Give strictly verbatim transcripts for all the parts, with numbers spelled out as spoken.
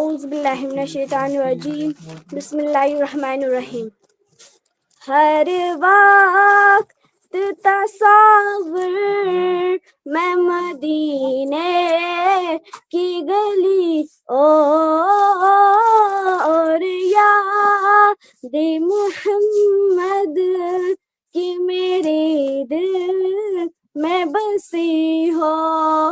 اعوذ باللہ من الشیطان الرجیم۔ بسم اللہ الرحمن الرحیم۔ ہر وقت تصور میں مدینے کی گلی اور یاد محمد کی میرے دل میں بسی ہو۔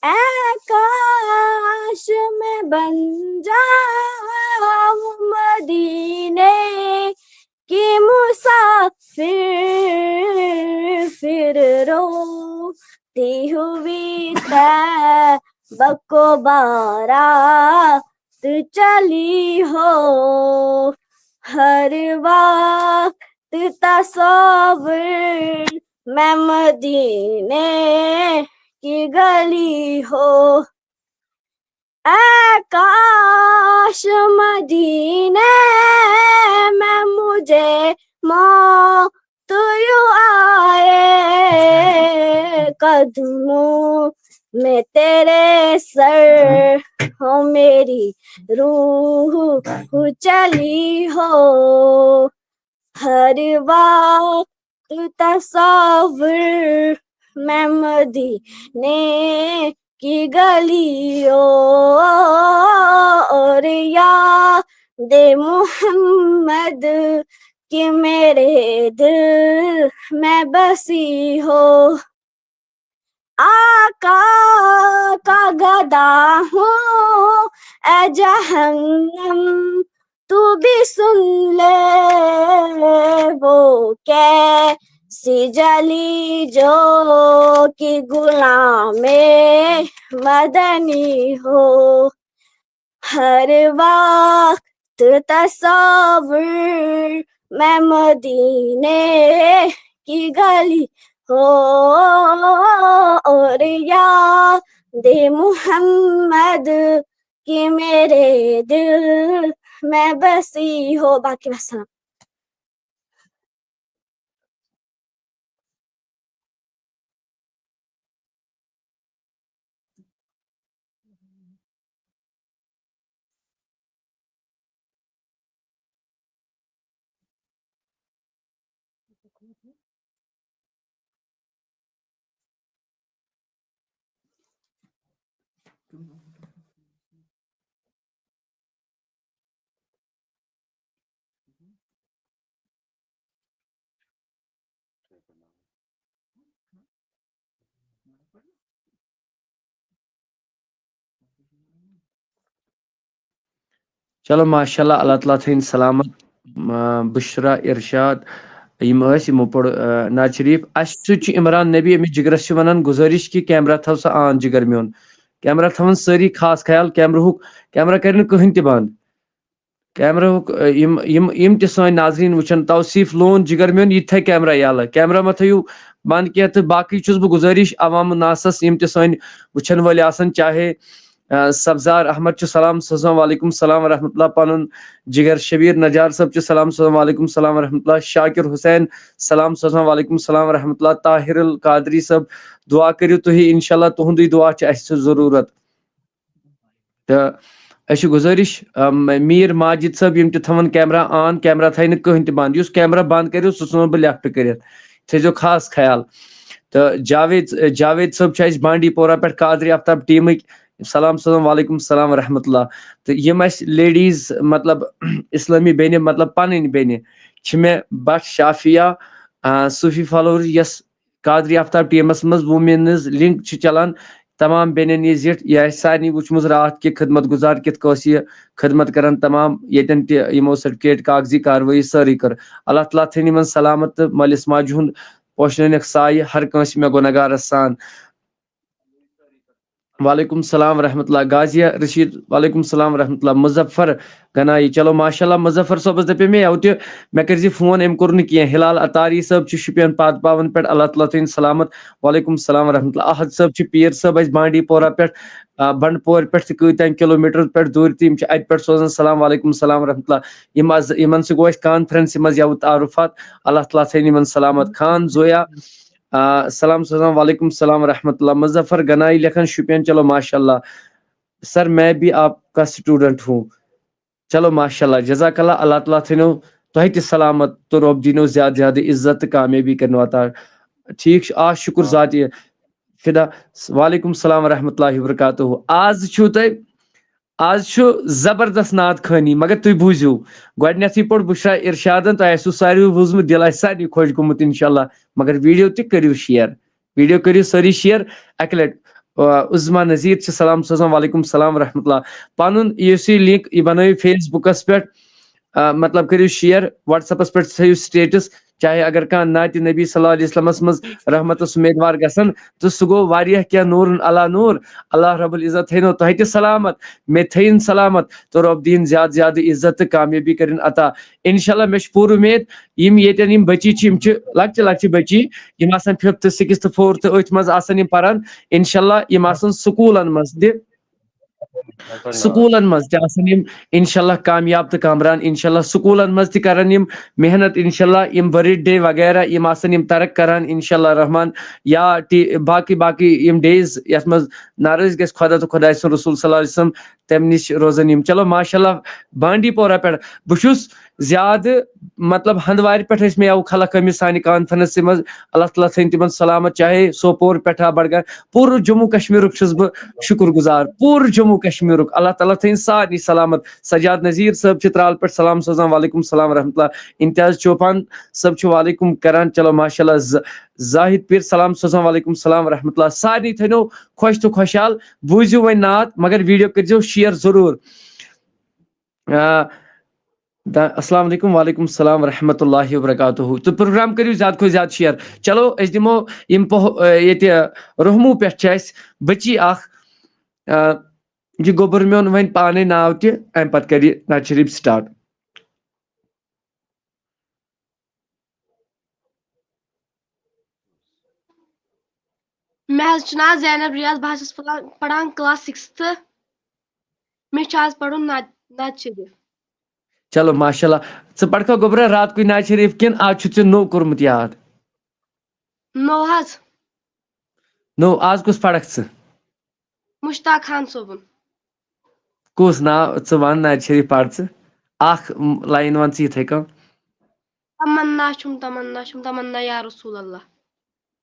اے کاش میں بن جاؤں مدینے کی مسافر، پھر روتی ہوئی طیبہ کو بارات چلی ہو۔ ہر وقت تصور میں مدینے کی گلی ہو۔ اے کاش مدینے میں مجھے موت یوں آئے، قدموں میں تیرے سر ہو، میری روح چلی ہو۔ ہر وقت تصور میں مدینے کی گلیوں اور یاد محمد کی میرے دل میں بسی ہو۔ آقا کا گدا ہوں اے جہنم، تو بھی سن لے، وہ کیسی جلی جو کہ غلام مدنی ہو۔ ہر وقت تصور میں مدینے کی گلی ہو اور یاد محمد کی میرے دل میں بسی ہو۔ باقی وسلام۔ چلو، ماشاء اللہ، اللہ تعالیٰ تھٲیِن سلامت۔ آ، بشرا، ارشاد، یِم ٲسۍ، یِمو پوٚر، آ، نعت شریف۔ اَسہِ سۭتۍ چھُ عمران نبی، أمِس جِگرَس چھِ وَنان گُزٲرِش کہِ کیمرہ تھاو سا آن، جِگر میون۔ کیمرہ تھاوَن سٲری خاص خیال، کیمرہُک، کیمرہ کَرِ نہٕ کٕہٕنۍ تہِ بنٛد۔ کیمرہُک، آ، یِم، یِم، یِم تہِ سٲنۍ ناظریٖن وٕچھَن، توصیف لون، جِگر میون، یہِ تہِ تھاوِ کیمرہ یَلہٕ۔ کیمرہ مہ تھٲیِو بنٛد کینٛہہ، تہٕ باقٕے چھُس بہٕ گُزٲرِش عوام الناسَس، یِم تہِ سٲنۍ وٕچھَن وٲلۍ آسَن، چاہے آ، سبزار احمد چھُ سلام سوزان، وعلیکم السلام ورحمۃ اللہ۔ پنُن جگر شبیر نجار صٲب چھُ سلام سوزان، وعلیکم السلام ورحمۃ اللہ۔ شاکر حسین سلام سوزان، وعلیکم السلام ورحمۃ اللہ۔ طاہر القادری صٲب، دعا کٔرِو تُہی، انشاءاللہ تُہُنٛدُے دعا چھُ اَسہِ ضروٗرت۔ تہٕ أسۍ چھِ گُزٲرِش، آ، م-، میٖر ماجد صٲب، یِم تہِ تھاوَن کیمرہ آن، کیمرہ تھایہِ نہٕ کٕہٕنۍ تہِ بنٛد۔ یُس کیمرہ بنٛد کٔرِو، سُہ ژھٕنو بہٕ لیفٹ کٔرِتھ۔ تھٲیزیو خاص خیال۔ تہٕ جاوید، جاوید صٲب چھِ اَسہِ بانڈی پورہ پٮ۪ٹھ قادری آفتاب ٹیٖمٕکۍ۔ سلام سوزان، وعلیکم السلام ورحمۃ اللہ۔ تہٕ یِم اَسہِ لیڈیٖز، مطلب، اِسلٲمی بیٚنہِ، مطلب، پَنٕنۍ بیٚنہِ چھِ مےٚ بٹ شافیہ، آ، صوٗفی فالوور، یۄس قادری آفتاب ٹیٖمَس منٛز ووٗمینٕز لِنک چھِ چلان۔ تمام بیٚنٮ۪ن یہِ زِٹھ، یہِ آسہِ سارنٕے وٕچھمٕژ راتھ کہِ خدمت گُزار کِتھ کٲٹھۍ چھِ یہِ خدمت کران تمام ییٚتٮ۪ن تہِ یِمو سرٹیفکیٹ کاغذی کاروٲیی سٲرٕے کٔر۔ اللہ تعالیٰ تھٲیِن یِمن سلامت تہٕ مٲلِس ماجہِ ہُنٛد پوشنٲوِنَکھ سایہِ ہر کٲنٛسہِ مےٚ گُنہگارس سان۔ وعلیکم السلام ورحمۃ اللہ۔ غازیہ رشید، وعلیکم السلام ورحمۃ اللہ۔ مظفر گنایی، چلو ماشاء اللہ، مظفر صٲبس دپے مےٚ یَوٕ تہِ، مےٚ کٔرۍ زِ فون، أمۍ کوٚر نہٕ کینٛہہ۔ ہلال عطاری صٲب چھِ شُپین پاد پاون پٮ۪ٹھ، اللہ تعالیٰ تھٲیِن سلامت۔ وعلیکم السلام ورحمۃ اللہ۔ احد صٲب چھِ، پیٖر صٲب اَسہِ بانڈی پورہ پٮ۪ٹھ، آ، بنڈپور پٮ۪ٹھ تہِ کۭتیاہ کِلوٗ میٖٹر پٮ۪ٹھ دوٗرِ تہِ، یِم چھِ اَتہِ پٮ۪ٹھ سوزان سلام، وعلیکم السلام ورحمۃ اللہ۔ یِم از، یِمن سۭتۍ گوٚو اَسہِ کانفرنسہِ منٛز یَوٕ تعارُفات۔ اللہ تعالیٰ تھٲیِن یِمن سلامت۔ خان زویا، آ، سلام سوزان، وعلیکم السلام ورحمۃ اللہ۔ مظفر گنایی لیکھان شُپین، چلو ماشاء اللہ۔ سر، میں بھی آپ کا اسٹوڈنٹ ہوں۔ چلو، ماشاء اللہ، جزاک اللہ، اللہ تعالیٰ تھٲینو تۄہہِ تہِ سلامت تہٕ رۄب دِنو زیادٕ زیادٕ عزت تہٕ کامیٲبی کٔرنو عطا۔ ٹھیٖک چھُ، آ، شُکُر ذاتِ فدا۔ وعلیکم السلام ورحمۃ اللہ وبرکاتہ۔ آز چھُو تۄہہِ، آز چھُ زبردست نعت خٲنی، مگر تُہۍ بوٗزِو، گۄڈٕنیتھٕے پوٚر بشرا ارشادن، تۄہہِ آسِوٕ ساروٕے بوٗزمُت، دِل آسہِ سارنٕے خۄش گوٚمُت، انشاءاللہ۔ مگر ویڈیو تہِ کٔرِو شیئر، ویڈیو کٔرِو سٲری شیئر اَکہِ لٹہِ۔ آ، عظمیٰ نذیر چھِ سلام سوزان، وعلیکم السلام ورحمۃ اللہ۔ پنُن یُس یہِ لنک یہِ بنٲیِو فیس بُکس پٮ۪ٹھ، آ، مطلب کٔرِو شیئر، وٹس ایپس پٮ۪ٹھ تھٲیِو سٹیٹس، چاہے اگر کانٛہہ نعتِ نبی صلی اللہ علیہ وسلمس منٛز رحمتس امیدوار گژھن، تہٕ سُہ گوٚو واریاہ کینٛہہ، نورن علی نور۔ اللہ رب العزت تھٲینو تۄہہِ تہِ سلامت، مےٚ تھٲیِن سلامت، تہٕ رۄب دِیِن زیادٕ زیادٕ عزت تہٕ کامیٲبی کٔرِن عطا۔ انشاءاللہ مےٚ چھِ پوٗرٕ اُمید، یِم ییٚتٮ۪ن یِم بچی چھِ، یِم چھِ لۄکچہِ لۄکچہِ بچی، یِم آسن ففتھ، سِکِستھ، فورتھ، أتھۍ منٛز آسن یِم پران۔ انشاءاللہ یِم آسن سکوٗلن منٛز تہِ، سکوٗلن منٛز تہِ آسن یِم انشاءاللہ کامیاب تہٕ کامران۔ انشاءاللہ سکوٗلن منٛز تہِ کرن یِم محنت، انشاءاللہ یِم برتھ ڈے وغیرہ یِم آسن یِم ترک کران انشاءاللہ رحمان، یا ٹی-، باقٕے باقٕے یِم ڈیز یتھ منٛز ناراض گژھِ خۄدا تہٕ خۄداے سُنٛد رسول صلی اللہ علیہ وسلم، تمہِ نِش روزن یِم۔ چلو ماشاءاللہ، بانڈی پورہ پٮ۪ٹھ بہٕ چھُس زیادٕ، مطلب، ہندوارِ پٮ۪ٹھ ٲسۍ مےٚ یَوٕ خلق آمٕتۍ سانہِ کانفرنسہِ منٛز۔ اللہ تعالیٰ تھٲیِن تِمن سلامت، چاہے سوپور پٮ۪ٹھا بڈگام، پوٗرٕ جموں کشمیرُک چھُس بہٕ شُکُر گُزار، پوٗرٕ جموں کشمیرُک۔ اللہ تعالیٰ تھٲیِن سارنٕے سلامت۔ سجاد نذیر صٲب چھِ ترال پٮ۪ٹھ سلام سوزان، وعلیکم السلام ورحمۃ اللہ۔ امتیاز چوپان صٲب چھُ وعلیکم کران، چلو ماشاءاللہ۔ ز-، زاہد پیر سلام سوزان، وعلیکم السلام ورحمۃ اللہ۔ سارنٕے تھٲینو خۄش تہٕ خۄشحال، بوٗزِو وۄنۍ نعت، مگر ویڈیو کٔرۍزیو شیئر ضروٗر۔ آ، دا-، السلام علیکم، وعلیکم السلام ورحمۃ اللہ وبرکاتہ۔ تہٕ پروگرام کٔرِو زیادٕ کھۄتہٕ زیادٕ شیئر۔ چلو، أسۍ دِمو یِم پوہ-، آ، ییٚتہِ رُہمو پٮ۪ٹھ چھِ اَسہِ بٔچی اَکھ، آ، یہِ گوٚبُر میون وۄنۍ پانَے ناو تہِ، اَمہِ پَتہٕ کَرِ نعت شریٖف سٹارٹ۔ مےٚ حظ چھُ ناو زینب ریاض، بہٕ حظ چھَس پران، پران کلاس سِکِستھٕ۔ مےٚ چھُ آز پرُن نعت، نعت شریٖف۔ چلو ماشاءاللہ، ژٕ پرکھا گوٚبرا رات کُے نعت شریٖف کِنہٕ آز چھُ ژےٚ نوٚو کوٚرمُت یاد؟ نوٚو حظ۔ نوٚو، آز کُس پرکھ ژٕ؟ مشتاق خان صٲبُن۔ کُس ناو؟ ژٕ وَن نعت شریٖف پَر ژٕ۔ اَکھ لایِن وَن ژٕ یِتھَے کٔنۍ۔ تمنا چھُم، تمنا چھُم، تمنا یا رسول اللہ۔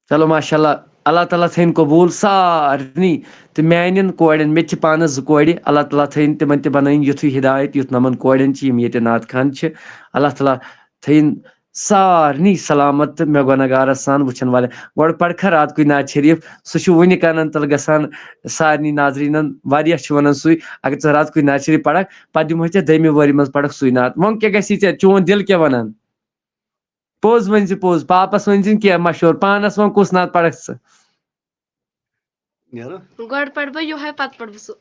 چلو ماشاءاللہ، اللہ تعالیٰ تھٲیِن قبوٗل سارنٕے تہٕ میٛانٮ۪ن کورٮ۪ن، مےٚ تہِ چھِ پانَس زٕ کورِ، اللہ تعالیٰ تھٲیِن تِمَن تہِ بَنٲیِن یُتھُے ہدایت یُتھ نَمَن کورٮ۪ن چھِ یِم ییٚتہِ نعت خوان چھِ۔ اللہ تعالیٰ تھٲیِن سارنٕے سلامت تہٕ مےٚ گۄناہ گارس سان وٕچھن والٮ۪ن۔ گۄڈٕ پرکھا رات کُے نعت شریٖف، سُہ چھُ وُنہِ کانن تل گژھان سارنٕے ناظریٖنن، واریاہ چھِ ونان سُے، اگر ژٕ رات کُے نعت شریٖف پرکھ، پتہٕ دِمہوے ژےٚ دٔیمہِ وٲرۍ منٛز پرکھ سُے نعت۔ وۄنۍ کیٛاہ گژھی ژےٚ؟ چون دِل کیٛاہ ونان؟ پوٚز ؤنۍ زِ پوٚز، پاپس ؤنۍ زِ کینٛہہ مشورٕ، پانس وۄنۍ کُس نعت پرکھ ژٕ؟ گۄڈٕ پرٕ بہٕ یِہوٚے، پتہٕ پرٕ بہٕ سُہ۔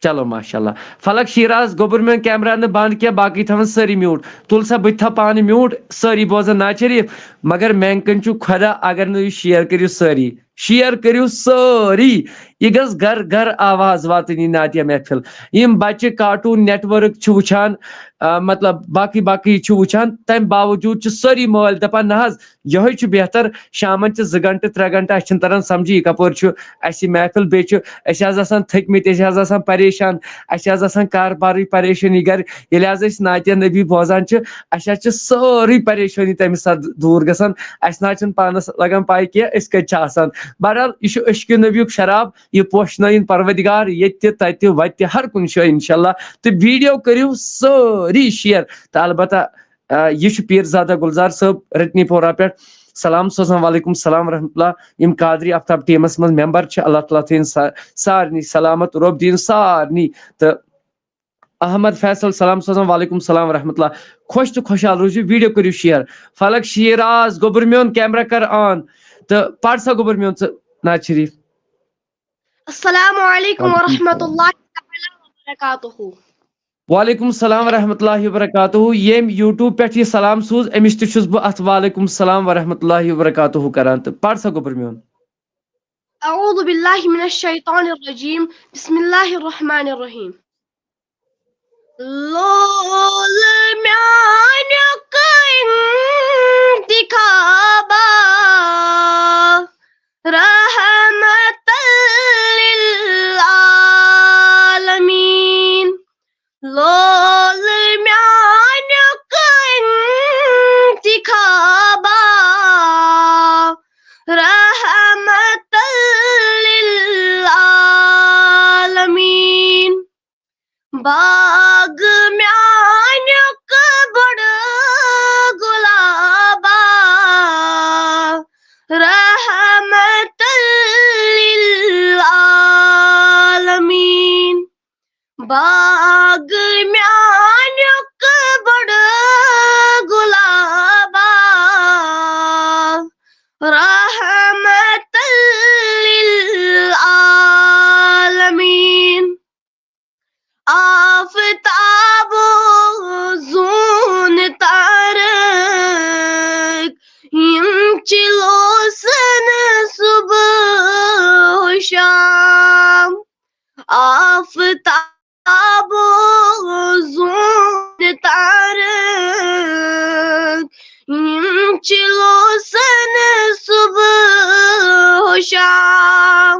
چلو ماشاءاللہ۔ فلک شیراز، گوٚبُر میون کیمرہ نہٕ بنٛد کینٛہہ، باقٕے تھاوان سٲری میوٗٹ۔ تُل سا بہٕ تہِ تھاو پانہٕ میوٗٹ، سٲری بوزان نعت شریٖف۔ مگر میانہِ کِنۍ چھُ خۄدا، اگر نہٕ یہِ شیئر کٔرِو سٲری، شیئر کٔرِو سٲری۔ یہِ گٔژھ گرٕ گرٕ آواز واتٕنۍ یہِ نعتیہ محفل۔ یِم بچہِ کارٹوٗن نیٹ ورک چھِ وٕچھان، آ، مطلب باقٕے باقٕے چھِ وٕچھان، تمہِ باوجوٗد چھِ سٲری مٲلۍ دپان، نہ حظ، یِہوٚے چھُ بہتر۔ شامن چھِ زٕ گنٹہٕ، ترٛےٚ گنٹہٕ، اَسہِ چھُنہٕ تران سمجھی یہِ کپٲرۍ چھُ اَسہِ یہِ محفل۔ بیٚیہِ چھُ أسۍ حظ آسان تھٔکۍ مٕتۍ، أسۍ حظ آسان پریشان، اَسہِ حظ آسان کاربارٕچ پریشٲنی گرِ۔ ییٚلہِ حظ أسۍ نعتِ نبی بوزان چھِ، اَسہِ حظ چھِ سٲرٕے پریشٲنی تَمہِ ساتہٕ دوٗر گژھان۔ اَسہِ نہ حظ چھُنہٕ پانَس لگان پَے کینٛہہ أسۍ کَتہِ چھِ آسان۔ بہرحال، یہِ چھُ عشقِ نبیُک شراب، یہِ پوشنٲیِن پروردگار ییٚتہِ تہِ، تَتہِ تہِ، وَتہِ تہِ، ہر کُنہِ جایہِ انشاءاللہ۔ تہٕ ویڈیو کٔرِو سٲری شیئر۔ تہٕ البتہ آ، یہِ چھُ پیٖر زادہ گُلزار صٲب رتنی پورہ پٮ۪ٹھ سلام سوزان، وعلیکم السلام ورحمۃ اللہ۔ یِم قادری آفتاب ٹیمس منٛز ممبر چھِ، اللہ تعالیٰ تھٲیِن سا-، سارنٕے سلامت، رۄب دِیِن سارنٕے۔ تہٕ احمد فیصل سلام سوزان، وعلیکم السلام ورحمۃ اللہ۔ خۄش تہٕ خۄشحال روٗزِو، ویڈیو کٔرِو شیئر۔ فلک شیراز، گوٚبُر میون کیمرہ کر آن تہٕ پَر سا گوٚبُر میون ژٕ نعت شریٖف۔ السلام علیکم ورحمۃ اللہ تعالیٰ وبرکاتہ۔ وعلیکم السلام ورحمۃ اللہ وبرکاتہ۔ ییٚمۍ یوٗٹیوب پٮ۪ٹھ یہِ سلام سوٗز، أمِس تہِ چھُس بہٕ اَتھ وعلیکم السلام ورحمۃ اللہ وبرکاتہ کران۔ تہٕ پَر سا گوٚبُر میون۔ اعوذ باللہ من الشیطان الرجیم۔ بسم اللہ الرحمن الرحیم۔ لول میانیُک انتخابا، رحمت للعالمین۔ باغ میانیُک بڑٕ گُلابا، رحمت للعالمین۔ باغ میانیُک بڑٕ گُلابا، رحمت للعالمین۔ آفتاب و زوٗن تارک، یِم چھِ لوسان صبح و شام۔ آفتاب و زوٗن تارک، یِم چھِ لوسان صبح و شام۔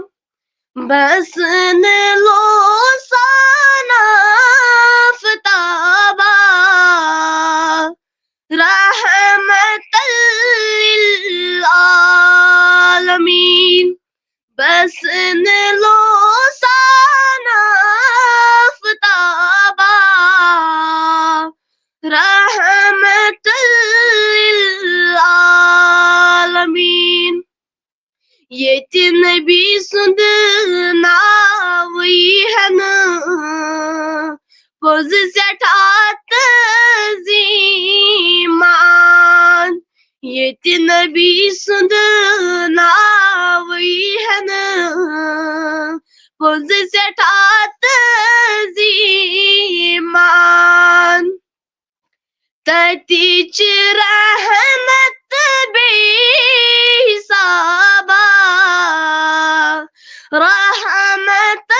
بس نہٕ لوسان آفتابا، رحمت للعالمین۔ بس نہٕ لوسان آفتابا، رحمت للعالمین۔ ییٚتہِ نبی سُنٛد ناو یی ہنہٕ، پوٚز سٮ۪ٹھاہ تعظیٖمان۔ ییٚتہِ نبی سُنٛد ناو یی ہنہٕ، پوٚز سٮ۪ٹھاہ تعظیٖمان۔ تَتہِ چھِ رحمت بے حسابا، رحمت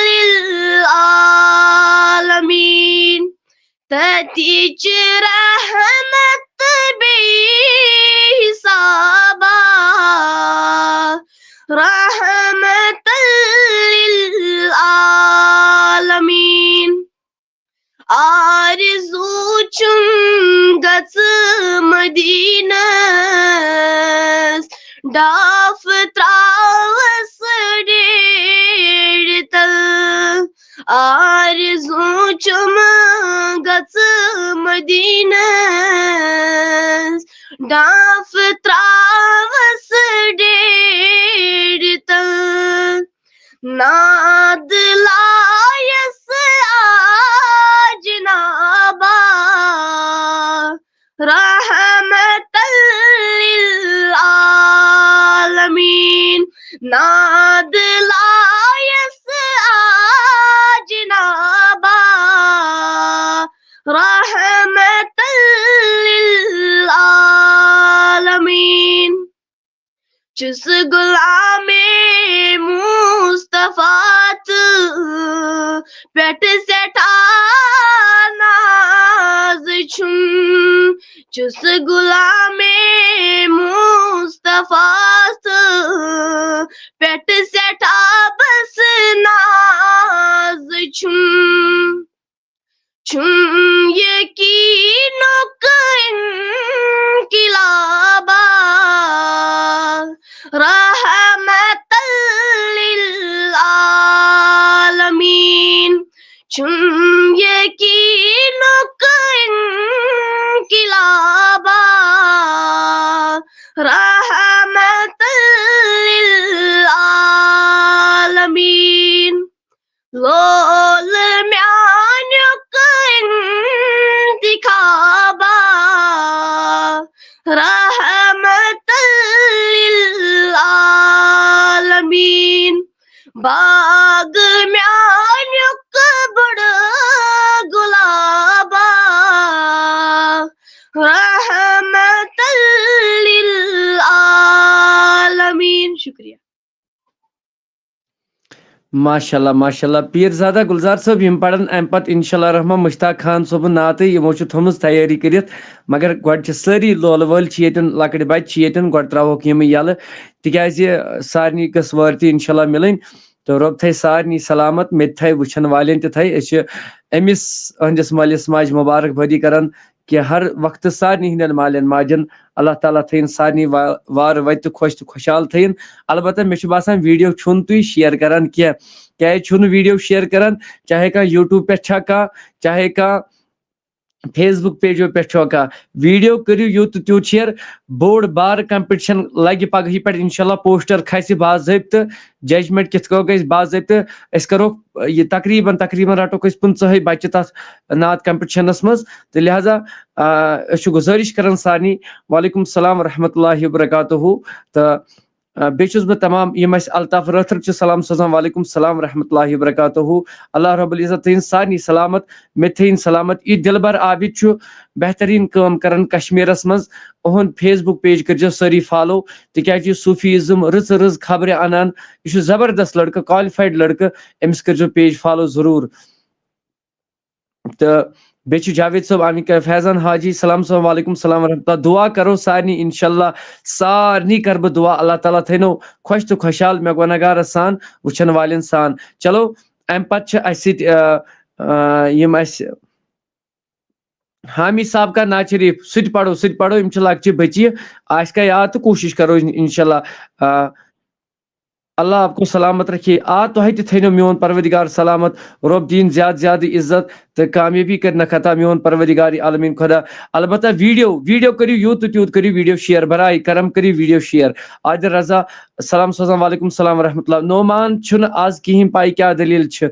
للعالمین۔ تَتہِ چھِ رحمت بے حسابا، رحمت للعالمین۔ آرزوٗ چھُم گژھٕ مدیٖنس، ڈاف تراوس ڈیڈِ تل۔ آرزوٗ چھُم گژھٕ مدیٖنس، ڈاف تراوس ڈیڈِ تل۔ ناد لایس آ جنابا، رحمت للعالمین۔ ناد لایس آ جنابا، رحمت للعالمین۔ چھُس غلامے مصطفیٰ تہٕ پٮ۪ٹھ سٮ۪ٹھاہ ناز چھُم۔ چھُس غلامے مصطفیٰ تہٕ پٮ۪ٹھ سٮ۪ٹھاہ بس ناز چھُم۔ چھُم یقیٖنُک انقلابا، رحمت للعالمین۔ چھُم یقیٖنُک انقلابا، رحمت للعالمین۔ لول میانیُک انتخابا، رحمت للعالمین۔ باغ میانیُک بڑٕ گُلابا، رحمت للعالمین۔ شُکریہ۔ ماشاءاللہ، ماشاءاللہ۔ پیٖرزادہ گُلزار صٲب، یِم پَرَن اَمہِ پَتہٕ اِنشاءاللہ رحمان مُشتاق خان صٲبُن نعتٕے، یِمو چھُ تھوٚمُژ تیٲری کٔرِتھ۔ مگر گۄڈٕ چھِ سٲری لولہٕ وٲلۍ چھِ ییٚتٮ۪ن، لۄکٕٹۍ بَچہِ چھِ ییٚتٮ۪ن، گۄڈٕ ترٛاوہوکھ یِمہٕ یَلہٕ، تِکیٛازِ سارنٕے گٔژھ وٲرۍ تہِ اِنشاءاللہ مِلٕنۍ۔ تہٕ رۄب تھٲے سارنٕے سلامت، مےٚ تہِ تھٲے، وٕچھَن والٮ۪ن تہِ تھٲے۔ أسۍ چھِ أمِس، أہٕنٛدِس مٲلِس ماجہِ مُبارک بٲدی کَران کہِ ہر وقتہٕ سارنٕے ہٕنٛدٮ۪ن مالٮ۪ن ماجٮ۪ن اللہ تعالیٰ تھٲیِن سارنٕے وا-، وارٕ وَتہِ تہٕ خۄش تہٕ خۄشحال تھٲیِن۔ البتہ مےٚ چھُ باسان video چھُنہٕ تُہۍ share کران کینٛہہ۔ کیٛازِ چھُنہٕ video share کران؟ چاہے کانٛہہ YouTube پٮ۪ٹھ چھا کانٛہہ، چاہے کانٛہہ Facebook pageو پٮ۪ٹھ چھا کانٛہہ، video کٔرِو یوٗت تہٕ تیوٗت share۔ بوٚڑ بار competition لگہِ پگہٕے پٮ۪ٹھ انشاءاللہ، poster کھسہِ باضٲبطہٕ، judgement کِتھ کٔنۍ گژھِ باضٲبطہٕ۔ أسۍ کرو یہِ تقریباً، تقریباً رٹوکھ أسۍ پٕنٛژٕہے بچہِ تتھ نعت competitionس منٛز۔ تہٕ لہذا، آ، أسۍ چھِ گُزٲرِش کران سارنٕے، وعلیکم السلام ورحمۃ اللہ وبرکاتہ۔ تہٕ، آ، بیٚیہِ چھُس بہٕ تمام یِم اَسہِ الطاف رٲتھٕر چھِ سلام سوزان، وعلیکم السلام ورحمۃ اللہ وبرکاتہ۔ اللہ رب العزت تھٲیِن سارنٕے سلامت، مےٚ تہِ تھٲیِن سلامت۔ یہِ دلبر عابد چھُ بہتریٖن کٲم کران کشمیرس منٛز۔ اُہُنٛد Facebook page کٔرۍزیو سٲری follow، تِکیازِ یہِ صوفیزم رٕژ رٕژ خبرِ انان، یہِ چھُ زبردست لڑکہٕ، qualified لڑکہٕ، أمِس کٔرۍزیو page follow ضروٗر۔ تہٕ بیٚیہِ چھُ جاوید صٲب آمٕتۍ کٔرِتھ، فیضان حاجی سلام سلام، وعلیکم السلام ورحمۃ اللہ۔ دعا کرو سارنٕے انشاءاللہ، سارنٕے کرٕ بہٕ دعا، اللہ تعالیٰ تھٲینو خۄش تہٕ خۄشحال، مےٚ گۄناہ گارس سان، وٕچھن والٮ۪ن سان۔ چلو، امہِ پتہٕ چھِ اسہِ سۭتۍ، آ، آ، یِم اسہِ حامی صاحب کا ناز شریف، سُہ تہِ پرو، سُہ تہِ پرو، یِم چھِ لۄکچہِ بچی، آسہِ کا یاد تہٕ کوٗشِش کرو ان-، انشاءاللہ۔ آ، اللہ آپ کو سلامت رکھے۔ آ، تۄہہِ تہِ تھٲینو میون پروردگار سلامت، رۄب دِیِن زیادٕ زیادٕ عزت تہٕ کامیٲبی کٔرِنَکھ عطا میون پروردگار عالمین خدا۔ البتہ video، video کٔرِو یوٗت تہٕ تیوٗت کٔرِو video share، برائے کرم کٔرِو video share۔ عادل رضا سلام سوزان، وعلیکم السلام ورحمۃ اللہ۔ نعمان چھُنہٕ آز کِہیٖنۍ پاے کیٛاہ دٔلیٖل چھِ۔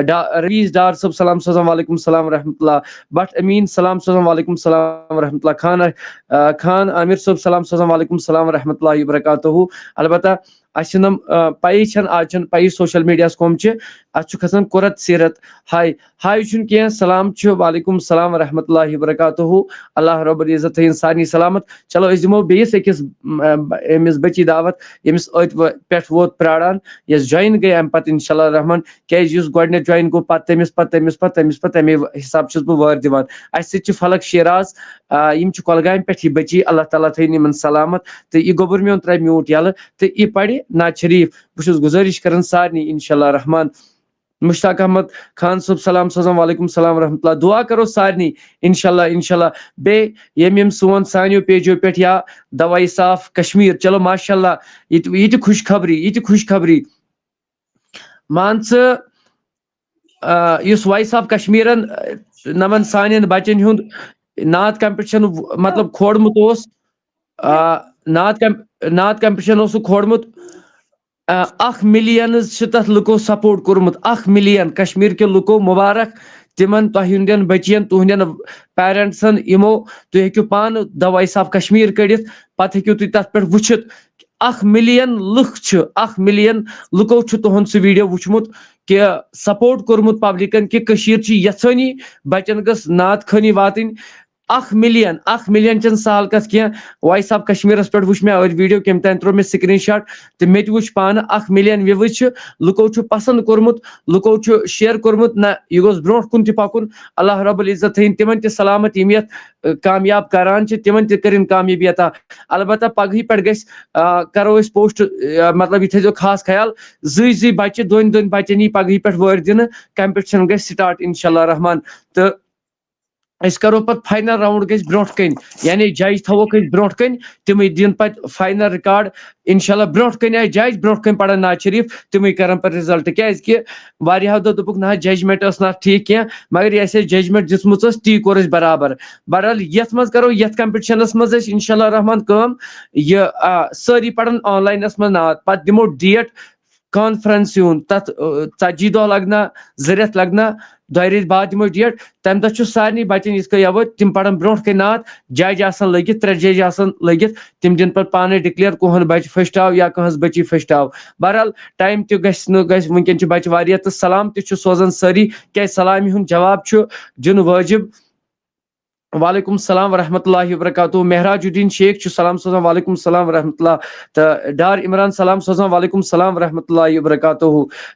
ڈا-، رویز ڈار صٲب سلام سوزان، وعلیکم السلام ورحمۃ اللہ۔ بٹ امین سلام سوزان، وعلیکم السلام ورحمۃ اللہ۔ خان، آ، خان عامر صٲب سلام سوزان، وعلیکم السلام ورحمۃ اللہ وبرکاتہ۔ البتہ اسہِ چھِنہٕ، آ، پَیی چھَنہٕ، آز چھَنہٕ پَیی social mediaہَس کۄم چھِ، اَتھ چھُ کھسان قرت سیرت۔ ہاے، ہاے چھُنہٕ کینٛہہ، سلام چھُ، وعلیکم السلام ورحمۃ اللہ وبرکاتہ۔ اللہ رب العزت تھٲیِن سارنٕے سلامت۔ چلو، أسۍ دِمو بیٚیِس أکِس، م، أمِس بٔچی دعوت، ییٚمِس أتھۍ وۄ-، پٮ۪ٹھ ووت پرٛاران، یۄس join گٔے اَمہِ پَتہٕ انشاءاللہ الرحمن، کیٛازِ یُس گۄڈٕنٮ۪تھ join گوٚو، پَتہٕ تٔمِس، پَتہٕ تٔمِس، پَتہٕ تٔمِس، پَتہٕ تَمے حساب چھُس بہٕ وٲرۍ دِوان۔ اَسہِ سۭتۍ چھِ فلک شیراز، آ، یِم چھِ کۄلگامہِ پٮ۪ٹھ یہِ بٔچی، اللہ تعالیٰ تھٲیِن یِمَن سلامت۔ تہٕ یہِ گوٚبُر میون ترٛایہِ mute یَلہٕ تہٕ یہِ پَرِ نعت شریٖف۔ بہٕ چھُس گُزٲرِش کران سارنٕے، انشاءاللہ الرحمن۔ مشتاق احمد خان صٲب سلام سوزان، وعلیکم السلام ورحمۃ اللہ۔ دعا کرو سارنٕے، انشاءاللہ، انشاءاللہ۔ بیٚیہِ ییٚمۍ ییٚمۍ سون سانیو pageو پٮ۪ٹھ یا دوائی صاف کشمیر، چلو ماشاءاللہ، یہِ تہِ، یہِ تہِ خوش خبری، یہِ تہِ خوش خبری۔ مان ژٕ، آ، یُس وائس آف کشمیرن، آ، نمن سانٮ۪ن بچن ہُنٛد نعت competition، مطلب، کھولمُت اوس، آ، نعت کم-، نعت competition اوس سُہ کھولمُت، آ، اکھ millions چھِ تتھ لُکو support کوٚرمُت، اکھ million۔ کشمیر کیو لُکو مبارک تِمن، تۄہہِ ہٕنٛدٮ۪ن بچین، تُہنٛدٮ۪ن parents-ن، یِمو، تُہۍ ہیٚکِو پانہٕ دوائی صاف کشمیر کٔڑِتھ، پتہٕ ہیٚکِو تُہۍ تتھ پٮ۪ٹھ وٕچھِتھ، اکھ million لُکھ چھِ، اکھ million لُکو چھُ تُہُنٛد سُہ video وٕچھمُت، کہِ support کوٚرمُت پبلکن کہِ کٔشیٖر چھِ یژھٲنی بچن گٔژھ نعت خٲنی واتٕنۍ۔ اکھ million، اکھ million چھَنہٕ سہل کتھ کینٛہہ۔ وائس آف کشمیرس پٮ۪ٹھ وٕچھ مےٚ أتھۍ video، کٔمۍ تام ترٛوو مےٚ screenshot، تہٕ مےٚ تہِ وٕچھ پانہٕ، اکھ million views چھِ، لُکو چھُ پسند کوٚرمُت، لُکو چھُ share کوٚرمُت، نہ، یہِ گوٚژھ برونٛٹھ کُن تہِ پکُن۔ اللہ رب العزت تھٲیِن تِمن تہِ سلامت، یِم یتھ، آ، کامیاب کران چھِ، تِمن تہِ کٔرِن کامیٲبی عطا۔ البتہ پگہٕے پٮ۪ٹھ گژھِ، آ، کرو أسۍ post، آ، مطلب، یہِ تھٲیزیو خاص خیال، زٕے زٕے بچہِ، دۄن دۄن بچن یی پگہٕے پٮ۪ٹھ وٲرۍ دِنہٕ، competition گژھِ start انشاءاللہ الرحمن۔ تہٕ أسۍ کرو پتہٕ final round گژھِ برونٛٹھ کَنہِ، یعنی judge تھاووکھ أسۍ برونٛٹھ کَنہِ، تِمے دِن پتہٕ final record۔ انشاءاللہ برونٛٹھ کَنہِ آسہِ judge، برونٛٹھ کَنہِ پرن نعت شریٖف، تِمے کرن پتہٕ result۔ کیازِ کہِ واریاہو دوٚپ، دوٚپُکھ، نہ، judgement ٲس نہٕ اَتھ ٹھیٖک کینٛہہ، مگر یۄس اَسہِ judgement دِژمٕژ ٲس، تی کوٚر اَسہِ برابر۔ بہرحال، یَتھ منٛز کرو، یَتھ competitionس منٛز أسۍ انشاءاللہ الرحمن کٲم، یہِ، آ، سٲری پرن onlineس منٛز نعت، پتہٕ دِمو date conference ہُنٛد، تَتھ، آ، ژتجی دۄہ لگنا، زٕ رٮ۪تھ لگنا، دۄیہِ رٮ۪تھۍ بعد دِمو date۔ تَمہِ دۄہ چھُ سارنٕے بچن یِتھ کٔنۍ یوٲتۍ، تِم پرن برونٛٹھ کَنہِ نعت، judge آسن لٔگِتھ، ترٛےٚ judge آسن لٔگِتھ، تِم دِن پتہٕ پانے declare کُہُنٛد بچہِ first آو یا کٕہٕنٛز بٔچی first آو۔ بہرحال، time تہِ گژھِ نہٕ، گژھِ، وٕنکٮ۪ن چھِ بچہِ واریاہ تہٕ سلام تہِ چھُ سوزان سٲری، کیازِ سلامہِ ہُنٛد جواب چھُ دیُن وٲجِب۔ وعلیکم السلام ورحمۃ اللہ وبرکاتہ۔ مہراج الدین شیخ چھُ سلام سوزان، وعلیکم السلام ورحمۃ اللہ۔ تہٕ ڈار عمران سلام سوزان، وعلیکم السلام ورحمۃ اللہ وبرکاتہ۔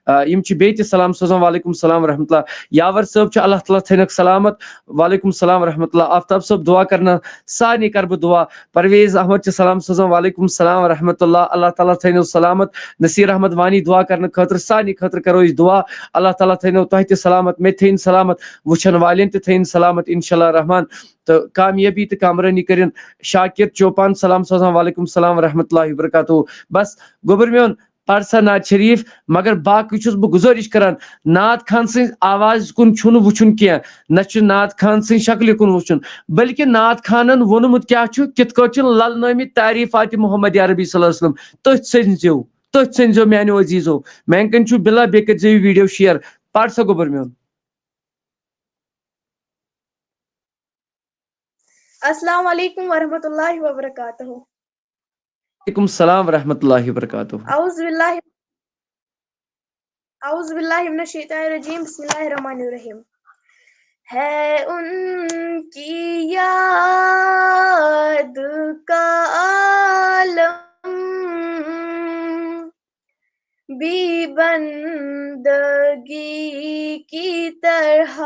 آ، یِم چھِ بیٚیہِ تہِ سلام سوزان، وعلیکم السلام ورحمۃ اللہ۔ یاور صٲب چھُ، اللہ تعالیٰ تھٲینَکھ سلامت، وعلیکم السلام ورحمۃ اللہ۔ آفتاب صٲب، دعا کرنا، سارنٕے کرٕ بہٕ دعا۔ پرویز احمد چھُ سلام سوزان، وعلیکم السلام ورحمۃ اللہ، اللہ تعالیٰ تھٲینو سلامت۔ نصیر احمد وانی، دعا کرنہٕ خٲطرٕ، سارنٕے خٲطرٕ کرو أسۍ دعا، اللہ تعالیٰ تھٲینو تۄہہِ تہِ سلامت، مےٚ تہِ تھٲیِن سلامت، وٕچھن والٮ۪ن تہِ تھٲیِن سلامت انشاءاللہ الرحمن۔ تہٕ کامیٲبی تہٕ کامرٲنی کٔرِن۔ شاکر چوپان سلام سوزان، وعلیکم السلام ورحمۃ اللہ وبرکاتہ۔ بس گوٚبُر میون، پَر سا نعت شریٖف، مگر باقٕے چھُس بہٕ گُزٲرِش کران، نعت خان سٕنٛز آواز کُن چھُنہٕ وٕچھُن کینٛہہ، نہ چھُ نعت خان سٕنٛز شکلہِ کُن وٕچھُن، بلکہِ نعت خانن ووٚنمُت کیٛاہ چھُ، کِتھ کٲٹھۍ چھِ للنٲمٕتۍ تعریٖفاتِ محمد عربی صلی اللہ علیہ وسلم۔ تٔتھۍ سٔنزیو، تٔتھۍ سٔنزیو میانیو عزیزو۔ میانہِ کِنۍ چھُ بِلا بیٚیہِ کٔرۍ زیو یہِ ویٖڈیو شِیر۔ پَر سا گوٚبُر میون۔ السلام علیکم ورحمۃ اللہ وبرکاتہ۔ وعلیکم السلام ورحمۃ اللہ وبرکاتہ۔ اعوذ باللہ، اعوذ باللہ من الشیطان الرجیم، بسم اللہ الرحمن الرحیم۔ ہے ان کی یاد کا عالم بی بندگی کی طرح،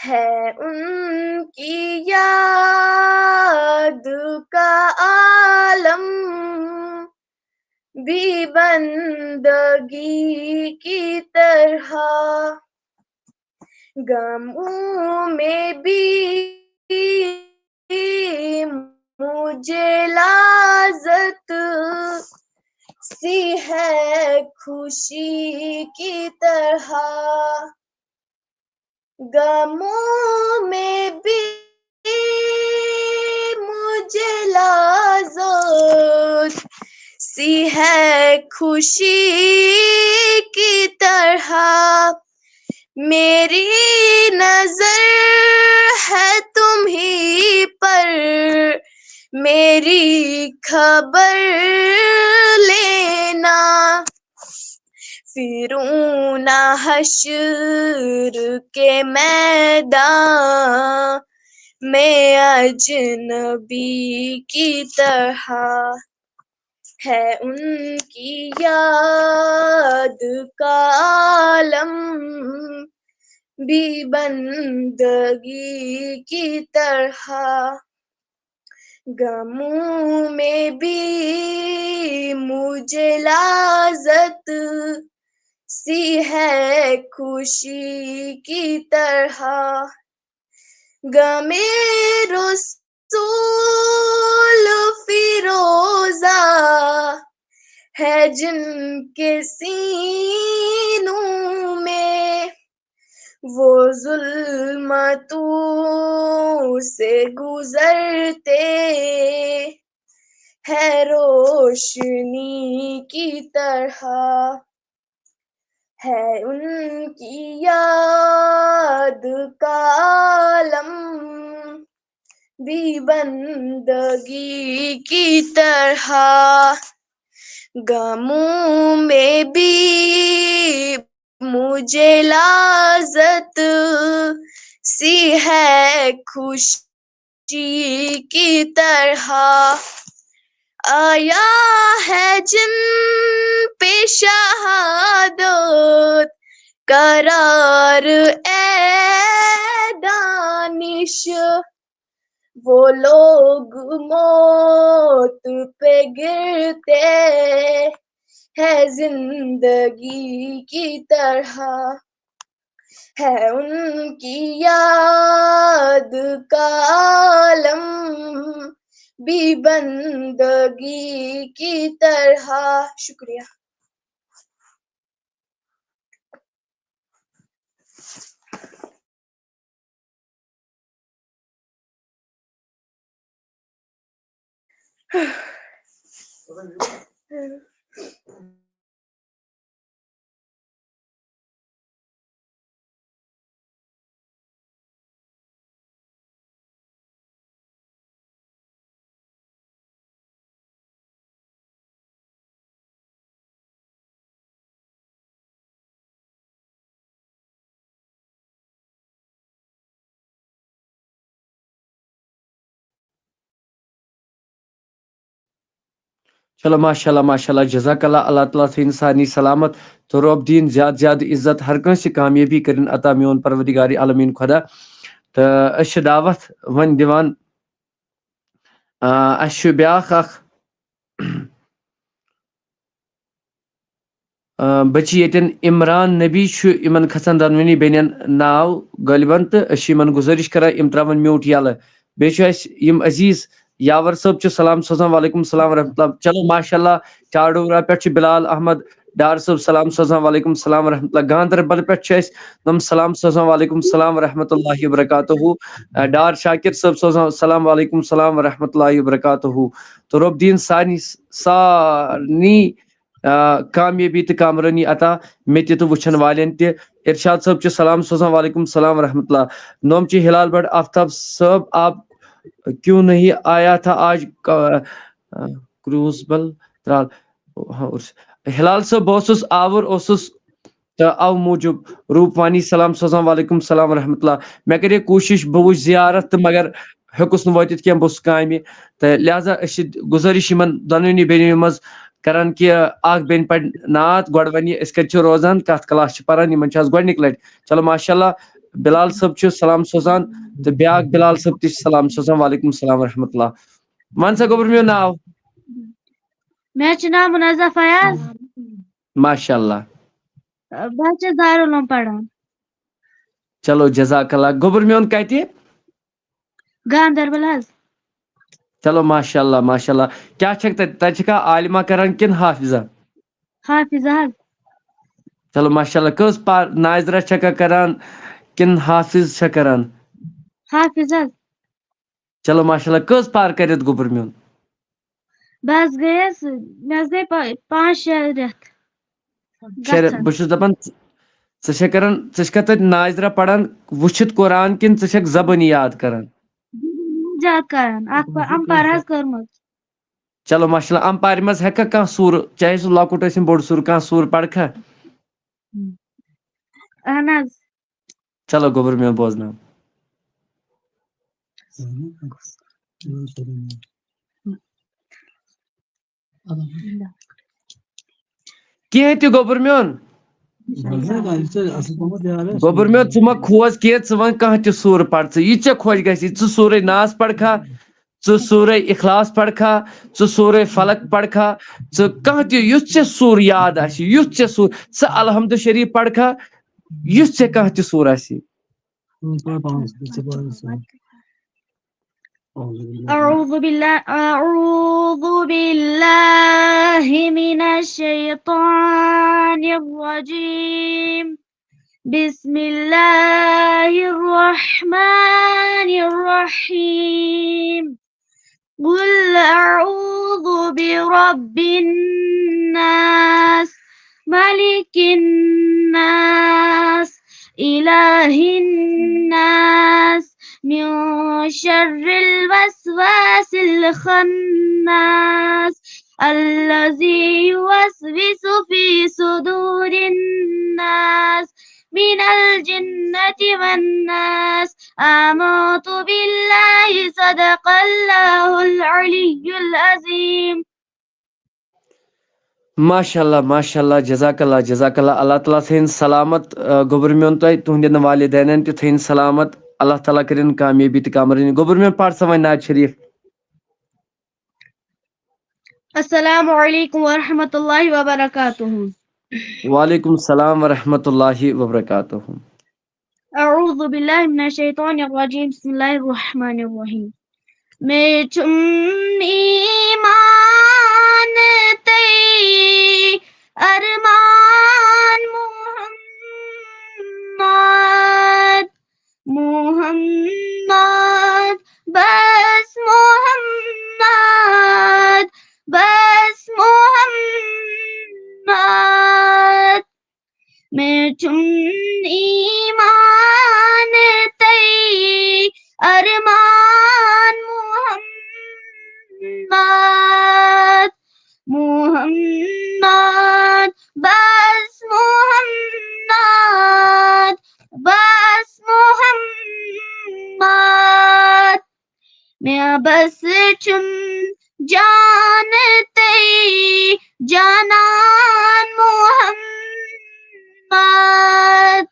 ہے ان کی یاد کا عالم بی بندگی کی طرح۔ غموں میں بھی مجھے لذت سی ہے خوشی کی طرح۔ غموں میں بھی مجھے لذت سی ہے خوشی کی طرح۔ میری نظر ہے تمہیں پر، میری خبر لینا۔ پھروں نہ حشر کے میدان میں اجنبی کی طرح۔ ہے ان کی یاد کا عالم بی بندگی کی طرح۔ غموں میں بھی مجھے لذت سی ہے خوشی کی طرح۔ غم رسول فیروزہ ہے جن کے سینوں میں، وہ ظلمتوں سے گزرتے ہیں روشنی کی طرح۔ ہے ان کی یاد کا عالم بی بندگی کی طرح۔ غموں میں بھی مجھے لذت سی ہے خوشی کی طرح۔ آیا ہے جن پہ شہادت قرار اے دانش، وہ لوگ موت پہ گرتے ہیں زندگی کی طرح۔ ہے ان کی یاد کا عالم بی بندگی کی طرح۔ شکریہ۔ چلو، ماشاء اللہ، ماشاء اللہ، جزاک اللہ، اللہ تعالیٰ تھٲیِن سارنٕے سلامت تہٕ رۄب دِیِن زیادٕ زیادٕ عزت، ہر کٲنٛسہِ کامیٲبی کٔرِن عطا میون پروردگار عالمیٖن خۄدا۔ تہٕ أسۍ چھِ دعوت وۄنۍ دِوان، آ، اَسہِ چھُ بیٛاکھ اکھ آ، بچی ییٚتٮ۪ن عمران نبی چھُ، یِمن کھسن دۄنوٕنی بیٚنٮ۪ن ناو غٲلبن، تہٕ أسۍ چھِ یِمن گُزٲرِش کران، یِم ترٛاوَن mute یَلہٕ۔ بیٚیہِ چھُ اَسہِ یِم عزیٖز یاور صٲب چھِ سلام سوزان، وعلیکم السلام ورحمۃ اللہ۔ چلو، ماشاء اللہ، چاڈورہ پٮ۪ٹھ چھُ بلال احمد ڈار صٲب سلام سوزان، وعلیکم السلام ورحمۃ اللہ۔ گاندربل پٮ۪ٹھ چھِ اَسہِ تِم سلام سوزان، وعلیکم السلام ورحمۃ اللہ وبرکاتہ۔ آ، ڈار شاکر صٲب سوزان سلام، وعلیکم السلام ورحمۃ اللہ وبرکاتہ۔ تہٕ رۄب دِیِن سارنٕے، سارنٕے آ، کامیٲبی تہٕ کامرٲنی عطا مےٚ تہِ تہٕ وٕچھن والٮ۪ن تہِ۔ ارشاد صٲب چھُ سلام سوزان، وعلیکم السلام ورحمۃ اللہ۔ نوم چھِ ہلال بٹ آفتاب صٲب، آپ کیوں نہیں آیا تھا آج کا-، آ، کروز بل ترال۔ ہاں، اور ہلال صٲب، بہٕ اوسُس آوُر اوسُس تہٕ اَوٕ موٗجوٗب۔ روٗپوانی سلام سوزان، وعلیکم السلام ورحمۃ اللہ۔ مےٚ کَرے کوٗشِش، بہٕ وٕچھ زیارت تہٕ مگر ہیوٚکُس نہٕ وٲتِتھ کینٛہہ، بہٕ اوسُس کامہِ۔ تہٕ لہذا أسۍ چھِ گُزٲرِش یِمن دۄنوٕنی بیٚنٮ۪ن منٛز کران کہِ اکھ بیٚنہِ پرِ نعت، گۄڈٕ وَنہِ یہِ أسۍ کَتہِ چھِ روزان، کَتھ کلاس چھِ پَران، یِمن چھِ آز گۄڈٕنِکۍ لَٹہِ۔ چلو ماشاء اللہ، بلال صٲب چھُ سلام سوزان تہٕ بیٛاکھ بلال صٲب تہِ چھُ سلام سوزان، وعلیکم السلام ورحمۃ اللہ۔ وَن سا گوٚبُر میون ناو۔ مےٚ حظ چھُ ناو منزہ فیاض۔ ماشاء اللہ۔ بہٕ حظ چھَس دارالعلوم پَران۔ چلو جزاک اللہ۔ گوٚبُر میون کَتہِ؟ گاندربل حظ۔ چلو ماشاء اللہ، ماشاء اللہ۔ کیٛاہ چھَکھ تَتہِ؟ تَتہِ چھَکھا عالمہ کران کِنہٕ حافظہ؟ حافظہ حظ۔ چلو ماشاء اللہ۔ کٔژ پار ناظرہ چھَکھا کران کِنہٕ حافظ چھَکھ کران؟ حافظ حظ۔ چلو ماشاء اللہ۔ کٔژ پار کٔرِتھ گوٚبُر میون؟ بہٕ حظ گٔیَس، مےٚ حظ گٔے پا-، پانٛژھ شےٚ رٮ۪تھ شےٚ رٮ۪تھ۔ گژھان۔ بہٕ چھُس دَپان، ژٕ، ژٕ چھَکھ کران، ژٕ چھَکھا تَتہِ ناظرہ پَران وٕچھِتھ قرآن کِنہٕ ژٕ چھَکھ زبٲنی یاد کران؟ زیادٕ کران۔ اَکھ پا-، اَم پَر حظ کٔرمٕژ۔ چلو ماشاء اللہ۔ اَم پارِ منٛز ہٮ۪کھا کانٛہہ سوٗرٕ، چاہے سُہ لۄکُٹ ٲسِن بوٚڑ سوٗرٕ، کانٛہہ سوٗرٕ پَرکھا؟ اَہَن حظ۔ چلو گوٚبُر میون بوزناو۔ کینٛہہ تہِ گوٚبُر میون۔ گوٚبُر میون، ژٕ مہ کھوژ کینٛہہ، ژٕ وَن کانٛہہ تہِ سوٗرٕ پَر ژٕ، یہِ ژےٚ خۄش گژھِ۔ ژٕ سورے ناس پَرکھا، ژٕ سورے اخلاص پَرکھا، ژٕ سورے فلق پَرکھا، ژٕ کانٛہہ تہِ، یُتھ ژےٚ سوٗر یاد آسہِ، یُتھ ژےٚ سوٗر، ژٕ الحمد شریف پَرکھا، یُتھ ژےٚ کانٛہہ تہِ سوٗر آسہِ۔ أعوذ بالله، أعوذ بالله من الشيطان الرجيم. بسم الله الرحمن الرحيم. قل أعوذ برب الناس، ملك الناس، إله الناس، من شر الوسواس الخناس، الذي يوسوس في صدور الناس، من الجنة والناس. آمنت بالله، صدق الله العلي العظيم. ماشاء اللہ، ماشاء اللہ، جزاک اللہ، جزاک اللہ۔ اللہ تعالیٰ تھٲیِن سلامت، آ، گوٚبُر میون تۄہہِ، تُہنٛدٮ۪ن والدینن تہِ تھٲیِن سلامت۔ اللہ تعالیٰ کٔرِن کامیٲبی تہٕ کامرٲنی۔ گوٚبُر میون، پَر سا وۄنۍ نعت شریف۔ السلام عليكم ورحمة الله وبركاته. وعلیکم السلام ورحمۃ اللہ وبرکاتہ۔ أعوذ بالله من الشيطان الرجيم. بسم الله الرحمن الرحيم. مےٚ چھُم ایمان تہٕ ارمان محمد، محمد، بس محمد، بس محمد۔ مےٚ چھُم ایمان تہٕ ارمان محمد، محمد، بس محمد، بس محمد۔ مےٚ بس چھُم جان تہٕ جانان محمد،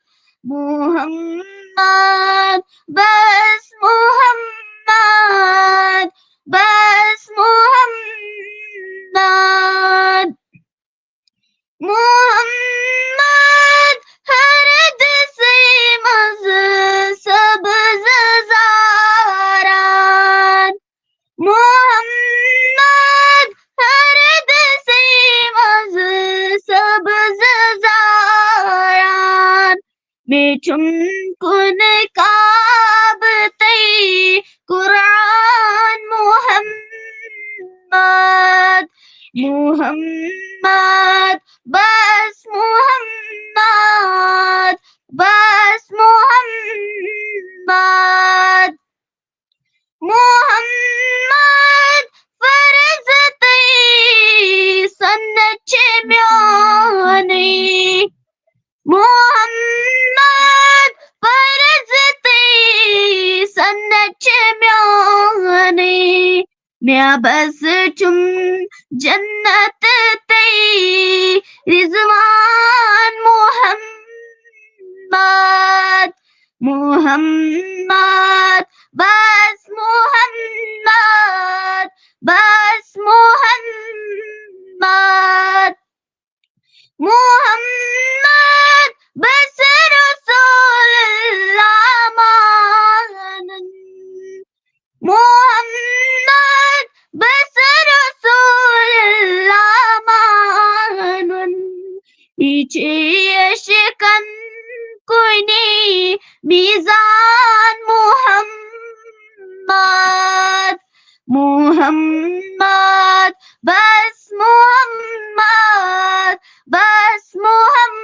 محمد، بس محمد، بس محمد۔ محمد۔ مےٚ چھُم کُن کعبہٕ تہٕ قرآن محمد، محمد، بس محمد، بس محمد۔ محمد فرض تہٕ سنت چھِ میٲنۍ۔ محمد فرض تہٕ سنت چھِ میٲنۍ۔ مےٚ بس چھُم جنت تہٕ رضوان محمد، محمد، بس محمد، بس محمد۔ محمد بس رسول اللہ مانُن۔ محمد بس رسول اللہ مانُن۔ یہِ چھُ عشقن کُنی میزان محمد، محمد، بس محمد، بس محمد۔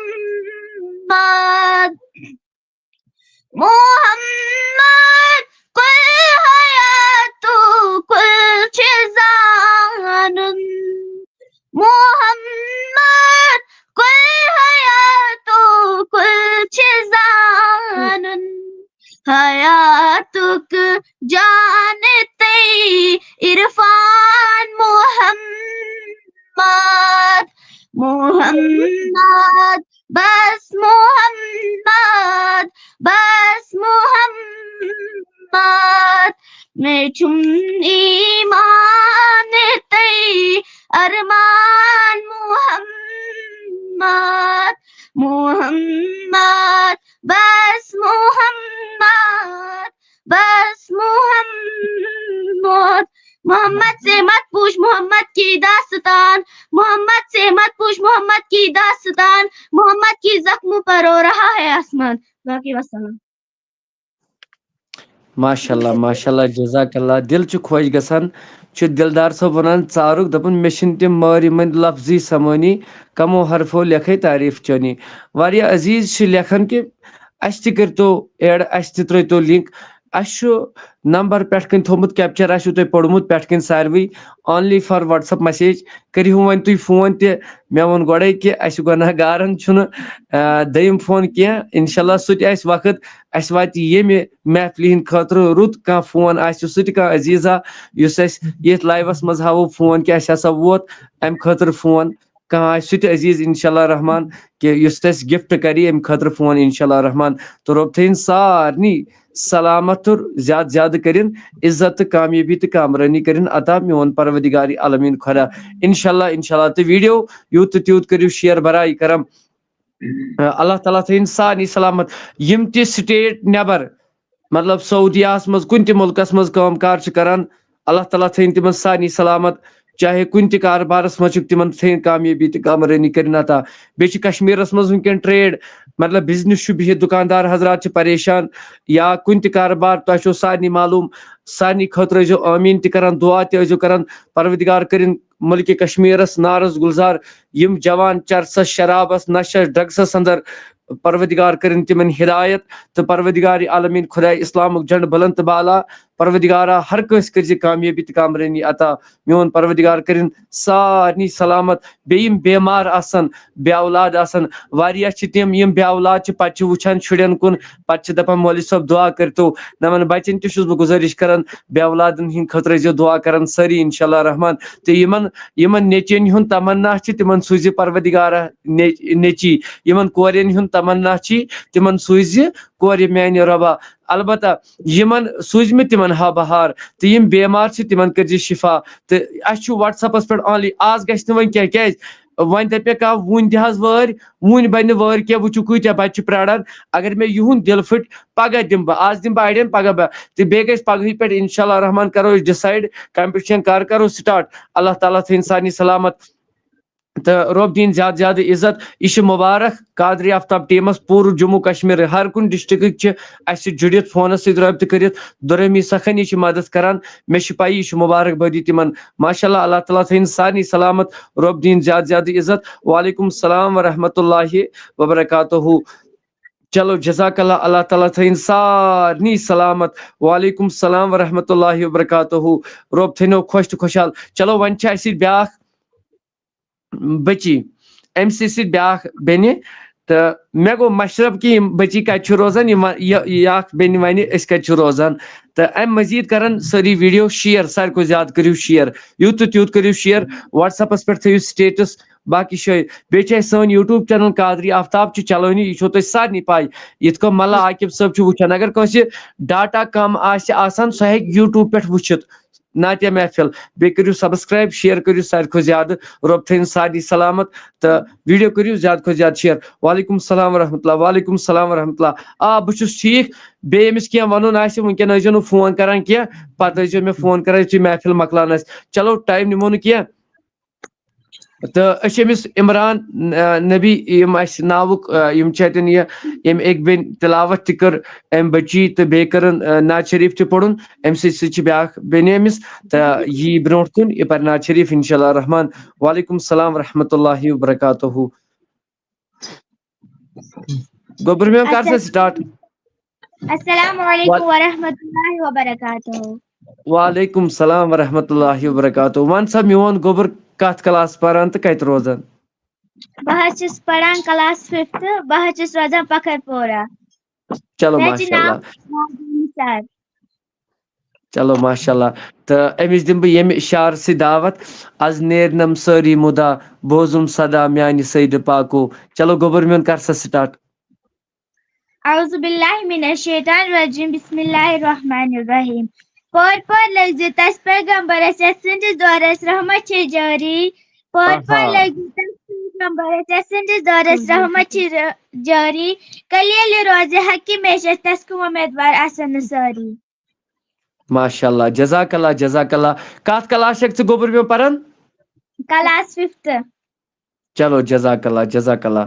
محمد کُل حیاتُک کُل چھِ زانُن۔ محمد کُل حیاتُک کُل چھِ زانُن۔ حیاتُک جان تہٕ عرفان محمد، محمد، بس محمد، بس محمد۔ مےٚ چھُم ایمان تہٕ ارمان محمد، محمد، بس محمد، بس محمد۔ محمد سے مت پوچھ محمد کی داستان، محمد سے مت پوچھ محمد کی داستان، محمد کی زخموں پر رو رہا ہے آسمان۔ باقی وسلام۔ ماشاء اللہ، ماشاء اللہ، جزاک اللہ۔ دِل چھُ خۄش گژھان، چھُ دِلدار صٲب وَنان ژارُک، دَپان، مےٚ چھِنہٕ تِم مٲرۍ مٔنٛدۍ لفظی سَمٲنی، کَمو حرفو لیکھے تعریٖف چٲنی۔ واریاہ عزیٖز چھِ لیکھان کہِ اَسہِ تہِ کٔرۍتو add، اَسہِ تہِ ترٛٲیتو link۔ اَسہِ چھُ نمبر پٮ۪ٹھ کَنۍ تھوٚومُت، capture آسِوٕ تۄہہِ پوٚرمُت پٮ۪ٹھ کَنۍ ساروٕے، only for WhatsApp message۔ کٔرِو وۄنۍ تُہۍ فون تہِ، مےٚ ووٚن گۄڈَے کہِ اَسہِ گۄناہ گارَن چھُنہٕ، آ، دوٚیِم فون کینٛہہ۔ اِنشاء اللہ سُہ تہِ آسہِ وقت، اَسہِ واتہِ ییٚمہِ محفلہِ ہِنٛدِ خٲطرٕ رُت کانٛہہ فون آسہِ، سُہ تہِ کانٛہہ عزیٖزا یُس اَسہِ ییٚتھۍ live-س منٛز ہاوو فون کہِ اَسہِ ہسا ووت اَمہِ خٲطرٕ فون۔ کانٛہہ آسہِ سُہ تہِ عزیٖز اِنشاء اللہ رحمان کہِ یُس اَسہِ gift کَرِ اَمہِ خٲطرٕ فون اِنشاء اللہ رحمان۔ تہٕ رۄب تھٲیِن سارنٕے سلامت تہٕ زیادٕ زیادٕ کٔرِن عزت تہٕ کامیٲبی تہٕ کامرٲنی کٔرِن عطا میون پروردگار عالمیٖن خۄدا۔ اِنشاء اللہ، اِنشاء اللہ۔ تہٕ video یوٗت تہٕ تیوٗت کٔرِو share برائے کرم۔ اللہ تعالیٰ تھٲیِن سارنٕے سلامت۔ یِم تہِ state نٮ۪بر، مطلب سعودیاہس منٛز، کُنہِ تہِ مُلکس منٛز کٲم کار چھِ کران، اللہ تعالیٰ تھٲیِن تِمن سارنٕے سلامت۔ چاہے کُنہِ تہِ کارٕبارس منٛز چھُکھ، تِمن تھٲیِن کامیٲبی تہٕ کامرٲنی کٔرِن عطا۔ بیٚیہِ چھِ کشمیٖرس منٛز وٕنکیٚن trade، مطلب business چھُ بِہِتھ، دُکاندار حضرات چھِ پریشان، یا کُنہِ تہِ کارٕبار، تۄہہِ چھو سارنٕے معلوٗم، سارنٕے خٲطرٕ ٲسۍزیو آمیٖن تہِ کران، دُعا تہِ ٲسۍزیو کران، پروردگار کٔرِن مُلکہِ کشمیٖرس نارس گُلزار، یِم جوان چرسس، شرابس، نشس، drugs-س اندر، پروردگار کٔرِن تِمن ہدایت، تہٕ پروردگار عالمیٖن خۄداے اسلامُک جنڈٕ بلند تہٕ بالا۔ پروردگارا، ہر کٲنٛسہِ کٔرۍ زِ کامیٲبی تہٕ کامرٲنی عطا۔ میون پروردگار کٔرِن سارنٕے سلامت۔ بیٚیہِ یِم بیمار آسن، بے اولاد آسن، واریاہ چھِ تِم یِم بے اولاد چھِ، پتہٕ چھِ وٕچھان شُرٮ۪ن کُن، پتہٕ چھِ دپان، مولوی صٲب، دُعا کٔرتو۔ نہ، یِمن بچن تہِ چھُس بہٕ گُزٲرِش کران، بے اولادن ہٕنٛدِ خٲطرٕ ٲسۍزیو دُعا کران سٲری، انشاءاللہ رحمان۔ تہٕ یِمن، یِمن نیٚچوٮ۪ن ہُنٛد تمنا چھِ، تِمن سوٗزِ پروردگارا نے-، نیٚچی۔ یِمن کورٮ۪ن ہُنٛد تمنا چھِ، تِمن سوٗزِ کورِ میانہِ رۄبا۔ البتہ یِمن سوٗزمٕتۍ تِمن ہا بہار، تہٕ یِم بیمار چھِ، تِمن کٔرزِ شفا۔ تہٕ اَسہِ چھُ WhatsApp-س پٮ۪ٹھ only، آز گژھِ نہٕ وۄنۍ کینٛہہ، کیازِ وۄنۍ دَپہِ مےٚ کانٛہہ، وُنہِ دِ حظ وٲرۍ، وُنہِ بَنہِ نہٕ وٲرۍ کینٛہہ، وٕچھِو کۭتیٛاہ بَچہِ چھِ پرٛاران۔ اگر مےٚ یِہُنٛد دِل پھٕٹہِ، پگاہ دِمہٕ بہٕ، آز دِمہٕ بہٕ اَڑٮ۪ن، پگاہ بہٕ، تہٕ بیٚیہِ گژھِ پگہٕے پٮ۪ٹھ انشاءاللہ رحمان کرو أسۍ decide، competition کر کرو start۔ اللہ تعالیٰ تھٲیِن سارنٕے سلامت۔ تہٕ رۄب دِیِن زیادٕ زیادٕ عزت۔ یہِ چھِ مُبارک قادری آفتاب ٹیٖمَس، پوٗرٕ جموں کشمیر، ہر کُنہِ ڈسٹرکٕکۍ چھِ اَسہِ سۭتۍ جُڑِتھ، فونَس سۭتۍ رٲبطہٕ کٔرِتھ۔ دُرٲمی سخن یہِ چھِ مدد کران۔ مےٚ چھِ پَیی یہِ چھِ مُبارک بٲدی تِمن۔ ماشاء اللہ، اللہ تعالیٰ تھٲیِن سارنٕے سلامت، رۄب دِیِن زیادٕ زیادٕ عزت۔ وعلیکم السلام ورحمۃ اللہ وبرکاتہ۔ چلو، جزاک اللہ، اللہ تعالیٰ تھٲیِن سارنٕے سلامت۔ وعلیکم السلام ورحمۃ اللہ وبرکاتہ۔ رۄب تھٲینو خۄش تہٕ خۄشحال۔ چلو، وۄنۍ چھِ اَسہِ سۭتۍ بیٛاکھ بٔچی، أمۍ سٕے سۭتۍ بیٛاکھ بیٚنہِ۔ تہٕ مےٚ گوٚو مشرف کہِ یِم بٔچی کَتہِ چھِ روزان، یِم وَ-، یہِ، یہِ اَکھ بیٚنہِ وَنہِ أسۍ کَتہِ چھِ روزان۔ تہٕ اَمہِ مٔزیٖد کَرَن سٲری ویٖڈیو شِیَر، ساروی کھۄتہٕ زیادٕ کٔرِو شِیَر، یوٗت تہٕ تیوٗت کٔرِو شِیَر۔ WhatsApp-َس پٮ۪ٹھ تھٲیِو status، باقٕے جایہِ۔ بیٚیہِ چھِ اَسہِ سٲنۍ YouTube channel قادری آفتاب چھِ چلٲنی، یہِ چھو تۄہہِ سارنٕے پَے۔ یِتھ کٔنۍ ملا عاقب صٲب چھُ وٕچھان، اگر کٲنٛسہِ ڈاٹا کم آسہِ آسان، سُہ ہیٚکہِ YouTube پٮ۪ٹھ وٕچھِتھ نعتیہ محفل۔ بیٚیہِ کٔرِو subscribe، share کٔرِو ساروی کھۄتہٕ زیادٕ۔ رۄب تھٲیِن سارنٕے سلامت تہٕ ویٖڈیو کٔرِو زیادٕ کھۄتہٕ زیادٕ share۔ وعلیکم السلام ورحمۃ اللہ، وعلیکم السلام ورحمۃ اللہ۔ آ، بہٕ چھُس ٹھیٖک۔ بیٚیہِ ییٚمِس کینٛہہ وَنُن آسہِ، وٕنکٮ۪ن ٲسۍزیو نہٕ فون کران کینٛہہ، پَتہٕ ٲسۍزیو مےٚ فون کران یُتھُے محفل مۄکلان آسہِ۔ چلو، ٹایم نِمو نہٕ کینٛہہ۔ تہٕ أسۍ چھِ أمِس عمران، آ، نبی، یِم اَسہِ ناوُک، آ، یِم چھِ اَتٮ۪ن یہِ، ییٚمہِ أکۍ بیٚنہِ تِلاوت تہِ کٔر، أمۍ بٔچی تہٕ بیٚیہِ کٔرٕن، آ، نعت شریٖف تہِ پوٚرُن، أمۍ سۭتۍ سۭتۍ چھِ بیٛاکھ بیٚنہِ أمِس تہٕ یی برٛونٛٹھ کُن، یہِ پَرِ نعت شریٖف اِنشاء اللہ الرحمن۔ وعلیکم السلام ورحمۃ اللہ وبرکاتہ۔ گوٚبُر میون، کر سا اچھا۔ Start۔ السلام علیکم وعل-، ورحمۃ اللہ وبرکاتہ۔ وعلیکم السلام ورحمۃ اللہ وبرکاتہ۔ وَن سا میون گوٚبُر کتھ کلاس پران تہٕ کتہِ روزان؟ بہٕ حظ چھُس پران class fifth، بہٕ حظ چھُس روزان پکھر پورہ۔ چلو، مےٚ چھُ ماشاء ناو اللہ۔ نازنین نثار۔ چلو، ماشاء اللہ۔ تہٕ أمِس دِمہٕ بہٕ ییٚمہِ شعر سۭتۍ دعوت، از نیرنم سٲری مُدا، بوزُم صدا میانہِ سیدٕ پاکو۔ چلو، گوٚبُر میون، کر سا start۔ اعوذ باللہ من الشیطان الرجیم، بسم اللہ الرحمن الرحیم۔ پور پور لٔگۍ زِ تس پیغمبرس یتھ سٕنٛدِس دورس رحمت چھے جٲری۔ پور پور آہا۔ لٔگۍ زِ تس پیغمبرس یتھ سٕنٛدِس دورس رحمت چھے ر-، جٲری۔ کلیلہِ روزِ حقہِ میشس تس کُن وۄمیدوار آسن نہٕ سٲری۔ ماشاء اللہ، جزاک اللہ، جزاک اللہ۔ کتھ کلاس چھکھ ژٕ گوٚبُر میون پران؟ Class fifth۔ چلو، جزاک اللہ، جزاک اللہ۔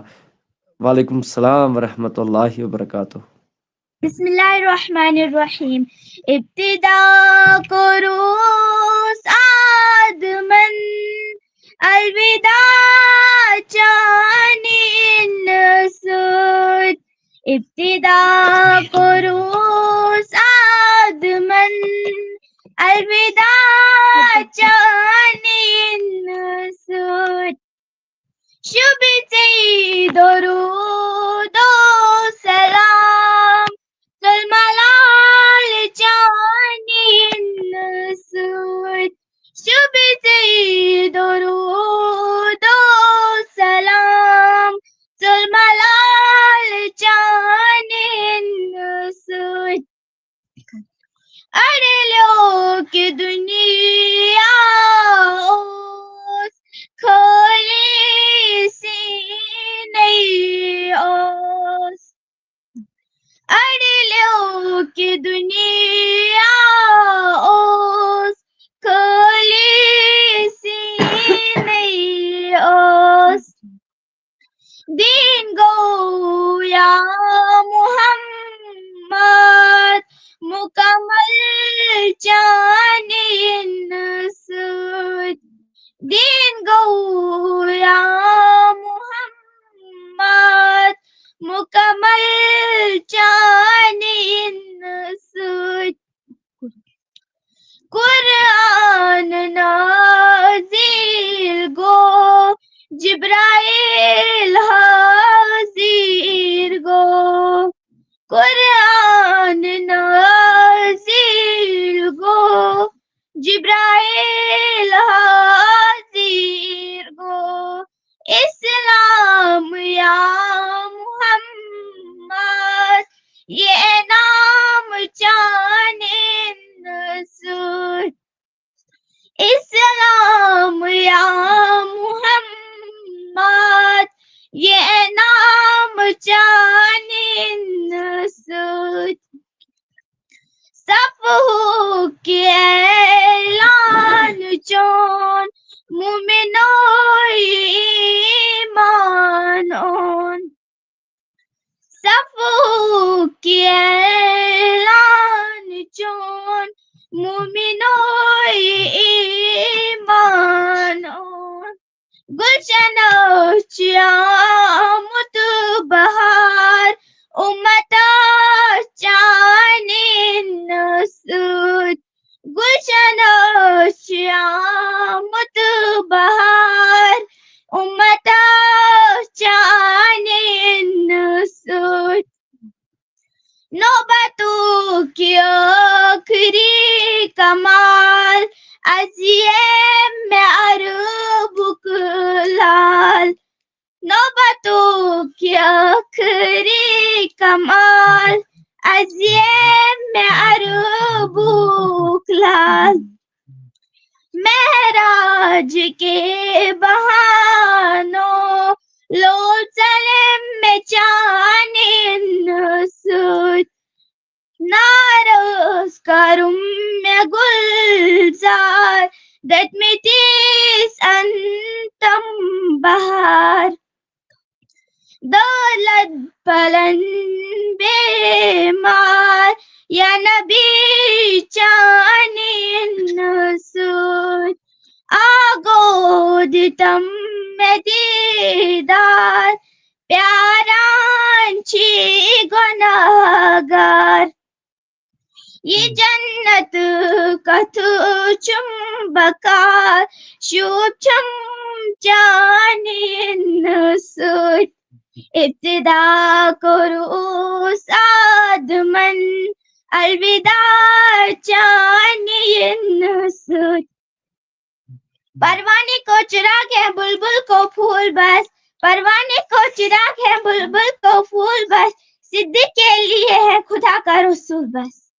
وعلیکم السلام ورحمۃ اللہ وبرکاتہ۔ بسم اللہ الرحمن الرحیم۔ ابتدا کوٚروس آدمن الوداع چانہِ اِنہٕ سۭتۍ۔ ابتدا کوٚروس آدمن الوداع چانہِ اِنہٕ سۭتۍ۔ شوٗبہِ ژےٚ درود و سلام، ژوٚل ملال چانہِ اِنہٕ سۭتۍ۔ شوٗبہِ ژےٚ درود و سلام، ژوٚل ملال چانہِ اِنہٕ سۭتۍ۔ اڑلیو کہِ دُنیا اوس خٲلی سیٖنے اوس۔ اڑلیو کہِ دُنیا اوس خٲلی سیٖنے اوس۔ دین گویا محمد مکمل چانہِ اِنہٕ سۭتۍ۔ دین گویا محمد مکمل چانہِ اِنہٕ سۭتۍ۔ قرآن نازل گوٚو، جبرائیل حاضر گوٚو۔ قرآن نازل گوٚو، جبرائیل حاضر گوٚو۔ اسلام یا محمد، یہِ انعام چانہِ اِنہٕ سۭتۍ۔ اسلام یا محمد، یہِ انعام چانہِ اِنہٕ سۭتۍ۔ صفحُک اعلان چون مومنو ایمان اون۔ صفوک اعلان چون، مومنو ایمان اون۔ گلشنو چھ آمت بہار، امتو چانن سۭتۍ۔ گلشنو چھ آمت بہار، امتو چانن سۭتۍ۔ نوبتُک ٲخری کمال، از ییٚمہِ عربُک لال۔ نوبتُک ٲخری کمال، از ییٚمہِ عربُک لال۔ معراج کے بہانو لول ژلم مےٚ چانن سۭتۍ۔ نارس کرم مےٚ گلزار، دٔتمٕتِس انتم بہار۔ دولت پلن بیمار، یا نبی چانن سۭتۍ۔ آگو دِتم مےٚ دیٖدار، پیاران چھی گۄناہگار۔ یہِ جنت کتھ چھُم بکار، شوٗب چھُم چانہِ یِنہٕ سۭتۍ۔ ابتدا کوٚرُس آدمن الوداع چانہِ یِنہٕ سۭتۍ۔ پروانے کو چراغ ہے، بلبل کو پھول بس۔ پروانے کو چراغ ہے، بلبل کو پھول بس۔ صدق کے لیے ہے خدا کا رسول بس۔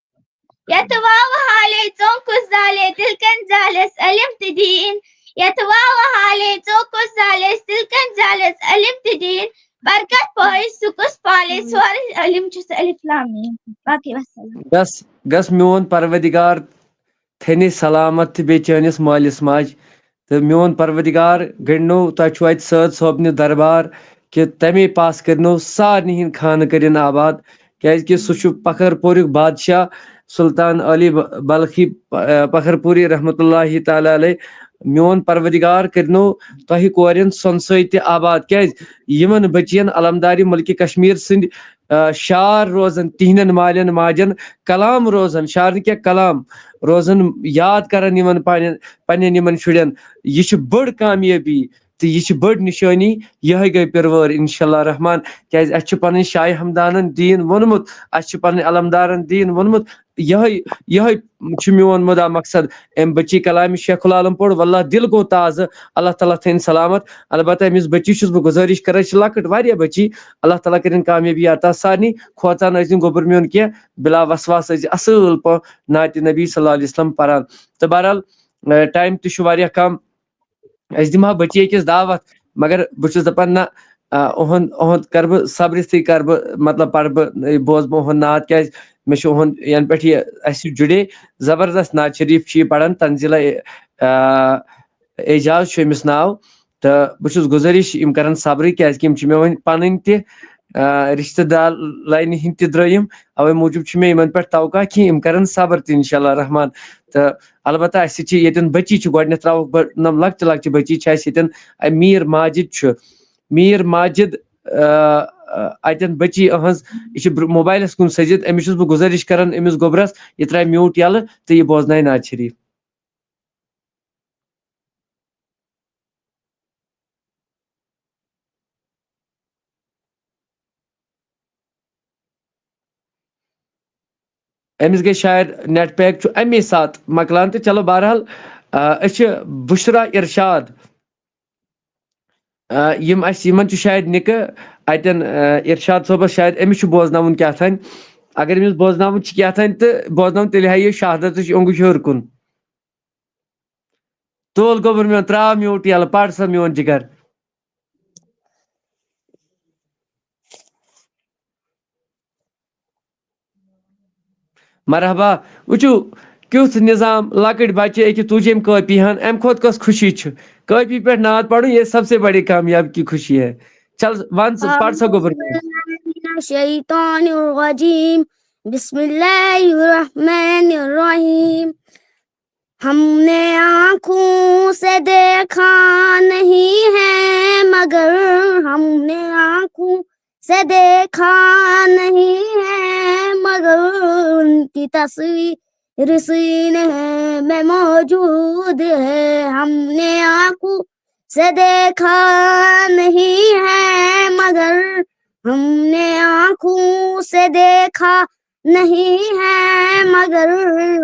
یتھ واو حالے ژوٚنکُس زالے تِلکن زالس علم تہٕ دیٖن۔ یتھ واو حالے ژوٚنکُس زالس تِلکن زالس علم تہٕ دیٖن۔ برکت پٲے سُہ کُس پالے سورُے علم چھُس الف لام میم۔ باقٕے وسلام۔ گژھ گژھ میون پروردگار تھٲینی سلامت تہٕ بیٚیہِ چٲنِس مٲلِس ماجہِ۔ تہٕ میون پروردگار گٔنٛڈنو، تۄہہِ چھُو اَتہِ سٲد صٲبنہِ دربار کہِ تَمے پاس کٔرنو سارنٕے ہِنٛدۍ خانہٕ کٔرِن آباد، کیٛازِکہِ سُہ چھُ پکھر پوٗرُک بادشاہ سلطان علی ب-، بلخی پ-، پکھر پوٗری رحمتہ اللہ تعالیٰ علیہ۔ میون پروردگار کٔرنو تۄہہِ کورٮ۪ن سۄنہٕ سۭتۍ تہِ آباد، کیٛازِ یِمن بٔچِین علمدارِ مُلکہِ کشمیٖر سٕنٛدۍ، آ، شعر روزن تِہنٛدٮ۪ن مالٮ۪ن ماجن، کلام روزن، شعر نہٕ کینٛہہ، کلام روزن یاد کران یِمن پننٮ۪ن، پننٮ۪ن یِمن شُرٮ۪ن۔ یہِ چھِ بٔڑ کامیٲبی تہٕ یہِ چھِ بٔڑ نِشٲنی۔ یِہوٚے گٔے پِروٲر انشاءاللہ رحمان، کیٛازِ اَسہِ چھُ پنٕنۍ شاہِ ہمدانن دیٖن ووٚنمُت، اَسہِ چھُ پنٕنۍ علمدارن دیٖن ووٚنمُت۔ یِہوٚے، یِہوٚے چھُ میون مُدا مقصد۔ أمۍ بٔچی کلامِ شیخ العالم پوٚر، واللہ دِل گوٚو تازٕ، اللہ تعالیٰ تھٲیِن سلامت۔ البتہ أمِس بٔچی چھُس بہٕ گُزٲرِش کران، أسۍ چھِ لۄکٕٹ واریاہ بٔچی، اللہ تعالیٰ کٔرِن کامیٲبی عطا سارنٕے۔ کھوژان ٲسۍ نہٕ گوٚبُر میون کینٛہہ، بلا وسواس ٲسۍ اَصٕل پٲٹھۍ نعتِ نبی صلی اللہ علیہ وسلم پران۔ تہٕ بہرحال، اے، ٹایم تہِ چھُ واریاہ کم، أسۍ دِمہٕ ہا بٔچی أکِس دعوت، مگر بہٕ چھُس دَپان نہ، آ، اُہُنٛد، اُہُنٛد کَرٕ بہٕ صبرِ سۭتۍ کَرٕ بہٕ، مطلب، پَرٕ بہٕ، یہِ بوزٕ بہٕ اُہُنٛد نعت، کیٛازِ مےٚ چھُ اُہُنٛد یَنہٕ پٮ۪ٹھ یہِ اَسہِ سۭتۍ جُڑے، زبردست نعت شریٖف چھُ یہِ پَران، تنزیلہ، آ، اعجاز چھُ أمِس ناو۔ تہٕ بہٕ چھُس گُزٲرِش، یِم کَرَن صبرٕے، کیٛازِکہِ یِم چھِ مےٚ وۄنۍ پَنٕنۍ تہِ، آ، رِشتہٕ دار لاینہِ ہِنٛدۍ تہِ درٛٲے یِم، اَوَے موٗجوٗب چھُ مےٚ یِمَن پٮ۪ٹھ توقع کہِ یِم کَرَن صبر تہِ اِنشاء اللہ رحمان۔ تہٕ البتہ اَسہِ چھِ ییٚتٮ۪ن بٔچی چھِ، گۄڈٕنٮ۪تھ ترٛاوَکھ بہٕ نۄم لۄکچہِ لۄکچہِ بٔچی چھِ اَسہِ ییٚتٮ۪ن، اَ، میٖر ماجد چھُ، میٖر ماجد، آ، آ، اَتٮ۪ن بٔچی أہٕنٛز، یہِ چھِ برٛ-، موبایلَس کُن سٔجِتھ، أمِس چھُس بہٕ گُزٲرِش کَران، أمِس گوٚبرَس، یہِ ترٛاوِ میوٗٹ یَلہٕ تہٕ یہِ بوزنایہِ نعت شریٖف۔ أمِس گٔے شاید نیٹ پیک چھُ اَمے ساتہٕ مۄکلان تہٕ چلو بہرحال، آ، أسۍ چھِ بُشرا ارشاد، آ، یِم اَسہِ، یِمَن چھُ شاید نِکہٕ اَتٮ۪ن، آ، ارشاد صٲبَس شاید أمِس چھُ بوزناوُن کیٛاہ تام۔ اگر أمِس بوزناوُن چھُ کیٛاہ تام تہٕ بوزناوُن، تیٚلہِ ہایہِ یہِ شہادتٕچ اوٚنٛگُج ہیوٚر کُن۔ تُل گوٚبُر میون، ترٛاو میوٗٹ یَلہٕ، پَر سا میون جِگر۔ مرحبا۔ وٕچھِو، کیُتھ نظام، لۄکٕٹۍ بچہِ أکِس تُج أمۍ کٲپی ہن، اَمہِ کھۄتہٕ کۄس خوشی چھِ؟ کٲپی پٮ۪ٹھ نعت پرُن، یہ سب سے بڑی کامیاب کی خوشی ہے۔ چل، وَن ژٕ، پَر سا گوٚبُر۔ أعوذ باللہ من الشیطان الرجیم۔ بسم اللہ الرحمن الرحیم۔ ہم نے آنکھوں سے دیکھا نہیں ہے، مگر ہم نے آنکھوں سے دیکھا نہیں ہے، مگر ان کی تصویر سینے میں موجود ہے۔ ہم نے آنکھوں سے دیکھا نہیں ہے، مگر ہم نے آنکھوں سے دیکھا نہیں ہے، مگر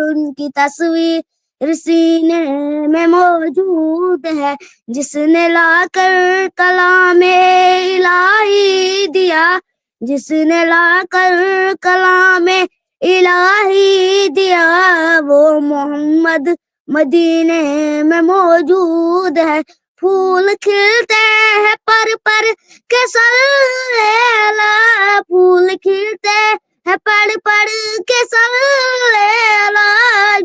ان کی تصویر سینے میں موجود ہے۔ جس نے لا کر کلام الہی دیا، جس نے لا کر کلام الہی دیا، وہ محمد مدینے میں موجود ہے۔ پھول کھلتے ہیں پر پر کے سر لیلا، پھول کھلتے ہیں پر پر کے سر لیلا،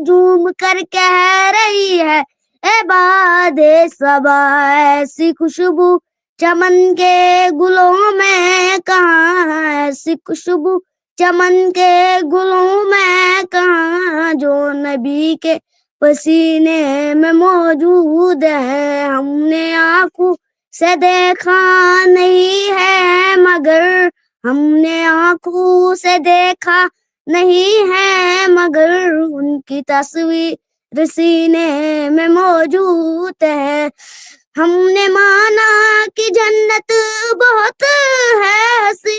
جھوم کر کہہ رہی ہے اے باد صبا، ایسی خوشبو چمن کے گلوں میں کہاں، ایسی خوشبو چمن کے گلوں میں کہاں، جو نبی کے پسینے میں موجود ہے۔ ہم نے آنکھوں سے دیکھا نہیں ہے، مگر ہم نے آنکھوں سے دیکھا نہیں ہے، مگر ان کی تصویر سینے میں موجود ہے۔ ہم نے مانا کہ جنت بہت ہے ایسی،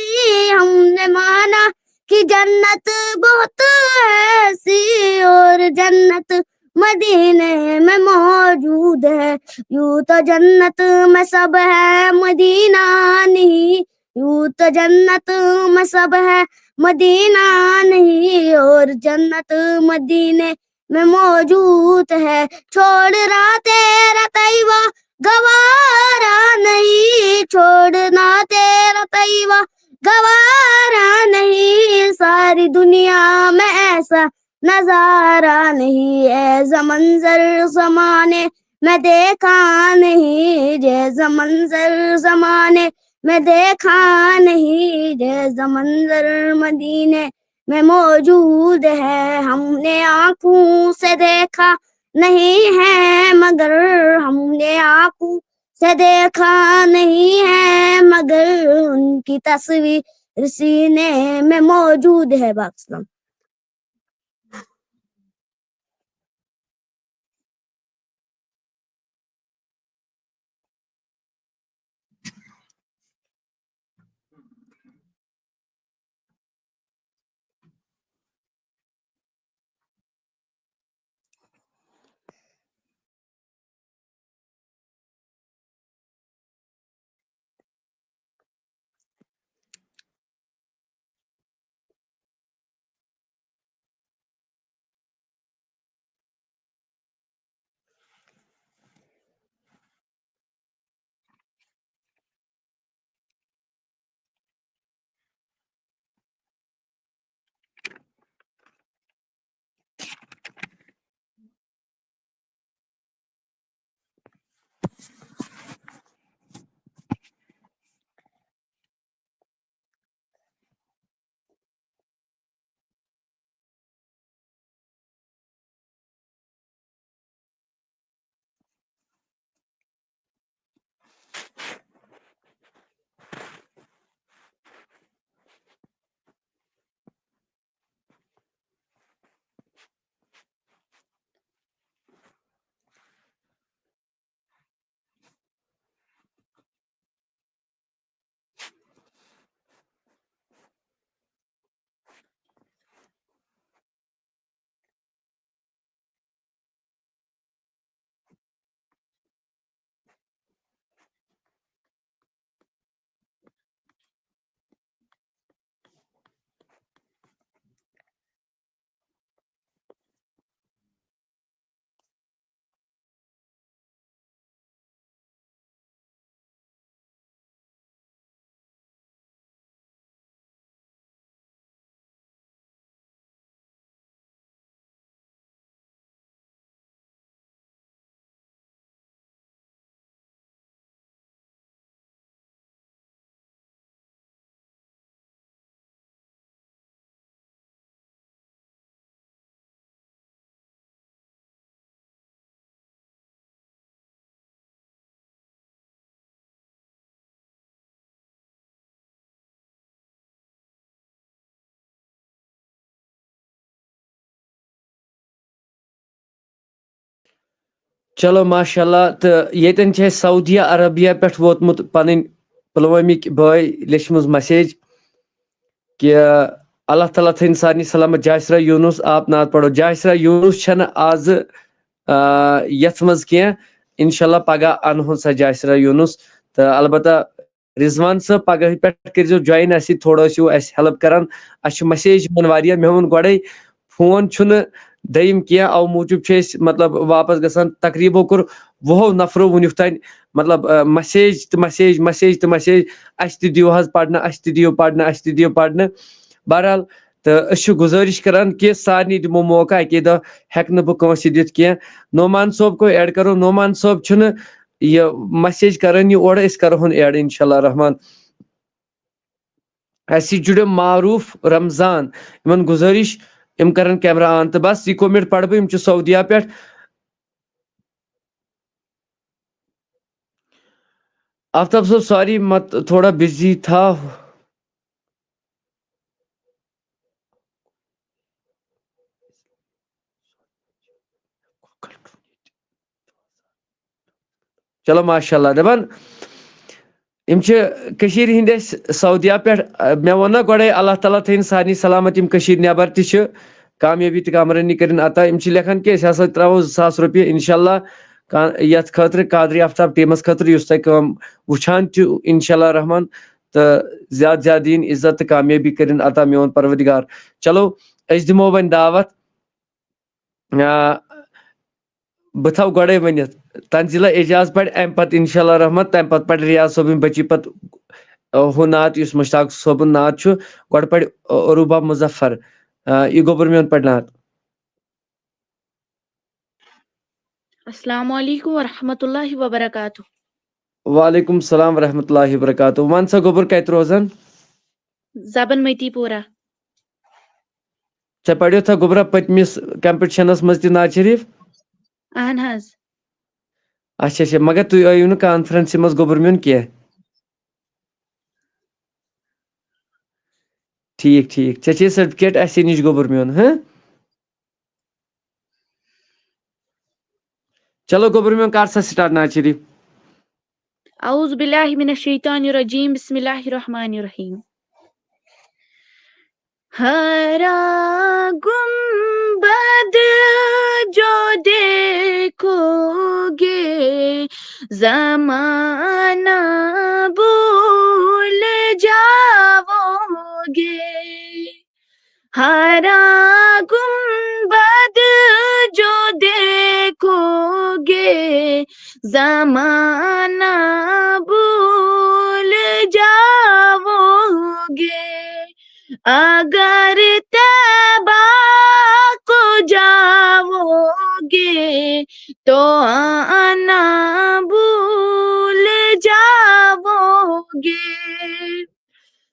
ہم نے مانا کہ جنت بہت ہے ایسی، اور جنت مدینے میں موجود ہے۔ یوں تو جنت میں سب ہے، مدینہ نہیں، یوں تو جنت میں سب ہے، مدینہ نہیں، اور جنت مدینے میں موجود ہے۔ چھوڑنا تیرا طیبہ گوارا نہیں، چھوڑنا تیرا طیبہ گوارا نہیں، ساری دنیا میں ایسا نظارہ نہیں، ایسا منظر زمانے میں دیکھا نہیں، جیسا منظر زمانے میں دیکھا نہیں، جیسا منظر مدینے میں موجود ہے۔ ہم نے آنکھوں سے دیکھا نہیں ہے، مگر ہم نے آنکھوں سے دیکھا نہیں ہے، مگر ان کی تصویر سینے میں موجود ہے۔ باقی سلام۔ چلو، ماشاء اللہ۔ تہٕ ییٚتٮ۪ن چھِ اَسہِ سعودیہ عربیہ پٮ۪ٹھ ووتمُت پَنٕنۍ پُلوٲمِکۍ بٲے لیچھمٕژ مسیج کہِ اللہ تعالیٰ تھٲیِن سارنٕے سلامت۔ جاسرہ یونس، آپ نعت پرو۔ جاسرہ یونس چھَنہٕ آزٕ، آ، یَتھ منٛز کینٛہہ۔ انشاءاللہ پگاہ اَنہون سۄ جاسرہ یونس۔ تہٕ البتہ رضوان صٲب، پگہٕے پٮ۪ٹھ کٔرۍزیو join اَسہِ سۭتۍ، تھوڑا ٲسِو اَسہِ help کران۔ اَسہِ چھِ مسیج یِوان واریاہ۔ مےٚ ووٚن گۄڈَے، فون چھُنہٕ دٔیِم کینٛہہ، اَوٕ موٗجوٗب چھِ أسۍ، مطلب، واپس گژھان۔ تقریٖبو کوٚر وُہو نفرو وٕنیُک تام، مطلب، مسیج تہٕ مسیج، مسیج تہٕ مسیج، اَسہِ تہِ دِیِو حظ پرنہٕ، اَسہِ تہِ دِیِو پرنہٕ، اَسہِ تہِ دِیِو پرنہٕ۔ بہرحال، تہٕ أسۍ چھِ گُزٲرِش کران کہِ سارنٕے دِمو موقع، اَکے دۄہ ہٮ۪کہٕ نہٕ بہٕ کٲنٛسہِ دِتھ کینٛہہ۔ نعمان صٲب کو add کرو۔ نعمان صٲب چھُنہٕ یہِ مسیج کران یہِ اورٕ، أسۍ کرہون add انشاءاللہ رحمان۔ اَسہِ سۭتۍ جُڑیو معروف رمضان، یِمن گُزٲرِش، یِم کرن camera on۔ تہٕ بس، یہِ comment پرٕ بہٕ، یِم چھِ سعودیہ پٮ۪ٹھ۔ آفتاب صٲب، sorry، مت تھوڑا busy تھا۔ چلو، ماشاء اللہ۔ دَپان، یِم چھِ کٔشیٖرِ ہِنٛدۍ اَسہِ سعودیہ پٮ۪ٹھ، مےٚ ووٚن نہ گۄڈَے، اللہ تعالیٰ تھٲیِن سارنٕے سلامت، یِم کٔشیٖرِ نٮ۪بر تہِ چھِ، کامیٲبی تہٕ کامرٲنی کٔرِن عطا۔ یِم چھِ لیکھان کہِ أسۍ ہسا ترٛاوو زٕ ساس رۄپیہِ، انشاء اللہ، کا-، یَتھ خٲطرٕ، قادری آفتاب ٹیٖمَس خٲطرٕ، یُس تۄہہِ کٲم وٕچھان چھُ، انشاء اللہ رحمان، تہٕ زیادٕ زیادٕ دِیِن عزت تہٕ کامیٲبی کٔرِن عطا میون پروردگار۔ چلو، أسۍ دِمو وۄنۍ دعوت۔ آ، بہٕ تھاوٕ گۄڈَے ؤنِتھ، تنزیلہ اعجاز پَرِ اَمہِ پَتہٕ انشاء اللہ رحمت، تَمہِ پَتہٕ پَرِ ریاض صٲبٕنۍ بٔچی پَتہٕ، آ، ہُہ نعت یُس مشتاق صٲبُن نعت چھُ، گۄڈٕ پَرِ، آ، عروبہ مظفر، آ، یہِ گوٚبُر میون پَرِ نعت۔ السلام علیکم ورحمۃ اللہ وبرکاتہ۔ وعلیکم السلام ورحمۃ اللہ وبرکاتہ۔ وَن سا گوٚبُر، کَتہِ روزان؟ زبن متی پورہ۔ ژےٚ پَریوتھا گوٚبرا پٔتمِس competitionس منٛز تہِ نعت شریف؟ اہن حظ۔ اچھا، اچھا، مگر تُہۍ ٲیِو نہٕ conferenceہِ منٛز گوٚبُر میون کینٛہہ۔ ٹھیٖک، ٹھیٖک۔ ژےٚ چھے certificate اَسے نِش گوٚبُر میون، ہہ؟ چلو گوٚبُر میون، کر سا start نعت شریف۔ اعوذ باللہ من الشیطان الرجیم، بسم اللہ الرحمن الرحیم۔ ہرا گنبد جو دیکھو گے، زمانہ بھول جاؤ گے۔ ہرا گنبد جو دیکھو گے، زمانہ بھول جاؤ گے۔ اگر طیبہ کو جاؤ گے، تو آنا بھول جاؤ گے۔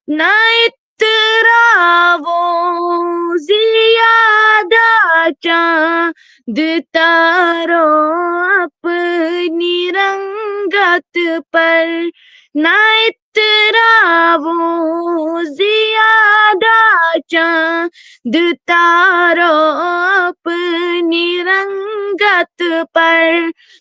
نہ اتراؤ زیادہ چاند تارو اپنی رنگت پر، نہ اتراؤ زیادہ چاند تارو اپنی رنگت پر۔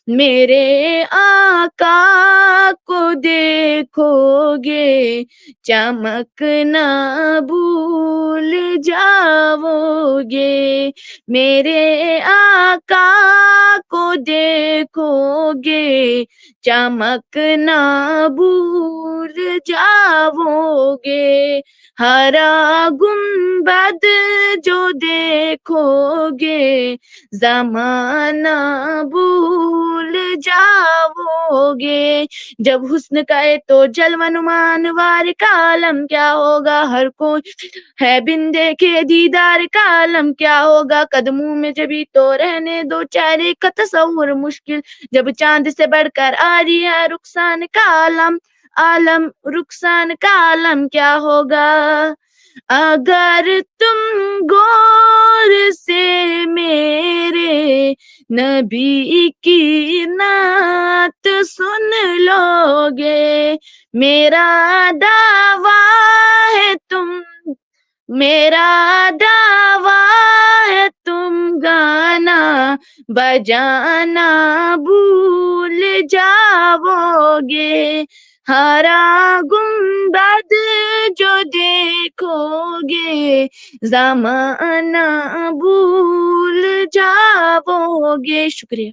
میرے آقا کو دیکھو گے، چمکنا بھول جاؤ گے۔ میرے آقا کو دیکھو گے، چمکنا بھول جاؤ گے۔ ہرا گنبد جو دیکھو گے، زمانہ بھول جاؤ گے۔ جب حسن کا ہے تو جلوہ نما انوار کا عالم کیا ہوگا؟ ہر کوئی ہے بن دیکھے دیدار کا عالم کیا ہوگا؟ قدموں میں جبھی تو رہنے دو چہرے کا تصور مشکل، جب چاند سے بڑھ کر آ رہی ہے رخسان کا عالم، عالم، رخسان کا عالم کیا ہوگا؟ اگر تم غور سے میرے نبی کی نعت سن لو گے، میرا دعویٰ ہے تم، میرا دعویٰ ہے تم گانا بجانا بھول جاؤ گے، ہرا گنبد جو دیکھو گے، زمانہ بھول جاؤ گے۔ شکریہ۔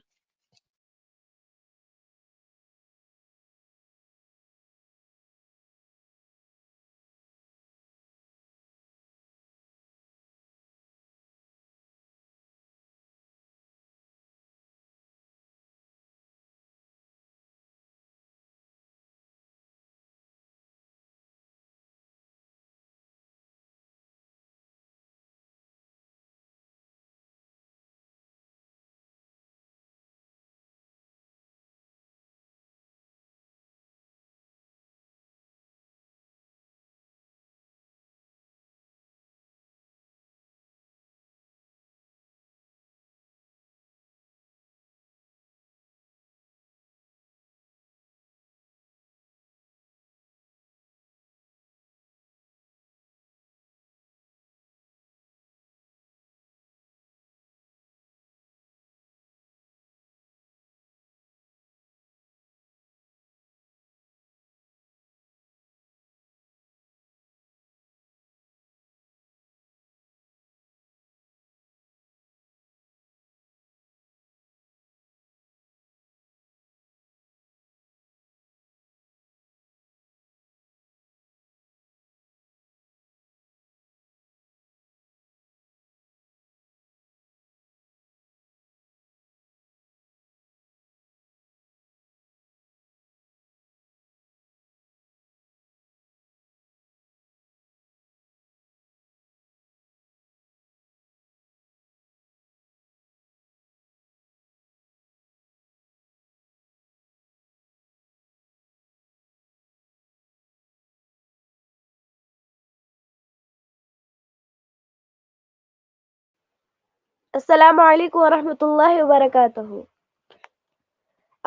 السلام عليكم ورحمة الله وبركاته.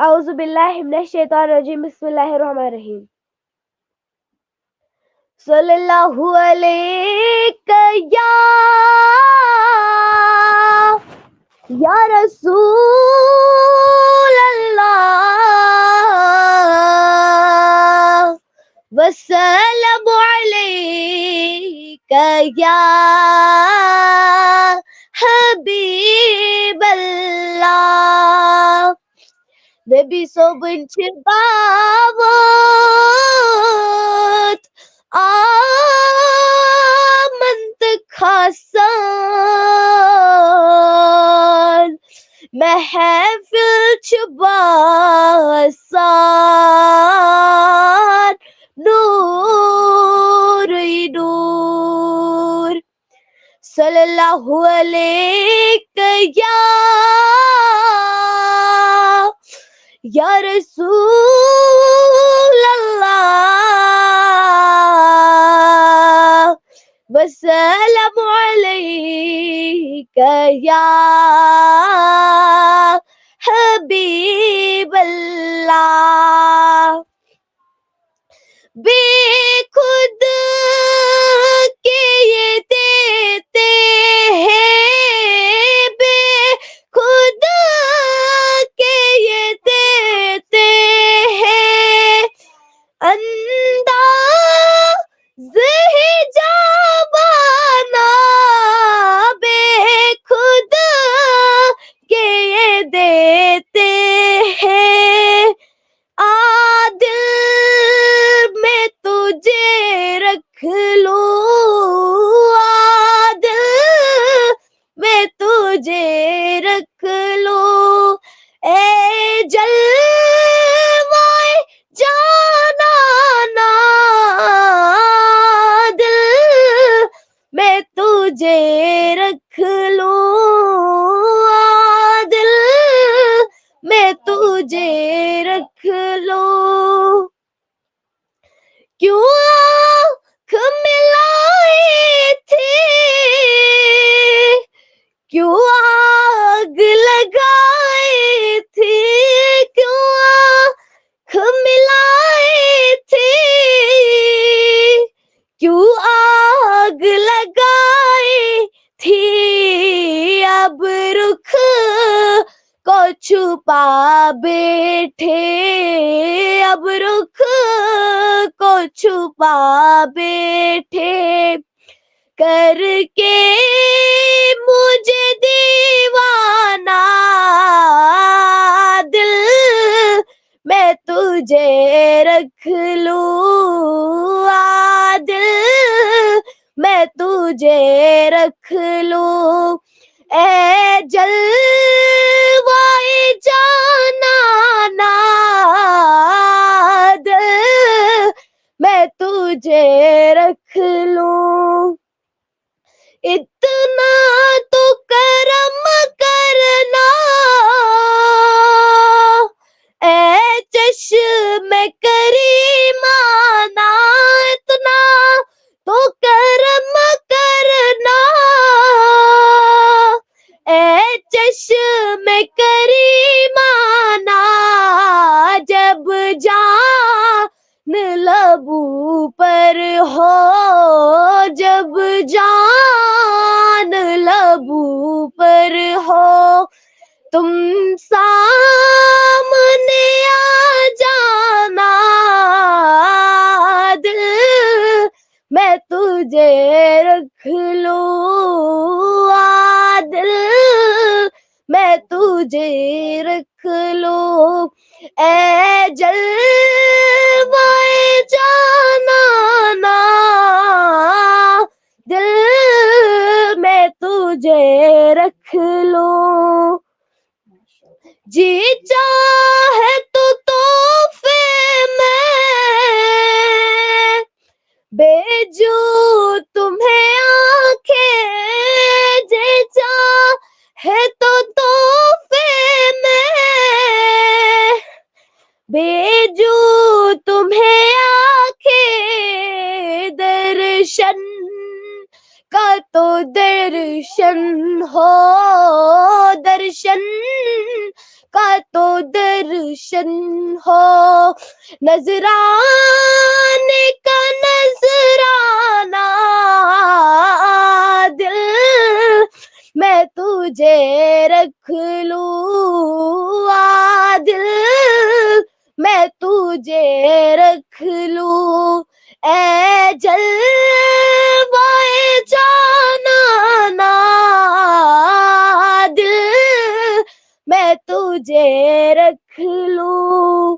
أعوذ بالله من الشيطان الرجيم. بسم الله الرحمن الرحيم. صلى الله عليك يا، يا رسول الله، والسلام عليك يا حبيب الله. نبی صٲبٕنۍ چھِ دعوت آمن تہٕ کھسان، محفل چھِ باسان نوٗرٕے نوٗر۔ صلى الله عليك يا، يا رسول الله، والسلام عليك يا حبيب الله. بے خود کے یہ دیتے ہیں، بے خود کے یہ دیتے ہیں، انداز ہے جوانانہ، بے خود کے یہ دیتے ہیں۔ آ دل میں تجھے رکھ لوں، آ دل میں تجھے رکھ لوں، اے جلوہ جانانا، دل میں تجھے رکھ لوں، آ دل میں تجھے رکھ لوں۔ کیوں آنکھ ملائی تھی، کیوں آگ لگائی تھی، کیوں آنکھ ملائی تھی، کیوں آگ لگائی تھی، اب رخ چھپا بیٹھے، اب رخ کو چھپا بیٹھے، کر کے مجھے دیوانہ دل، میں تجھے رکھ لوں، آ دل، میں تجھے رکھ لوں۔ اے جلوائے جانانا دل، میں تجھے رکھ لوں۔ اتنا تو کرم کرنا، اے چشم کریمانہ، اتنا تو کرم کرنا، اے چشم کریمانہ، جب جان لبوں پر ہو، جب جان لبوں پر ہو، تم سامنے آ جانا دل، میں تجھے رکھ لوں، آ دل، میں تجھے رکھ لوں۔ اے جلوائے جانانا دل، میں تجھے رکھ لوں۔ جی چاہے تو تحفے میں بھیجوں تمہیں آنکھیں، جی چاہے تو تحفے میں بھیجوں تمہیں آنکھیں، درشن کا تو درشن ہو، درشن کا تو درشن ہو، نذرانے کا نذرانہ دل، میں تجھے رکھ لوں، آ دل، میں تجھے رکھ لوں۔ اے جلوائے جانانا دل، میں تجھے رکھ لوں۔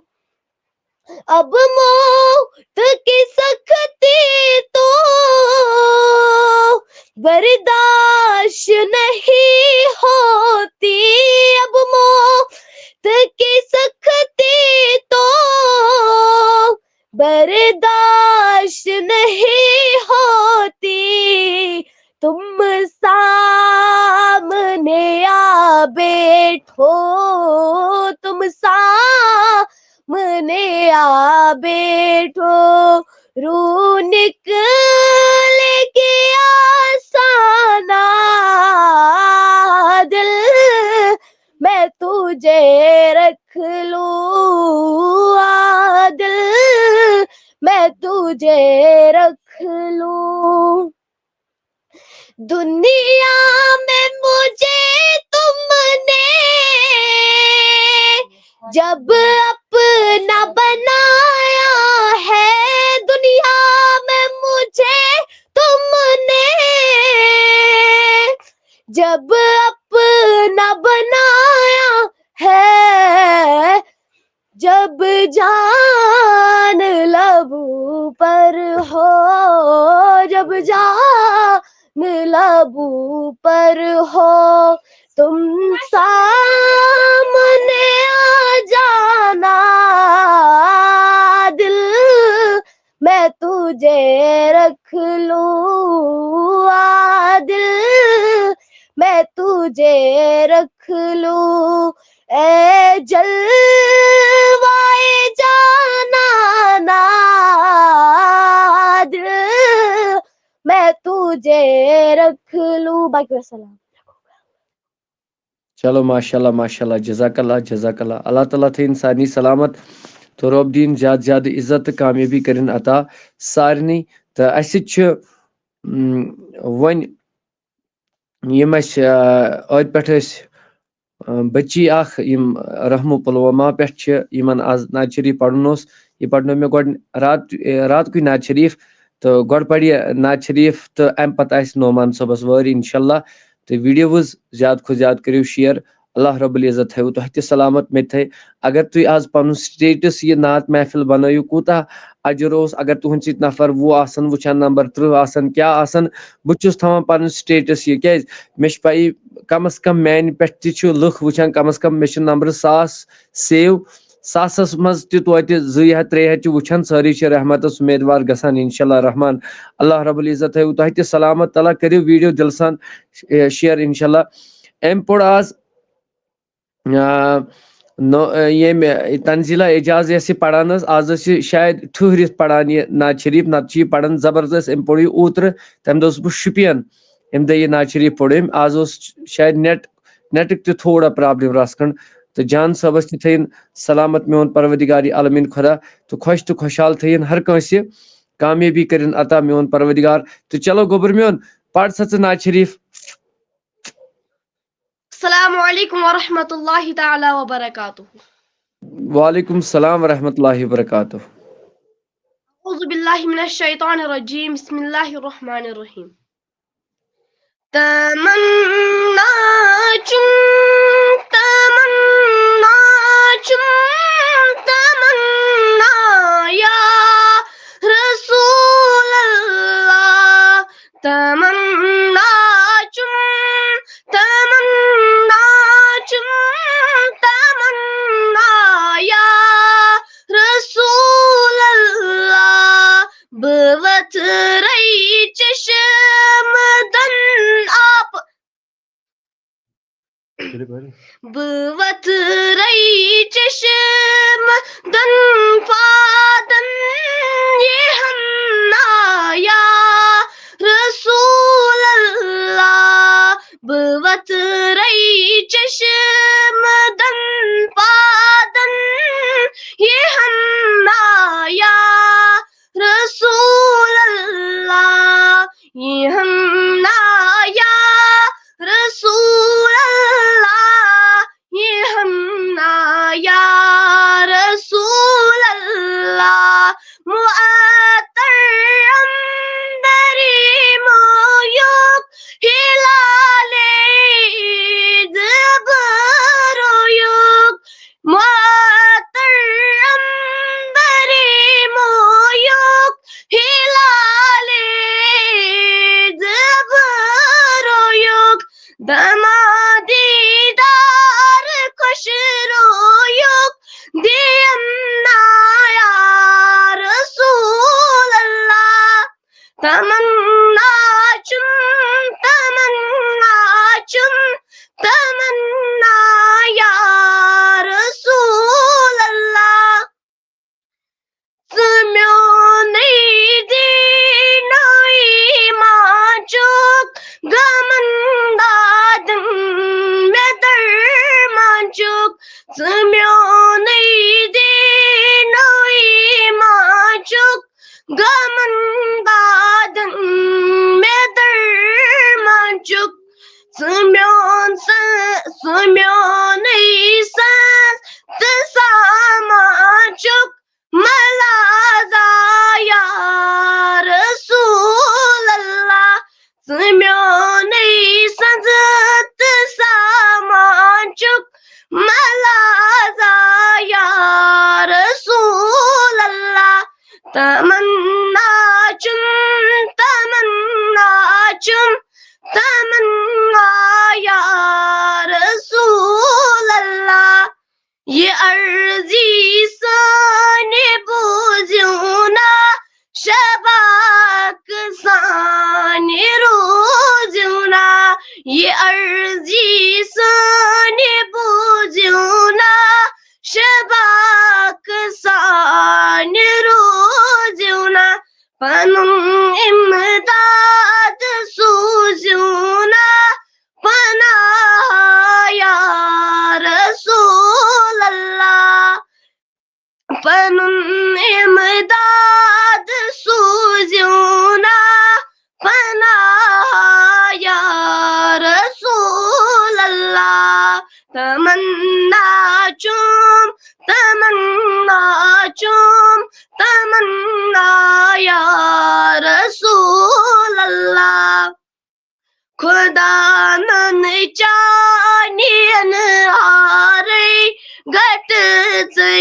اب موت کی سختی تو برداشت نہیں ہوتی، اب موت کی سختی تو برداشت نہیں ہوتی، تم سامنے آ بیٹھو، تم سامنے آ بیٹھو، روح نکلے گی آسانا دل، میں تجھے رکھ لوں، آ دل، میں تجھے رکھ لوں۔ دنیا میں مجھے تم نے جب اپنا بنایا ہے، دنیا میں مجھے تم نے جب اپنا بنایا ہے، جب جان لبوں پر ہو، جب جان لبوں پر ہو، تم سامنے آ جانا دل، میں تجھے رکھ لوں، آ دل، میں تجھے رکھ لوں۔ اے جلوائے جانانا دل، میں تجھے رکھ لوں۔ باقی وسلام۔ چلو، ماشاءاللہ، ماشاءاللہ، جزاک اللہ، جزاک اللہ۔ اللہ تعالیٰ تھٲیِن سارنٕے سلامت تہٕ رۄب دِیِن زیادٕ زیادٕ عزت تہٕ کامیٲبی کٔرِن عطا سارنٕے۔ تہٕ اَسہِ سۭتۍ چھِ، اۭں، وۄنۍ یِم اَسہِ، آ، أتھۍ پٮ۪ٹھ ٲسۍ، بچی اکھ، یِم رحمو پلوامہ پٮ۪ٹھ چھِ، یِمن آز نعت شریف پرُن اوس۔ یہِ پرنو مےٚ گۄڈٕ رات راتکُے نعت شریف، تہٕ گۄڈٕ پرِ یہِ نعت شریف تہٕ امہِ پتہٕ آسہِ نعمان صٲبس وٲرۍ انشاءاللہ۔ تہٕ videos زیادٕ کھۄتہٕ زیادٕ کٔرِو share۔ اللہ رب العزت تھٲیِو تۄہہِ تہِ سلامت، مےٚ تہِ تھٲے۔ اگر تُہۍ آز پنُن status یہِ نعت محفل بنٲیِو، کوٗتاہ اجر اوس۔ اگر تُہنٛد سۭتۍ نفر وُہ آسن وٕچھان، نمبر ترٕٛہ آسن، کیٛاہ آسن، بہٕ چھُس تھاوان پنُن status یہِ۔ کیٛازِ؟ مےٚ چھِ پَیی، کم از کم میانہِ پٮ۪ٹھ تہِ چھُ لُکھ وٕچھان، کم از کم مےٚ چھِ نمبرٕ ساس save، ساسس منٛز تہِ توتہِ زٕ ہتھ ترٛےٚ ہتھ چھِ وٕچھان، سٲری چھِ رحمتس امیدوار گژھان انشاءاللہ رحمان۔ اللہ رب العزت تھٲیِو تۄہہِ تہِ سلامت، تعالیٰ کٔرِو video دِلہٕ سان share انشاءاللہ۔ أمۍ پوٚر آز، آ، نو-، آ، ییٚمۍ تنزیلہ اعجاز یۄس یہِ پران ٲس، آز ٲس یہِ شاید ٹھہرِتھ پران یہِ نعت شریف، نتہٕ چھِ یہِ پران زبردست۔ أمۍ پوٚر یہِ اوترٕ، تمہِ دۄہ اوسُس بہٕ شُپین، أمۍ دۄہ یہِ نعت شریف پوٚر أمۍ۔ آز اوس شاید net، netٕکۍ تہِ تھوڑا problem رژھ کھنڈ۔ تہٕ جان صٲبس تہِ تھٲیِن سلامت میون پروردگار عالمین خدا، تہٕ خۄش تہٕ خۄشحال تھٲیِن ہر کٲنٛسہِ، کامیٲبی کٔرِن عطا میون پروردگار۔ تہٕ چلو گوٚبُر میون، پر سا ژٕ نعت شریف۔ السلام علیکم ورحمۃ اللہ تعالیٰ وبرکاتہ۔ وعلیکم السلام ورحمۃ اللہ وبرکاتہ۔ اعوذ باللہ من الشیطان الرجیم، بسم اللہ الرحمن الرحیم۔ تمنا چھم، تمنا چھم، تمنا یا رسول اللہ۔ تمنا چھم، تمنا چھم، تمنا یا رسول اللہ۔ بہٕ وتھرے چشم دن آپ۔ بہٕ وتھرے چشم دن پادن یہ ہم نا یا رسول اللہ۔ بہٕ وتھرے چشم دن پادن یہ ہم نا یا رسول اللہ، یہ ہم نا یا رسول اللہ، یہ ہم نا یا رسول اللہ۔ معطر عنبری مویوک، ہلال عید برویوک۔ معطر عنبری مویوک، ہلال عید برویوک۔ دما دیدار خوش رویوک، دیم نا یا رسول اللہ۔ تمنا چھم، تمنا چھم، تمنا یا رسول اللہ۔ ژٕ میونُے دیٖنو ایمان چھُکھ، غمن دادن مےٚ درمان چھُکھ۔ ژٕ میونُے دیٖنو ایمان چھُکھ، غمن دادن مےٚ درمان چھُکھ۔ ژٕ میون سا-، ژٕ میونُے ساز تہٕ سامان چھُکھ، ملازا یا رسول اللہ۔ ژٕ میونُے ساز تہٕ سامان چھُکھ، ملازا یا رسول اللہ۔ تمنا چھُم، تمنا چھُم، تمنا یا رسول اللہ۔ یہ عرضی سانہِ بوٗزِو نا، شباک سانہِ روٗزِو نا۔ یہ عرضی سانہِ بوٗزِو نا، شباک سانہِ روٗزِو نا۔ پنُن امداد سوٗزِو نا، پناہ یا رسول اللہ۔ پنُن امداد سوٗزِو نا، پناہ یا رسول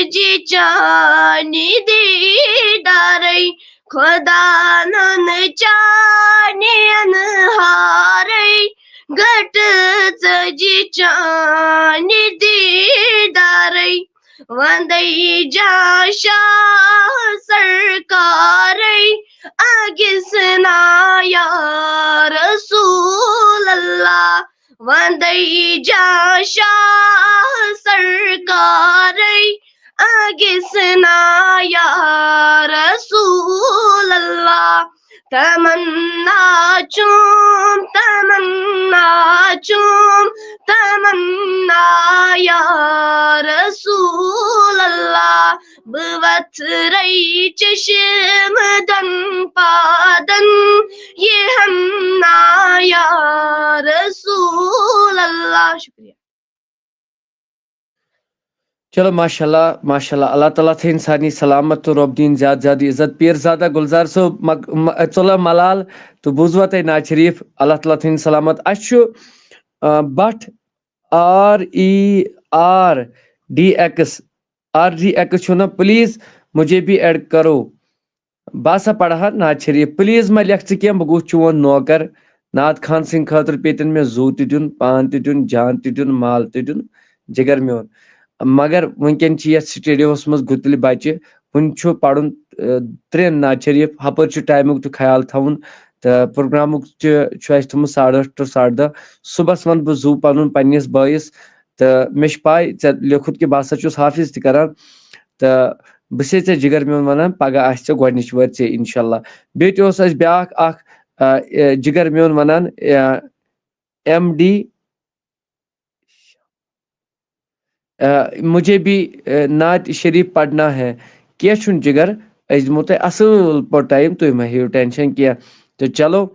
ژتجی چانہِ دیٖدارے، خۄدا نُن چانہِ انہارے، گٹہٕ ژتجی چانہِ دیٖدارے، وندے جا شاہ سرکارے، اگس نا یا رسول اللہ، وندے جا شاہ سرکارے، اگس نا یا رسول اللہ۔ تمنا چوم، تمنا چوم، تمنا یا رسول اللہ۔ بہٕ وتھرے چشم دن پادن، یہ ہم نا یا رسول اللہ۔ شکریہ۔ چلو، ماشاء اللہ، ماشاء اللہ، اللہ تعالیٰ تھٲیِن سارنٕے سلامت تہٕ رۄب دِیِن زیادٕ زیادٕ عزت۔ پیٖر زادہ گُلزار صٲب، مگ-، م-، ژوٚلہ ملال تہٕ بوٗزوا تۄہہِ نعت شریٖف؟ اللہ تعالیٰ تھٲیِن سلامت۔ اَسہِ چھُ، آ، but R E R D X, R D X چھُ نہ، پلیز مجھے بھی ایڈ کرو۔ بہٕ ہسا پرٕ ہا نعت شریٖف۔ پلیز مہ لیکھ ژٕ کینٛہہ، بہٕ گوٚوُس چون نوکر۔ نعت خان سٕنٛدِ خٲطرٕ پیٚتن مےٚ زُو تہِ دیُن، پان تہِ دیُن، جان تہِ دیُن، مال تہِ دیُن، جگر میون۔ مگر وٕنکیٚن چھِ یتھ سٹوڈیوس منٛز گُتٕلۍ بچہِ، وُنہِ چھُ پرُن، آ، ترٛٮ۪ن نعت شریٖف۔ ہپٲرۍ چھُ ٹایمُک تہِ خیال تھاوُن، تہٕ پروگرامُک تہِ چھُ اَسہِ تھوٚمُت ساڑٕ ٲٹھ to ساڑٕ دَہ۔ صُبحس ونہٕ بہٕ زُو پنُن پننِس بٲیِس، تہٕ مےٚ چھِ پاے ژےٚ لیوٚکھُتھ کہِ بہٕ ہسا چھُس حافظ تہِ کران، تہٕ بہٕ چھُسے ژےٚ جگر میون ونان، پگاہ آسہِ ژےٚ گۄڈنِچ وٲرۍ ژےٚ، انشاءاللہ۔ بیٚیہِ تہِ اوس اَسہِ بیٛاکھ اکھ، آ، آ، جگر میون ونان، آ، ایم ڈی، آ، مجھے بھی، آ، نعت شریٖف پرنا ہے۔ کینٛہہ چھُنہٕ جگر، أسۍ دِمو تۄہہِ اصٕل پٲٹھۍ ٹایم، تُہۍ مہ ہیٚیِو ٹینشن کینٛہہ۔ تہٕ چلو،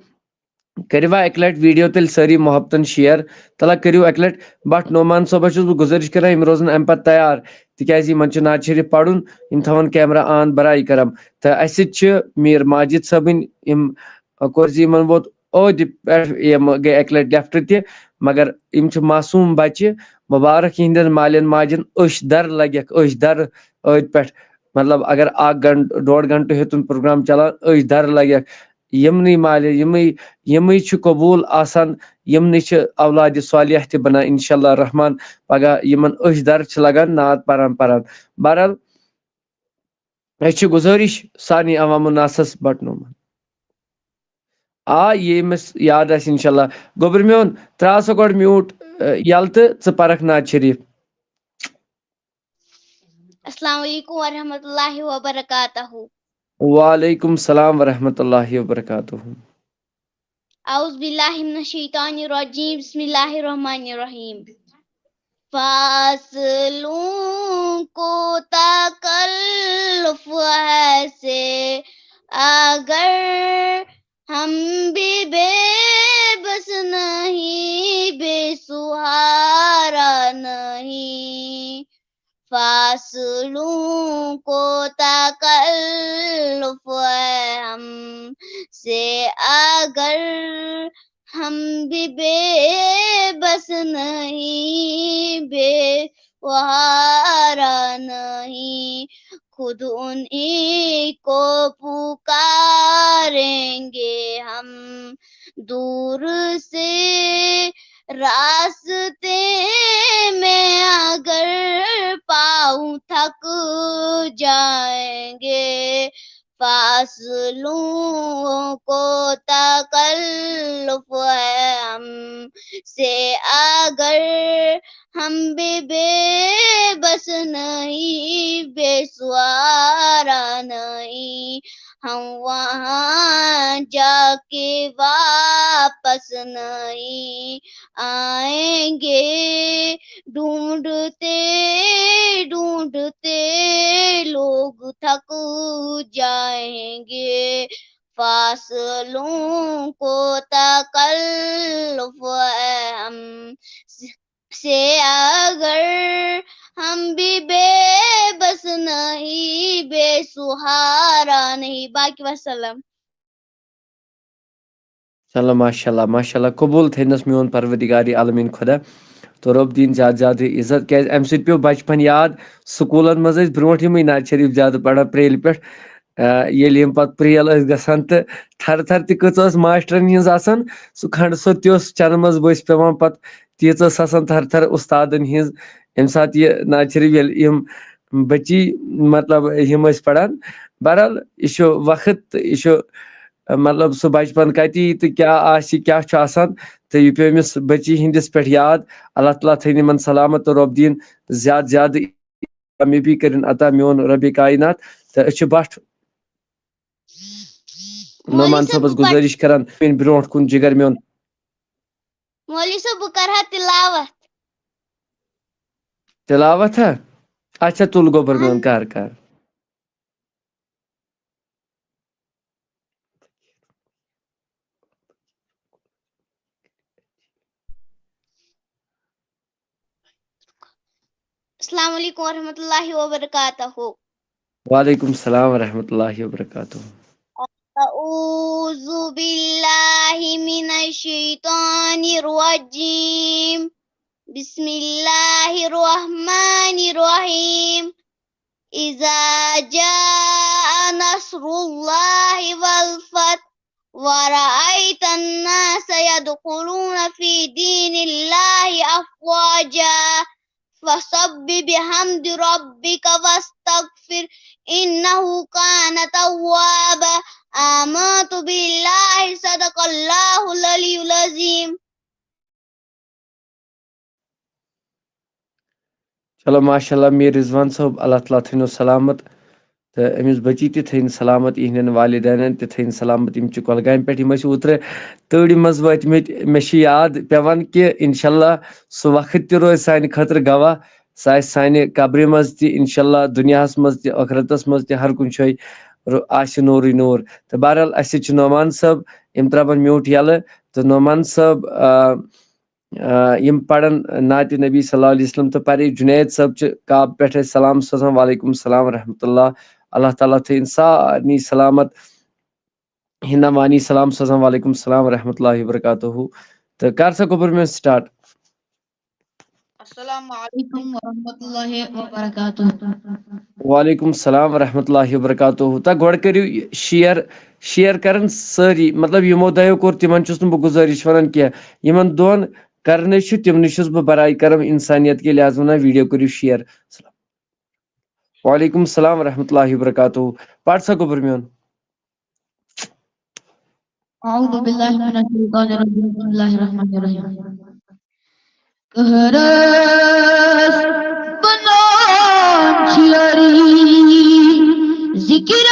کٔرِوا اَکہِ لَٹہِ ویٖڈیو تیٚلہِ سٲری محبتَن شِیَر۔ تَلہ کٔرِو اَکہِ لَٹہِ۔ بٹ نعمان صٲبَس چھُس بہٕ گُزٲرِش کَران، یِم روزَن اَمہِ پَتہٕ تیار، تِکیٛازِ یِمَن چھُ نعت شریٖف پَرُن، یِم تھاوَن کیمرہ آن براے کرم۔ تہٕ اَسہِ سۭتۍ چھِ میٖر ماجد صٲبٕنۍ، یِم، آ، کوٚر زِ یِمَن ووت عہدِ پٮ۪ٹھ، یِم گٔے اَکہِ لَٹہِ لیفٹ تہِ، مگر یِم چھِ معصوٗم بَچہِ، مُبارک یِہِنٛدٮ۪ن مالٮ۪ن ماجٮ۪ن، أچھ دَر لَگٮ۪کھ، أچھ دَر عہدِ پٮ۪ٹھ۔ مطلب، اگر اَکھ گھنٹہٕ، ڈوڈ گھنٹہٕ ہیوٚتُن پروگرام چلان، أچھ دَر لَگٮ۪کھ۔ یِمنٕے مالہِ، یِمٕے، یِمٕے چھِ قبوٗل آسان، یِمنٕے چھِ اولادِ صالح تہِ بنان، انشاءاللہ الرحمن۔ پگاہ یِمن أچھ دَر چھِ لگان نعت پران پران۔ بہرحال، اَسہِ چھِ گُزٲرِش سارنٕے عوام الناسس بٹ نعمان۔ آ، ییٚمِس یاد آسہِ، انشاءاللہ۔ گوٚبُر میون، ترٛاو سا گۄڈٕ میوٗٹ، اَ، یَلہٕ تہٕ ژٕ پَرَکھ نعت شریٖف۔ السلام علیکم ورحمۃ اللہ وبرکاتہ۔ وعلیکم السلام ورحمۃ اللہ وبرکاتہ۔ اعوذ باللہ من الشیطان الرجیم، بسم اللہ الرحمن الرحیم۔ فاصلوں کو تکلف ہے سے اگر ہم بھی بے بس نہیں، بے سہارا نہیں۔ فاصلوں کو تکلف ہے ہم سے اگر ہم بھی بے بس نہیں، بے سہارا نہیں۔ خود انہیں کو پکاریں گے ہم دور سے، راستے میں اگر پاؤں تھک جائیں گے، فاصلوں کو تکلف ہے ہم سے اگر ہم بھی بے بس نہیں، بے سہارا نہیں۔ ہم وہاں جا کے واپس نہیں آئیں گے، ڈھونڈتے ڈھونڈتے لوگ تھک جائیں گے۔ فاصلوں کو تکلف ہے ہم سے اگر ہم بھی بے بس نہیں، بے سہارا نہیں۔ باقی وسلم۔ چلو، ماشاءاللہ، ماشاءاللہ، قبوٗل تھٲینَس میون پروردگار عالمیٖن خۄدا۔ تہٕ رۄب دِیِن زیادٕ زیادٕ عزت، کیازِ اَمہِ سۭتۍ پیوٚو بچپن یاد۔ سکوٗلن منٛز ٲسۍ برونٛٹھ یِمٕے نظرِ شریف زیادٕ پران پریلہِ پٮ۪ٹھ۔ آ، ییٚلہِ یِم پتہٕ پریل ٲسۍ گژھان تہٕ تھرٕ تھرٕ تہِ کۭژاہ ٲس ماسٹرن ہِنٛز آسان، سُہ کھنڈٕ سوٚت تہِ اوس چنہٕ منٛز ؤسۍ پٮ۪وان پتہٕ، تیٖژ ٲس آسان تھرٕ تھرٕ اُستادن ہِنٛز۔ ییٚمہِ ساتہٕ یہِ نظرِ شریف ییٚلہِ یِم بچی، مطلب، یِم ٲسۍ پران۔ بہرحال، یہِ چھُ وقت تہٕ یہِ چھُ، مطلب، سُہ بچپن کتہِ یی تہٕ کیٛاہ آسہِ، کیٛاہ چھُ آسان، تہٕ یہِ پیوٚو أمِس بچی ہِنٛدِس پٮ۪ٹھ یاد۔ اللہ تعالیٰ تھٲیِن یِمن سلامت تہٕ رۄب دِیِن زیادٕ زیادٕ کامیٲبی کٔرِن عطا میون رۄبِ کاینات۔ تہٕ أسۍ چھِ بٹ نعمان صٲبس گُزٲرِش کران، میٲنۍ برونٛٹھ کُن جگر میون۔ مولوی صٲب، بہٕ کرٕ ہا تلاوت۔ تلاوت ہا؟ اچھا، تُل گوٚبُر میون، کر کر۔ السلام علیکم ورحمۃ اللہ وبرکاتہ۔ وعلیکم السلام ورحمۃ اللہ وبرکاتہ۔ أعوذ بالله من الشيطان الرجيم. بسم الله الرحمن الرحيم. إذا جاء نصر الله والفتح ورأيت الناس يدخلون في دين الله أفواجا فسبح بحمد ربك واستغفر إنه كان توابا. آمنت بالله، صدق الله العلي العظيم. چلو، ماشاء اللہ، میٖر رضوان صٲب، اللہ تعالیٰ تھٲینو سلامت، تہٕ أمِس بچی تہِ تھٲیِن سلامت، یِہنٛدٮ۪ن والدینن تہِ تھٲیِن سلامت۔ یِم چھِ کۄلگامہِ پٮ۪ٹھ، یِم ٲسۍ اوترٕ تۭرِ منٛز وٲتمٕتۍ۔ مےٚ چھِ یاد پٮ۪وان کہِ انشاء اللہ سُہ وقت تہِ روزِ سانہِ خٲطرٕ گواہ، سُہ آسہِ سانہِ قبرِ منٛز تہِ انشاء اللہ، دُنیاہس منٛز تہِ، ٲخرتس منٛز تہِ، ہر کُنہِ جایہِ رو-، آسہِ نوٗرٕے نوٗر۔ تہٕ بہرحال، اسہِ چھِ نعمان صٲب، یِم ترٛاوَن میوٗٹ یَلہٕ۔ تہٕ نعمان صٲب، آ، آ، یِم پرن نعتِ نبی صلی اللہ علیہ وسلم تہٕ پرے جنید صٲب چھِ کاب پٮ۪ٹھ اَسہِ سلام سوزان، وعلیکم السلام ورحمۃ اللہ، اللہ تعالیٰ تھٲیِن سارنٕے سلامت۔ ہِندا وانی سلام سوزان، وعلیکم السلام ورحمۃ اللہ وبرکاتہ۔ تہٕ کر سا گوٚبُر میون start۔ السلام علیکم ورحمۃ اللہ وبرکاتہ۔ وعلیکم السلام ورحمۃ اللہ وبرکاتہ۔ تہٕ گۄڈٕ کٔرِو یہِ share، share کرن سٲری، مطلب یِمو دۄیو کوٚر تِمن چھُس نہٕ بہٕ گُزٲرِش ونان کینٛہہ، یِمن دۄن کرنٕے چھُ تِمنٕے چھُس بہٕ برائے کرم انسانیت کے لحاظ ونان، video کٔرِو share۔ وعلیکم السلام ورحمۃ اللہ وبرکاتہ۔ پَر سا گوٚبُر میون۔ أعوذ بالله من الشيطان الرجيم. بسم الله الرحمن الرحيم. قهرس بنان چیاری ذکر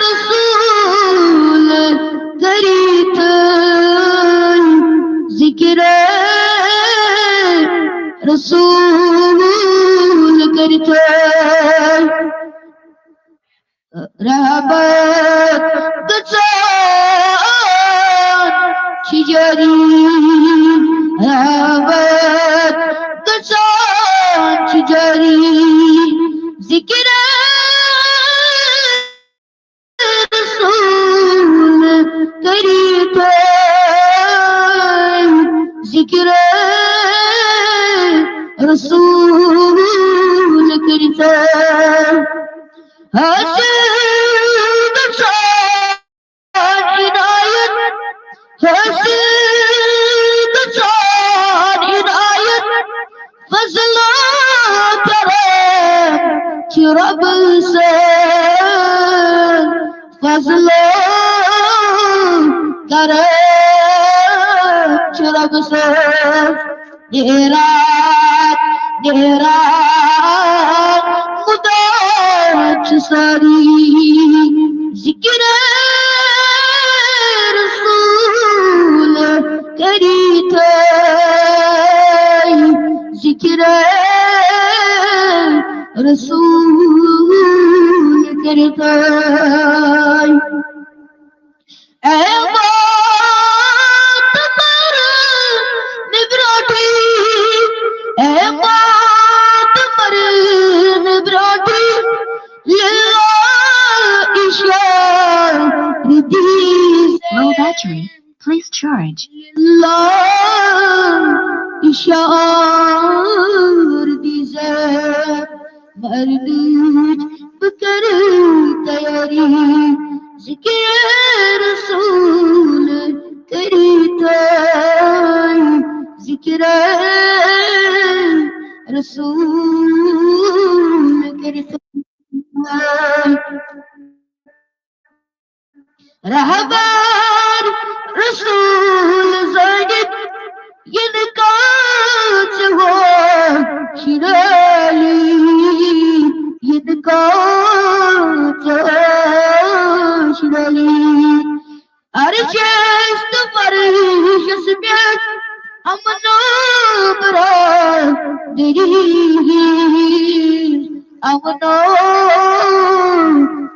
رسول کریت، ذکر رسول کریت۔ رحمت گژھان چھِ جٲری، رحمت گژھان چھِ جٲری، ذکر رسول کریت، ذکر رسول کریت۔ حاصل گژھان عنایت، حاصل گژھان عنایت، فضل و کرم چھِ رۄبہٕ سٕنٛز، فضل و کرم چھِ رۄبہٕ سٕنٛز۔ نیران، نیران، خدا چھُ سٲری۔ ذکر رسول کریت، ذکر رسول کریت۔ اے موت مرنہٕ برونٛٹھٕے، اے موت مرنہٕ برونٛٹھٕے، لِلہ عشق these. Low battery. Please charge. اللہ اشار دیزہ مرنچ بکر تیاری، ذکر رسول کریتائی، ذکر رسول کریتائی۔ رہبر رسول زانت ین کاچ ہو شرالی، ین کاچ ہو شرالی۔ ارشست فرشس پہ امن و برادری، امن و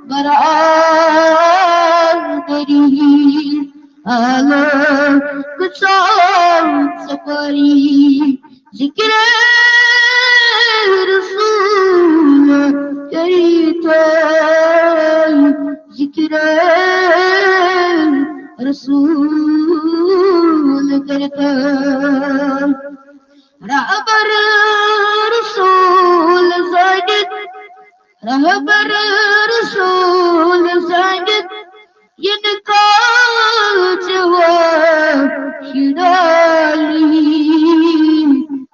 برادری، عالم کسان سپاری، ذکر رسول کریتائی، ذکر رسول کریتائی۔ رہبر رسول زانت، رہبر رسول زانت ین کاچ ہو شرالی،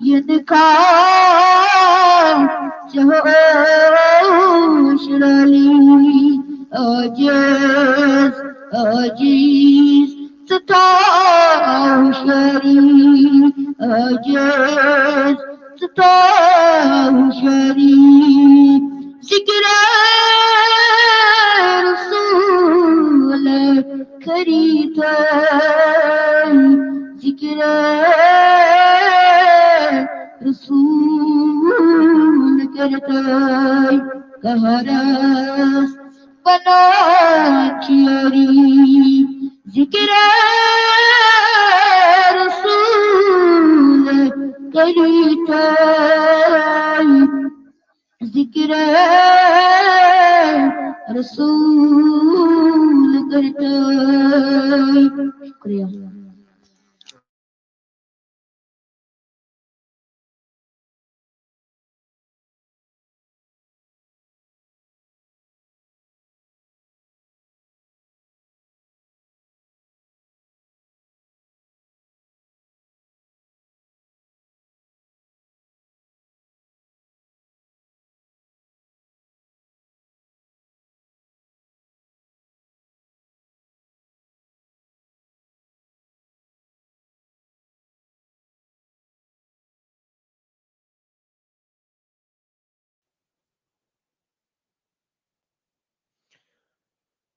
ین کاچ ہو شرالی۔ عاجز، عاجز ستاو شری، عاجز ستاو شری، ذکر رسول کریتائی، ذکر رسول کریتائی۔ قہرس بنان چیری، ذکر رسول کریتائی، ذکر رسول کریتائی۔ شکریہ۔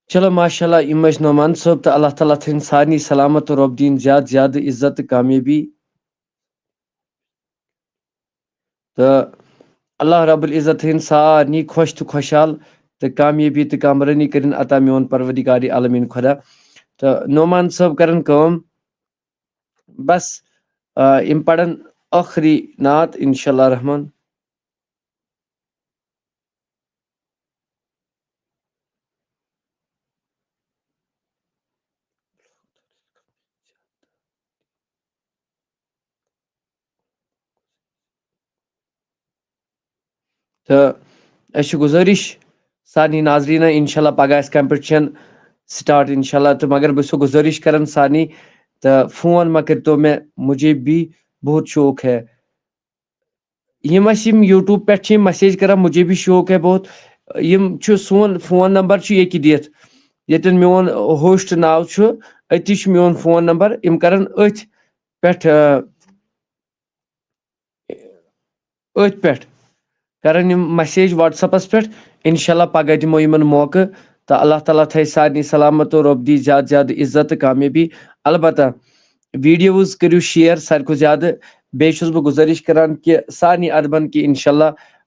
چلو، ماشاءاللہ، یِم ٲسۍ نعمان صٲب، تہٕ اللہ تعالیٰ تھٲیِن سارنٕے سلامت تہٕ رۄب دِیِن زیادٕ زیادٕ عزت تہٕ کامیٲبی۔ تہٕ اللہ رب العزت تھٲیِن سارنٕے خۄش تہٕ خۄشحال، تہٕ کامیٲبی تہٕ کامرٲنی کٔرِن عطا میون پروردگار عالمین خۄدا۔ تہٕ نعمان صٲب کرن کٲم، بس، آ، یِم پرن ٲخری نعت، انشاءاللہ الرحمن۔ تہٕ أسۍ چھِ گُزٲرِش سارنٕے ناظریٖنَن، اِنشاءاللہ پَگاہ آسہِ competition start اِنشاءاللہ، تہٕ مگر بہٕ چھُسو گُزٲرِش کَران سارنٕے، تہٕ فون مہ کٔرۍتو مےٚ، مجھے بھی بہت شوق ہے۔ یِم اَسہِ یِم YouTube پٮ۪ٹھ چھِ یِم message کَران، مجھے بھی شوق ہے بہت، یِم چھُ سون phone number چھُ ییٚکہِ دِتھ، ییٚتٮ۪ن میون host ناو چھُ، أتی چھُ میون phone number، یِم کَران أتھۍ پٮ۪ٹھ، آ، أتھۍ پٮ۪ٹھ کرن یِم message WhatsAppس پٮ۪ٹھ۔ انشاءاللہ پگاہ دِمو یِمن موقعہٕ، تہٕ اللہ تعالیٰ تھایہِ سارنٕے سلامت تہٕ رۄب دی زیادٕ زیادٕ عزت تہٕ کامیٲبی۔ البتہ videos کٔرِو share ساروی کھۄتہٕ زیادٕ۔ بیٚیہِ چھُس بہٕ گُزٲرِش کران کہِ سارنٕے ادبن کہِ انشاءاللہ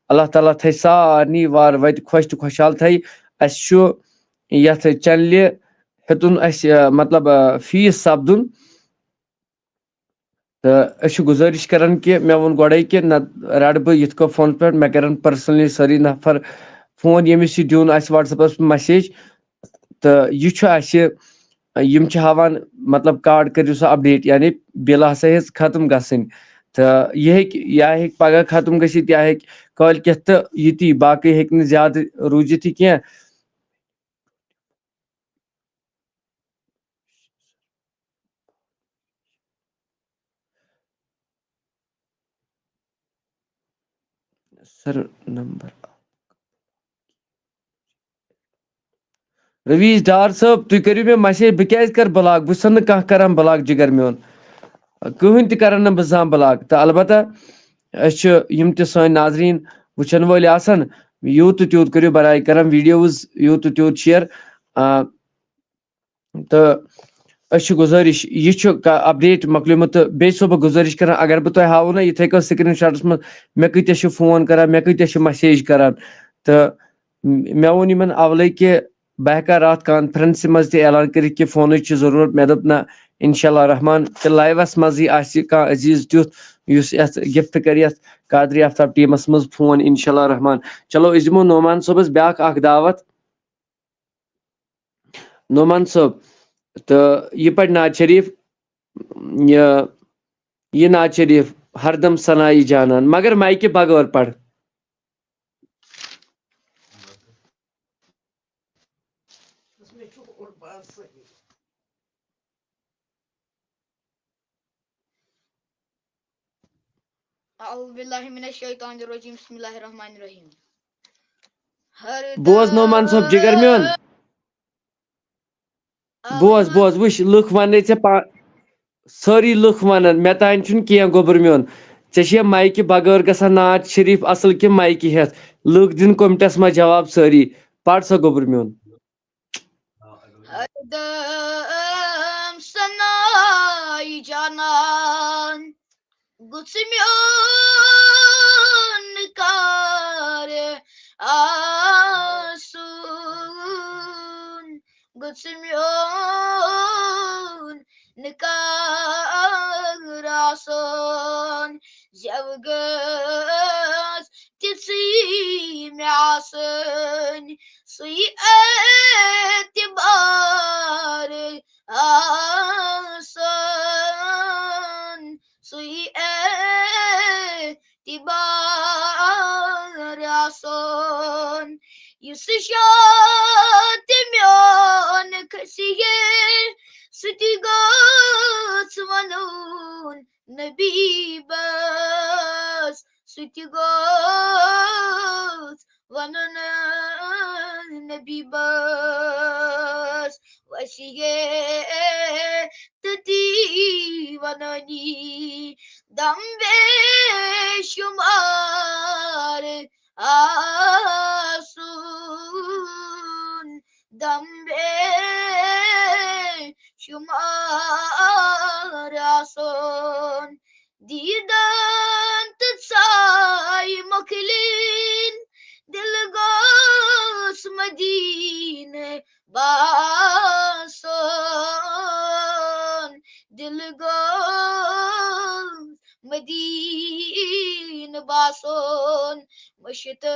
اللہ تعالیٰ تھایہِ سارنٕے وارٕ وتہِ خۄش تہٕ خۄشحال تھایہِ۔ اسہِ چھُ یتھ channelہِ ہیوٚتُن اسہِ، آ، مطلب، آ، fees سپدُن۔ تہٕ أسۍ چھِ گُزٲرِش کران کہِ مےٚ ووٚن گۄڈَے کہِ نہ رَٹہٕ بہٕ یِتھ کٔنۍ فون پٮ۪ٹھ، مےٚ کَرن personally سٲری نفر فون، ییٚمِس یہِ دیُن آسہِ WhatsAppس pٮ۪ٹھ message۔ تہٕ یہِ چھُ اَسہِ یِم چھِ ہاوان، مطلب، کارڈ کٔرِو سا اپڈیٹ، یعنی بِل ہسا ہیٚژ ختم گژھٕنۍ۔ تہٕ یہِ ہیٚکہِ، یا ہیٚکہِ پگاہ ختم گٔژھِتھ، یا ہیٚکہِ کٲلۍ کٮ۪تھ، تہٕ یِتی، باقٕے ہیٚکہِ نہٕ زیادٕ روٗزِتھ یہِ کینٛہہ۔ سر نمبر رویش ڈار صٲب، تُہۍ کٔرِو مےٚ میسیج، بہٕ کیٛازِ کَرٕ بلاک؟ بہٕ چھُسَن نہٕ کانٛہہ کَران بلاک، جِگر میون۔ کٕہٕنۍ تہِ کَرَن نہٕ بہٕ زانٛہہ بلاک۔ تہٕ البتہ أسۍ چھِ، یِم تہِ سٲنۍ ناظریٖن وٕچھَن وٲلۍ آسَن، یوٗت تہٕ تیوٗت کٔرِو برائے کرم ویٖڈیوز، یوٗت تہٕ تیوٗت شیئر۔ آ، تہٕ أسۍ چھِ گُزٲرِش، یہِ چھُ کا-، اپڈیٹ مۄکلیومُت، تہٕ بیٚیہِ چھُسو بہٕ گُزٲرِش کران، اگر بہٕ تۄہہِ ہاوو نہ یِتھَے کٔنۍ سکرین شاٹَس منٛز، مےٚ کۭتیٛاہ چھِ فون کران، مےٚ کۭتیٛاہ چھِ میسیج کران، تہٕ مےٚ ووٚن یِمن اولے کہِ بہٕ ہٮ۪کا راتھ کانفرنسہِ منٛز تہِ اعلان کٔرِتھ کہِ فونٕچ چھِ ضروٗرت۔ مےٚ دوٚپ، نہ، انشاءاللہ رحمان، تہٕ لایوَس منٛزٕے آسہِ کانٛہہ عزیٖز تیُتھ، یُس یَتھ گفٹ کرِ یَتھ قادری آفتاب ٹیٖمَس منٛز فون، انشاءاللہ رحمان۔ چلو، أسۍ دِمو نعمان صٲبَس بیٛاکھ اَکھ دعوت۔ نعمان صٲب، تہٕ یہِ پَرِ نعت شریٖف، یہِ، یہِ نعت شریٖف، ہردم ثنایی جانان، مگر مایکہِ بغٲر پَر۔ اعوذ باللہ من الشیطان الرجیم، بسم اللہ الرحمن الرحیم۔ ہر بوز نعمان صٲب، جگر میون۔ بوز، بوز، وٕچھ، لُکھ وَننَے ژےٚ پا-، سٲری لُکھ وَنَن، مےٚ تانۍ چھُنہٕ کینٛہہ، گوٚبُر میون۔ ژےٚ چھےٚ مایکہِ بغٲر گژھان نعت شریٖف اَصٕل کِنہٕ مایکہِ ہٮ۪تھ؟ لُکھ دِن کوٚمٹَس منٛز جواب سٲری۔ پَر سا، گوٚبُر میون۔ ہردم ثنایی جانان، گوٚژھ میون کار آسُن، گوٚژھ میون کار آسُن، زٮ۪و گٔژھ تِژھٕے مےٚ آسٕنۍ، سُے اعتبار آسُن، سُے اعتبار آسُن۔ یُس شاہ تہِ میون کھسہِ ہے، سُہ تہِ گوٚژھ وَنُن نبی بس، سُہ تہِ گوٚژھ وَنُن نبی بس۔ وَسہِ ہے تٔتی وَنٲنی دم بے شُمار آسُن، دم بے شُمار آسُن۔ دیٖدن تہٕ ژایہِ مۄکلِن، دِل گوٚژھ مدیٖنہٕ باسُن، دِل گوٚژھ مدیٖنہٕ باسُن۔ مٔشِتھ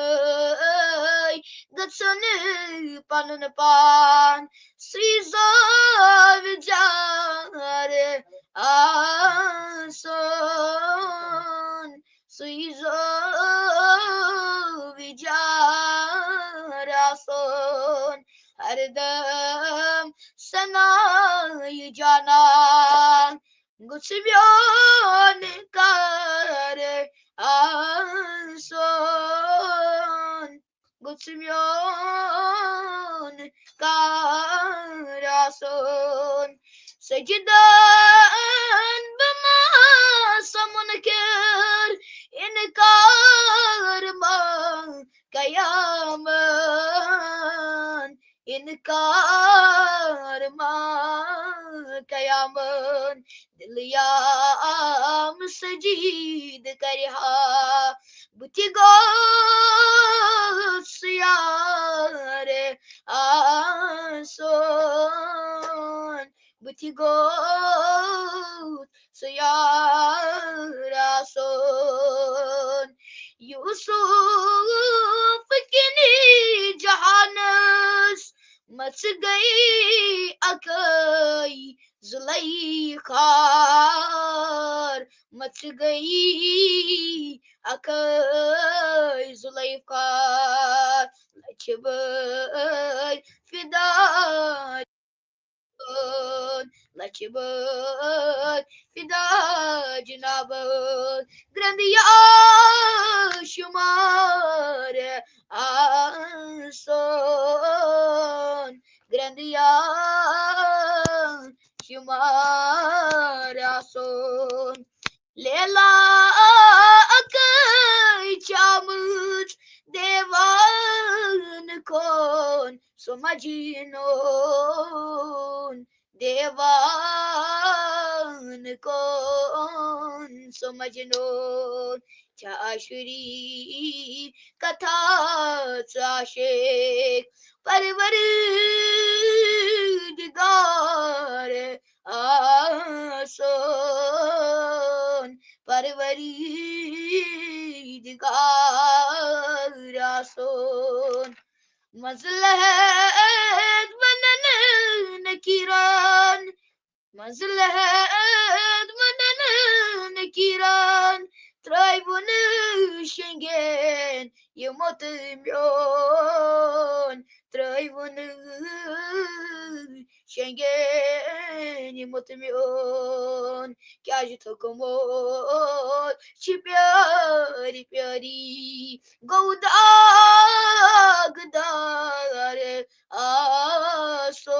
گژھُن پنُن پان، سُے زٲوِجار آسُن، سُے زٲوِجار آسُن۔ ہردم ثنایی جانان، گوٚژھ میون کار آسُن، گوٚژھ میون کار آسُن۔ سجدن بہٕ ما سا مُنکر، اِنکار ما قیامن، اِنکار ما قیامن۔ دِلہٕ یام سجیٖد کرِ ہا، بہٕ تہِ گوٚژھ یار آسُن، بہٕ تہِ گوٚژھ یار آسُن۔ یوسف کِنی جہانس مژٕ گٔے اکٲے زُلیخار، مژٕ گٔے اکٲے زُلیخار، لچھِ بٔدۍ فدا، لچھِ بٔدۍ فدا جناب، گرٛنٛدیا شمار آسون، گرٛنٛدیا شمار آسون۔ لیلا اکٲے چھِ آمٕژ دیوان کون سُہ مجنون، دیوان کون سُہ مجنون۔ چھا عاشقی کتھا ژٕ عاشق پروردگار آسون، پروردگار آسون۔ مصلحت ونن نکیرن، مصلحت ونن نکیرن، ترٲیوُن شنگین یہِ موت میون، ترٲیوُن شنگین یہِ موت میون۔ کیازِ تھوٚکمُت چھِ پیٲری پیٲری، گوٚو داغ دار آسون،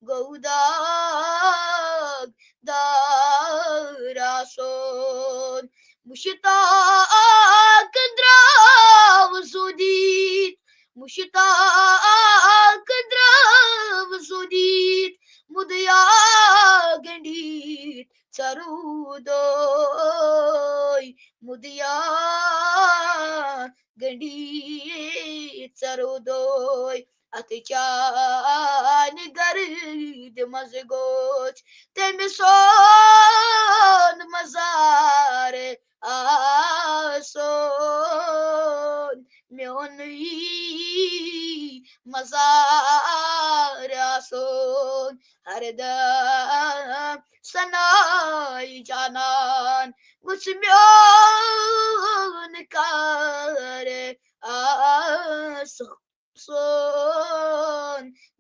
گوٚو داغ دار آسون۔ مشتاق درٛاو زُدِتھ، مشتاق درٛاو زُدِتھ، مُدیا گنٛڈِتھ ژرو دوے، مُدیا گنٛڈِتھ ژرو دوے۔ اتھ چانہِ گرد منٛز گوٚژھ تٔمۍ سُنٛد مزار آسُن، میونُے مزار آسُن۔ ہردم ثناے جانان گوٚژھ میون کار آسُن،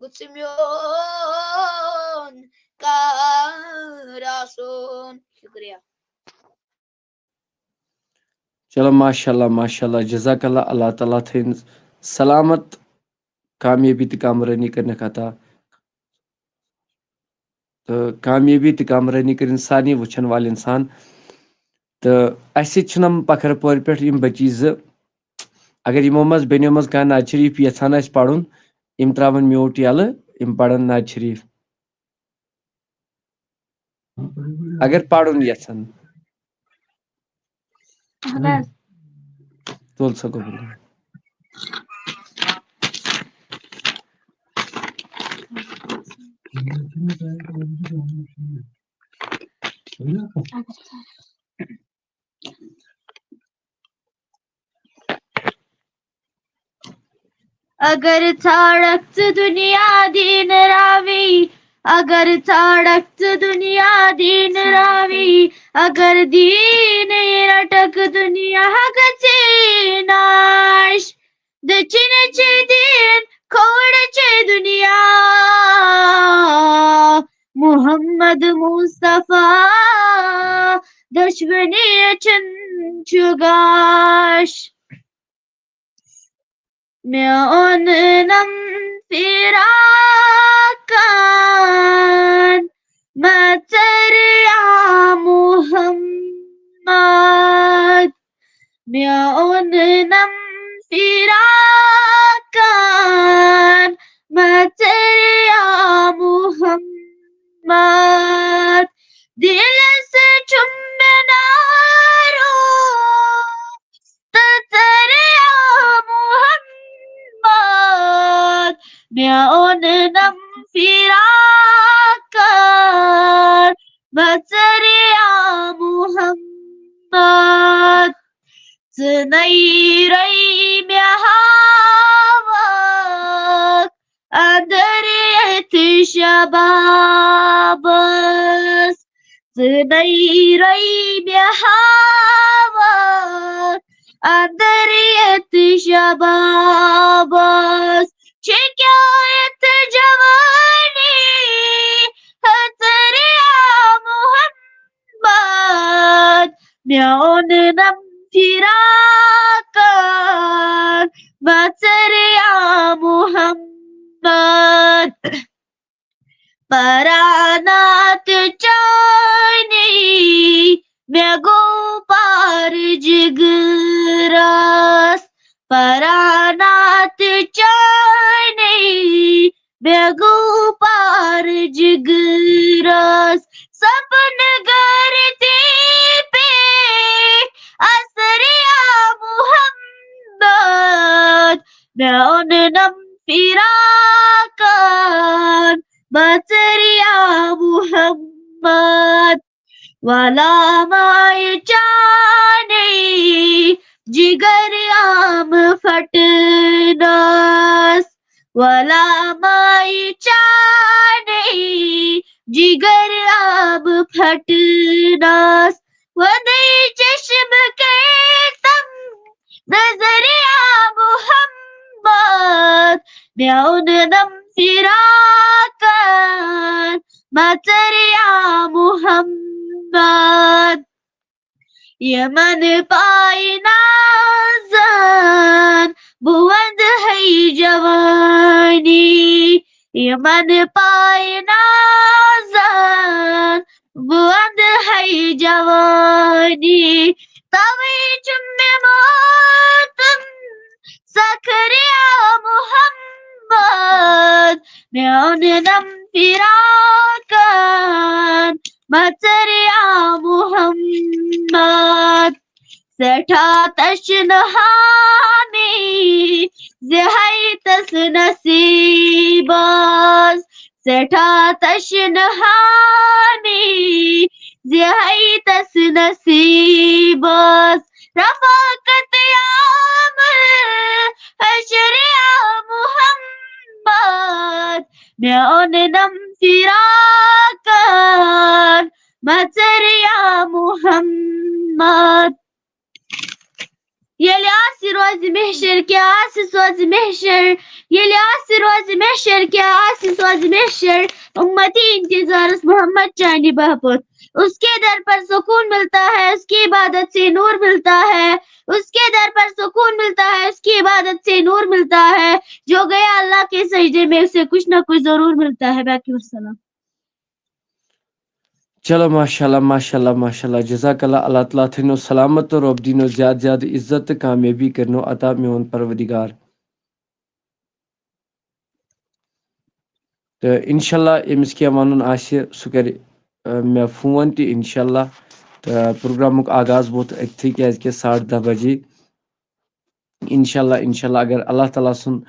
گوٚژھ میون کار آسُن۔ شُکریہ۔ چلو، ماشاء اللہ، ماشاء اللہ، جزاک اللہ، اللہ تعالیٰ تھٲیِن سلامت، کامیٲبی تہٕ کامرٲنی کٔرنَکھ عطا۔ تہٕ کامیٲبی تہٕ کامرٲنی کٔرِن سارنٕے وٕچھَن والٮ۪ن سان۔ تہٕ اَسہِ سۭتۍ چھِنہٕ یِم پَکھرپورِ پٮ۪ٹھ یِم بٔچی زٕ، اگر یِمو منٛز بیٚنیو منٛز کانٛہہ نعت شریٖف یَژھان آسہِ پَرُن، یِم ترٛاوَن میوٗٹ یَلہٕ، یِم پَرَن نعت شریٖف۔ اگر پرُن یژھن۔ اہن حظ۔ تُل سا قبول۔ اگر ژھانڈکھ ژٕ دُنیا دیٖن راوی، اگر ژھانڈکھ ژٕ دُنیا دیٖن راوی، اگر دیٖن رٹکھ دُنیا گژھِ ناش۔ دٔچھِنۍ چھِ دیٖن، کھووُر چھِ دُنیا۔ محمد مصطفیٰ دۄشوٕنی چھِن چھُ گاش۔ مےٚ اوٚن نم فراقن مہ ژٔریا محمد۔ مےٚ اوٚن نم فراقن مہ ژٔریا محمد۔ دِلس چھُم مےٚ نارو تہٕ ژٔریا محمد۔ مےٚ اوٚن نم فراقن مہ ژٔریا محمد۔ ژٕ نَے رَے مےٚ ہاوان شبابس، ژٕ نَے رَے مےٚ ہاوان اندر یتھ شبابس، چھِ کیٛاہ یتھ جوانی ہتریا محمد، مےٚ اوٚن نم فراقن بژریا محمد۔ پرانات چانی مےٚ گوٚو پار جگرس، پرانات چانی مےٚ گوٚو پار جگرس۔ سپن گرتی پہ اثریا محمد، مےٚ اوٚن نم فراقن بژریا محمد۔ ولا مائی چانے جگر عام پھٹنس، ولا مائی چانے جگر عام پھٹنس، ونے چشم کرتم نظریا محمد، مےٚ اوٚن نم فراقن مژریا محمد۔ یمن پائی نازن بوند ہے جوانی، یمن پائی نازن بوند ہے جوانی، توے چھ مےٚ ماتم سکھریا محمد، مےٚ اوٚن نم فراقن مژریا محمد۔ سٮ۪ٹھاہ تشنہا مےٚ زِ ہے تس نصیبس، سٮ۪ٹھاہ تشنہا مےٚ زِ ہے تس نصیبس، رفاقت عام حشریا محمد، مےٚ اوٚن نم فراقن مژریا محمد۔ ییٚلہِ آسہِ روزِ محشر، کیٛاہ آسہِ سوزِ محشر، ییٚلہِ آسہِ روزِ محشر، کیٛاہ آسہِ سوزِ محشر، اُمتی انتظارس محمد چانہِ باپتھ۔ اس کے در پر سکون ملتا ہے، اس کی عبادت سے نور ملتا ہے، اس کے در پر سکون ملتا ہے، اس کی عبادت سے نور ملتا ہے، جو گیا اللہ کے سجدے میں اسے کچھ نہ کچھ ضرور ملتا ہے۔ باقی والسلام۔ چلو، ماشاءاللہ، ماشاءاللہ، ماشاءاللہ، جزاک اللہ۔ اللہ تعالیٰ تھٲینو سلامت تہٕ رۄب دِنو زیادٕ زیادٕ عزت تہٕ کامیٲبی کٔرنو عطا، میون پروردگار۔ تہٕ انشاءاللہ، ییٚمِس کینٛہہ وَنُن آسہِ، سُہ کَرِ، آ، مےٚ فون تہِ، انشاءاللہ۔ تہٕ پروگرامُک آغاز ووت أتتھٕے، کیٛازِکہِ ساڑٕ دَہ بجے۔ انشاءاللہ، انشاءاللہ، اگر اللہ تعالیٰ سُنٛد،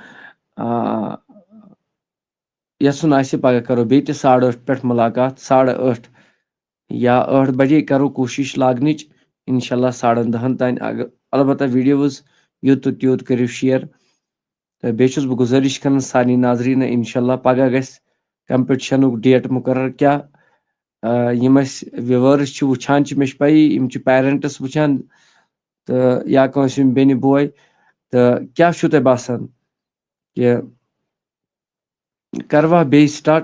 آ، یَژھُن آسہِ، پگاہ کرو بیٚیہِ تہِ ساڑٕ ٲٹھ پٮ۪ٹھ مُلاقات، ساڑٕ ٲٹھ یا ٲٹھ بجے کرو کوٗشِش لاگنٕچ، انشاءاللہ ساڑن دَہن تام۔ اگر، البتہ videos یوٗت تہٕ تیوٗت کٔرِو share۔ تہٕ بیٚیہِ چھُس بہٕ گُزٲرِش کران سارنٕے ناظریٖنن، انشاءاللہ پگاہ گژھِ competitionُک date مُقرر۔ کیٛاہ، آ، یِم اَسہِ viewers چھِ وٕچھان چھِ، مےٚ چھِ پَیی، یِم چھِ parents وٕچھان تہٕ یا کٲنٛسہِ ہُنٛد بیٚنہِ بوے۔ تہٕ کیٛاہ چھُو تۄہہِ باسان کہِ کروا بیٚیہِ start؟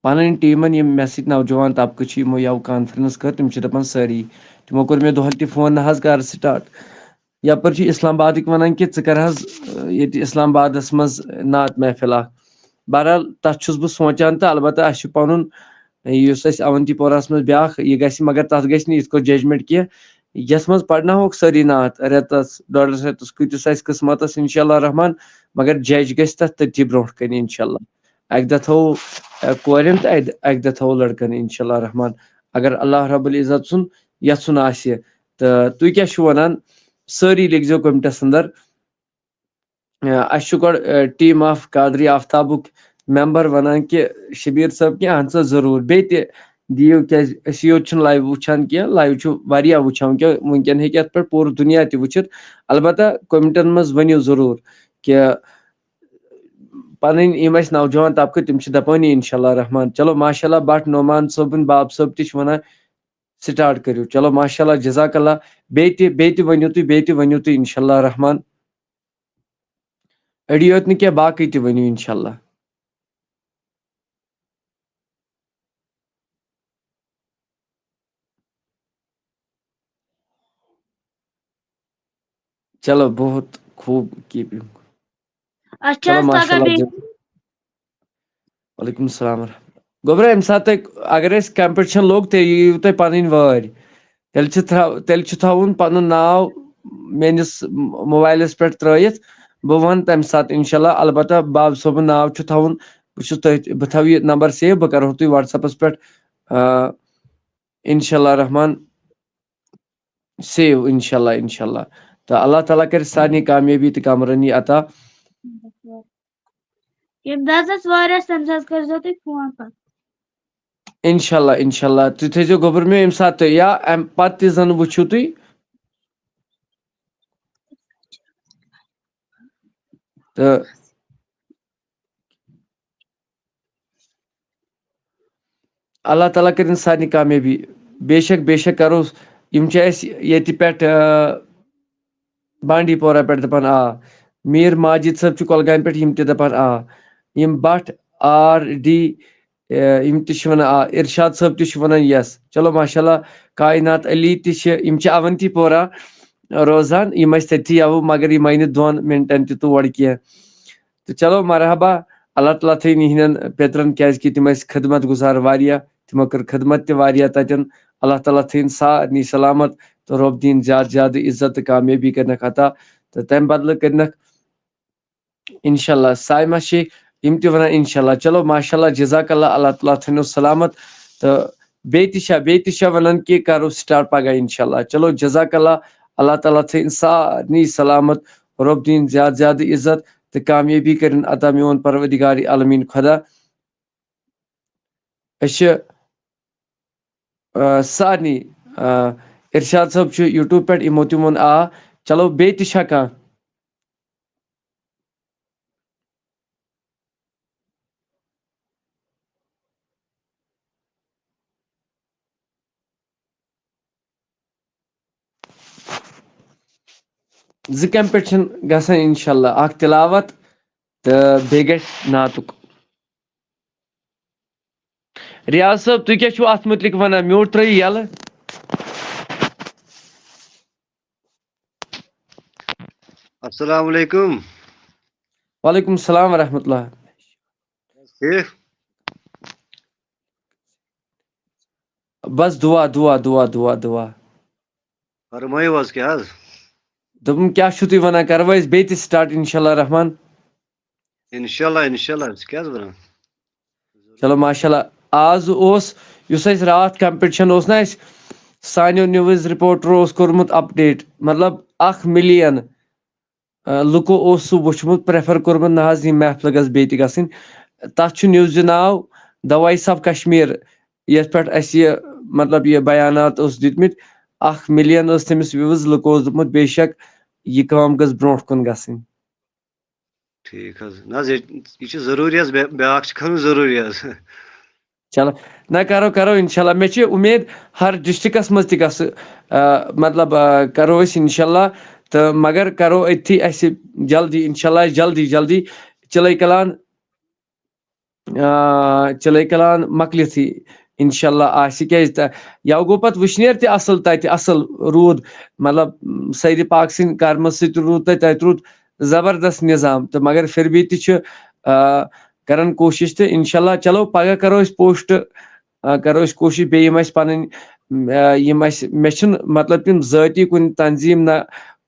پنٕنۍ ٹیٖمن، یِم مےٚ سۭتۍ نوجوان طبقہٕ چھِ، یِمو یَوٕ conference کٔر، تِم چھِ دَپان سٲری، تِمو کوٚر مےٚ دۄہلہِ تہِ فون، "نہ حظ، کر start؟" یپٲرۍ چھِ اسلام آبادٕکۍ وَنان کہِ ژٕ کر حظ، اَ، ییٚتہِ اسلام آبادس منٛز نعت محفل اکھ۔ بہرحال، تَتھ چھُس بہٕ سونٛچان، تہٕ البتہ اَسہِ چھُ پَنُن، یُس اَسہِ اونتی پوراہَس منٛز بیٛاکھ یہِ گژھِ، مگر تَتھ گژھِ نہٕ یِتھ کٲٹھۍ judgement کینٛہہ، یَتھ منٛز پَرناوہوکھ سٲری نعت رٮ۪تَس، ڈۄڈَس رٮ۪تَس، کۭتِس آسہِ قٕسمَتَس، انشاءاللہ الرحمن، مگر judge گژھِ تَتھ تٔتی برونٛٹھ کَنہِ، انشاءاللہ۔ اَکہِ دۄہ تھاوو، اَ، کورٮ۪ن تہٕ اَکہِ، اَکہِ دۄہ تھاوو لٔڑکَن، انشاءاللہ الرحمن، اگر اللہ رب العزت سُنٛد یَژھُن آسہِ۔ تہٕ تُہۍ کیٛاہ چھِو وَنان؟ سٲری لیکھزیو comment اَندَر۔ اَ، اَسہِ چھُ گۄڈٕ، اَ، team of قادری آفتابُک member وَنان کہِ شبیٖر صٲب کہِ اَہَن سا ضروٗر، بیٚیہِ تہِ دِیِو، کیٛازِ أسی یوت چھِنہٕ live وٕچھان کینٛہہ، live چھُ واریاہ وٕچھان، وٕنکٮ۪ن، وٕنکٮ۪ن ہیٚکہِ یَتھ پٮ۪ٹھ پوٗرٕ دُنیا تہِ وٕچھِتھ۔ البتہ commentن منٛز ؤنِو ضروٗر کہِ پنٕنۍ یِم اَسہِ نوجوان طبقہٕ، تِم چھِ دَپٲنی، انشاءاللہ رحمان۔ چلو، ماشاءاللہ، بٹ نعمان صٲبُن باب صٲب تہِ چھِ وَنان، سٹارٹ کٔرِو۔ چلو، ماشاءاللہ، جزاک اللہ۔ بیٚیہِ تہِ، بیٚیہِ تہِ ؤنِو تُہۍ، بیٚیہِ تہِ ؤنِو تُہۍ، انشاءاللہ رحمان۔ أڑی یوت نہٕ کینٛہہ، باقٕے تہِ ؤنِو، انشاءاللہ۔ چلو، بہت خوب، کیٖپ۔ اچھا، چلو، حظ، تگان ماشاءاللہ، بیٚیہِ؟ جِن-، وعلیکم السلام ورحمۃ اللہ۔ گوٚبرا، ییٚمہِ ساتہٕ تۄہہِ، اگر اَسہِ کمپٹیشن لوٚگ، تیٚلہِ یِیِو تُہۍ پنٕنۍ وٲرۍ۔ تیٚلہِ چھِ تھا-، تیٚلہِ چھُ تھاوُن پنُن ناو میٲنِس موبایلس پٮ۪ٹھ ترٲیِتھ۔ بہٕ وَنہٕ تَمہِ ساتہٕ، انشاءاللہ۔ البتہ، باب صٲبُن ناو چھُ تھاوُن۔ بہٕ چھُس تۄہہِ، بہٕ تھاوٕ یہِ نمبر سیو، بہٕ کرہو تُہۍ WhatsApp-س پٮ۪ٹھ، آ، انشاءاللہ رحمان، سیو، انشاءاللہ، انشاءاللہ۔ تہٕ اللہ تعالیٰ کرِ سارنٕے کامیٲبی تہٕ کامرٲنی عطا۔ ییٚمہِ دۄہ حظ اَسہِ وٲرۍ آسہِ، تَمہِ ساتہٕ کٔرۍزیو تُہۍ فون پَتہٕ۔ انشاءاللہ، انشاءاللہ۔ تُہۍ تھٲیزیو گوٚبُر مےٚ ییٚمہِ ساتہٕ تُہۍ، یا اَمہِ پَتہٕ تہِ زَن وٕچھِو تُہۍ۔ تہٕ اللہ تعالیٰ کٔرِن سارنٕے کامیٲبی۔ بے شک، بے شک کرو۔ یِم چھِ اَسہِ ییٚتہِ پٮ۪ٹھ، آ، بانڈی پورہ پٮ۪ٹھ دَپان آ۔ میٖر ماجد صٲب چھِ کۄلگامہِ پٮ۪ٹھ، یِم تہِ دَپان آ۔ یِم بٹ آر ڈی، آ، یِم تہِ چھِ وَنان آ۔ ارشاد صٲب تہِ چھِ وَنان یَس۔ چلو، ماشاءاللہ، کائنات علی تہِ چھِ، یِم چھِ اونتی پورہ روزان۔ یِم ٲسۍ تٔتی یَوٕ، مگر یِم آیہِ نہٕ دۄن مِنٹَن تہِ تور کینٛہہ۔ تہٕ چلو، مرحبا، اللہ تعالیٰ تھٲیِن یِہِنٛدٮ۪ن پیٚترَن، کیٛازِکہِ تِم ٲسۍ خدمت گُزار واریاہ، تِمو کٔر خدمت تہِ واریاہ تَتٮ۪ن۔ اللہ تعالیٰ تھٲیِن سارنٕے سلامت تہٕ رۄب دِیِن زیادٕ زیادٕ عزت تہٕ کامیٲبی کٔرنَکھ عطا۔ تہٕ تَمہِ بدلہٕ کٔرنَکھ، انشاءاللہ، سایمہ شیخ، یِم تہِ وَنان انشاءاللہ۔ چلو، ماشاءاللہ، جزاک اللہ، اللہ تعالیٰ تھٲینو سلامت۔ تہٕ بیٚیہِ تہِ چھا، بیٚیہِ تہِ چھا وَنان کہِ کَرو سٹارٹ پگاہ انشاءاللہ۔ چلو، جزاک اللہ، اللہ تعالیٰ تھٲیِن سارنٕے سلامت، رۄب دِیِن زیادٕ زیادٕ عزت تہٕ کامیٲبی کٔرِن عطا میون پروردگار عالمیٖن خۄدا۔ أسۍ چھِ، آ، سارنٕے، آ، ارشاد صٲب چھُ YouTube پٮ۪ٹھ، یِمو تہِ ووٚن آ۔ چلو، بیٚیہِ تہِ چھا کانٛہہ؟ زٕ کمپٹیشن گژھن انشاءاللہ، اکھ تلاوت تہٕ بیٚیہِ گژھِ نعتُک۔ ریاض صٲب، تُہۍ کیٛاہ چھِو اَتھ مُتعلِق وَنان؟ میوٗٹ ترٛٲیِو یَلہٕ۔ السلام علیکم۔ وعلیکم السلام ورحمۃ اللہ۔ ٹھیٖک۔ بس دُعا، دُعا، دُعا، دُعا، دُعا۔ فرمٲیِو حظ، کیٛاہ حظ؟ دوٚپُم، کیٛاہ چھِو تُہۍ وَنان؟ کَروا أسۍ بیٚیہِ تہِ سٹارٹ، انشاءاللہ رحمان؟ انشاءاللہ، انشاءاللہ، ژٕ کیٛاہ حظ وَنان؟ چلو، ماشاءاللہ۔ آز اوس، یُس اَسہِ راتھ کمپٹیشن اوس نا اَسہِ، سانیو نیوز رپورٹرو اوس کوٚرمُت اپڈیٹ، مطلب، اکھ ملین، آ، لُکو اوس سُہ وُچھمُت، پریفر کوٚرمُت، نہ حظ، یہِ محفل گژھِ بیٚیہِ تہِ گژھٕنۍ۔ تَتھ چھُ نیوزِ ناو The Voice of Kashmir، یَتھ پٮ۪ٹھ اَسہِ یہِ، مطلب، یہِ بیانات اوس دیُتمُت۔ اکھ ملین ٲس تٔمِس وِوٕز، لُکو اوس دوٚپمُت، بے شک، یہِ کٲم گٔژھ برونٛٹھ کُن گژھٕنۍ۔ ٹھیٖک حظ۔ نہ حظ، یہِ، یہِ چھُ ضروٗری حظ، بیا-، بیٛاکھ چھُ کھنُن ضروٗری حظ۔ چلو، نہ، کرو، کرو، انشاءاللہ۔ مےٚ چھِ اُمید ہر ڈسٹرکٹس منٛز تہِ گژھِ، آ، مطلب، آ، کرو أسۍ انشاءاللہ۔ تہٕ مگر کرو أتھی اَسہِ جلدی، انشاءاللہ، جلدی، جلدی۔ چِلَے کلان، آ، چِلَے کلان مۄکلِتھٕے انشاءاللہ آسہِ، کیٛازِ تہ-، یَوٕ گوٚو پتہٕ وٕشنیر تہِ اصل تتہِ، اصل روٗد، مطلب، سیرِ پاک سٕنٛدِ کرمہٕ سۭتۍ روٗد تتہِ، تتہِ روٗد زبردست نظام۔ تہٕ مگر پھر بھی تہِ چھُ، آ، کران کوٗشش تہٕ انشاءاللہ۔ چلو، پگاہ کرو أسۍ پوسٹ، آ، کرو أسۍ کوٗشِش بیٚیہِ یِم اَسہِ پَنٕنۍ، آ، یِم اَسہِ، مےٚ چھُنہٕ مطلب تِم ذٲتی کُنہِ تنظیٖم نہ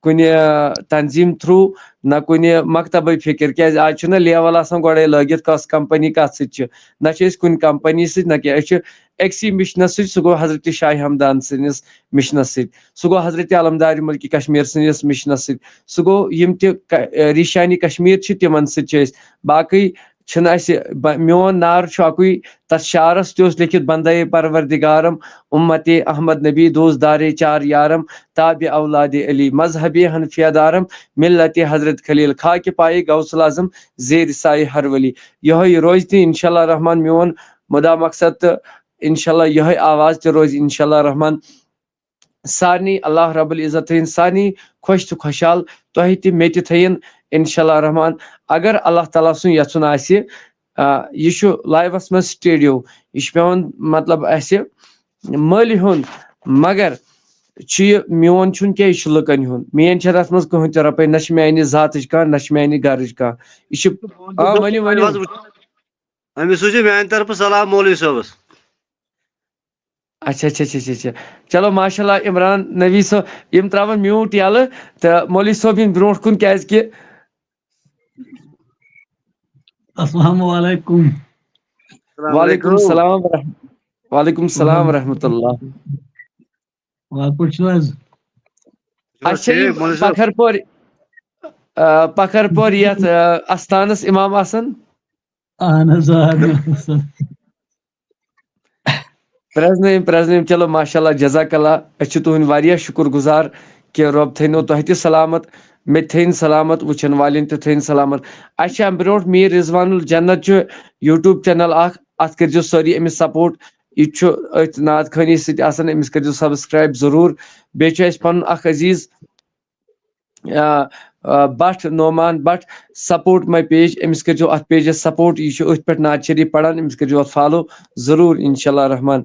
کُنہِ، آ، تنظیٖم تھرٛوٗ، نہ کُنہِ مکتبٕچ فِکِر، کیٛازِ آز چھُنہ لیول آسان گۄڈَے لٲگِتھ کۄس کمپنی کَتھ سۭتۍ چھِ، نہ چھِ أسۍ کُنہِ کمپنی سۭتۍ نہ کینٛہہ، أسۍ چھِ أکسٕے مِشنَس سۭتۍ، سُہ گوٚو حضرت شاہ ہمدان سٕنٛدِس مِشنَس سۭتۍ، سُہ گوٚو حضرت علمدار ملکِ کشمیر سٕنٛدِس مِشنَس سۭتۍ، سُہ گوٚو یِم تہِ ک-، آ، ریٖشانی کشمیر چھِ تِمَن سۭتۍ چھِ أسۍ، باقٕے چھُنہٕ اَسہِ ب-، میون نار چھُ اَکُے، تَتھ شعرَس تہِ اوس لیٚکھِتھ، بندے پروردگارم، امت احمد نبی، دوست دارے چار یارم، تابع اولاد علی، مذہب حنفیہ دارم، ملت حضرت خلیل، خاک پائے غوث الاعظم، زیر سایہ ہر ولی۔ یِہوٚے روزِ تہِ انشاءاللہ رحمان میون مدا مقصد، تہٕ انشاءاللہ یِہوٚے آواز تہِ روزِ انشاءاللہ رحمان سارنٕے۔ اللہ رب العزت تھٲیِن سارنٕے خۄش تہٕ خۄشحال، تۄہہِ تہِ مےٚ تہِ تھٲیِن انشاءاللہ رحمان۔ اگر اللہ تعالیٰ سُنٛد یَژھُن آسہِ، آ، یہِ چھُ لایوَس منٛز سٹیڈیو، یہِ چھُ پٮ۪وان مطلب اَسہِ مٔلۍ ہیوٚن، مگر چھُ یہِ میون چھُنہٕ کینٛہہ، یہِ چھُ لُکَن ہُنٛد۔ میٛٲنۍ چھَنہٕ اَتھ منٛز کٕہٕنۍ تہِ رۄپَے، نہ چھِ میٛانہِ ذاتٕچ کانٛہہ، نہ چھِ میٛانہِ گَرٕچ کانٛہہ۔ یہِ چھُ، آ، ؤنِو، ؤنِو۔ أمِس سوٗزِو میٛانہِ طرفہٕ سلام مولوی صٲبَس۔ اچھا، اچھا، اچھا، اچھا، اچھا۔ چلو، ماشاء اللہ، عمران نبی صٲب، یِم ترٛاوَن میوٗٹ یَلہٕ تہٕ مولوی صٲب یِن برونٛٹھ کُن، کیٛازِکہِ السلام علیکم۔ السلام وعلیکم علیکم۔ السلام ورحم-، وعلیکم السلام ورحمۃ اللہ۔ وارٕ پٲٹھۍ چھِو حظ؟ اَسہِ چھےٚ یہِ ٹھیٖک، مولوی صٲب۔ پکھر پورِ، آ، پکھر پورِ یَتھ، آ، اَستانَس اِمام آسان۔ اہن حظ، آ، بِلکُل سَر۔ پرٛزنٲیِم، پرٛزنٲیِم، چلو، ماشاء اللہ، جزاک اللہ۔ أسۍ چھِ تُہٕنٛدۍ واریاہ شُکُر گُزار کہِ رۄب تھٲینو تۄہہِ تہِ سلامت، مےٚ تہِ تھٲیِن سلامت، وٕچھَن والٮ۪ن تہِ تھٲیِن سلامت۔ اَسہِ چھِ اَمہِ برونٛٹھ میٖر رضوان الجنت چھُ YouTube چینل اَکھ، اَتھ کٔرۍزیو سٲری أمِس سپورٹ۔ یہِ تہِ چھُ أتھۍ نعت خٲنی سۭتۍ آسان، أمِس کٔرۍزیو سبسکرایب ضروٗر۔ بیٚیہِ چھُ اَسہِ پَنُن اَکھ عزیٖز، آ، آ، بٹ، نعمان بٹ، سپورٹ ماے پیج، أمِس کٔرۍزیو اَتھ پیجَس سپورٹ، یہِ چھُ أتھۍ پٮ۪ٹھ نعت شریٖف پَران، أمِس کٔرۍزیو اَتھ فالو ضروٗر، انشاءاللہ رحمان۔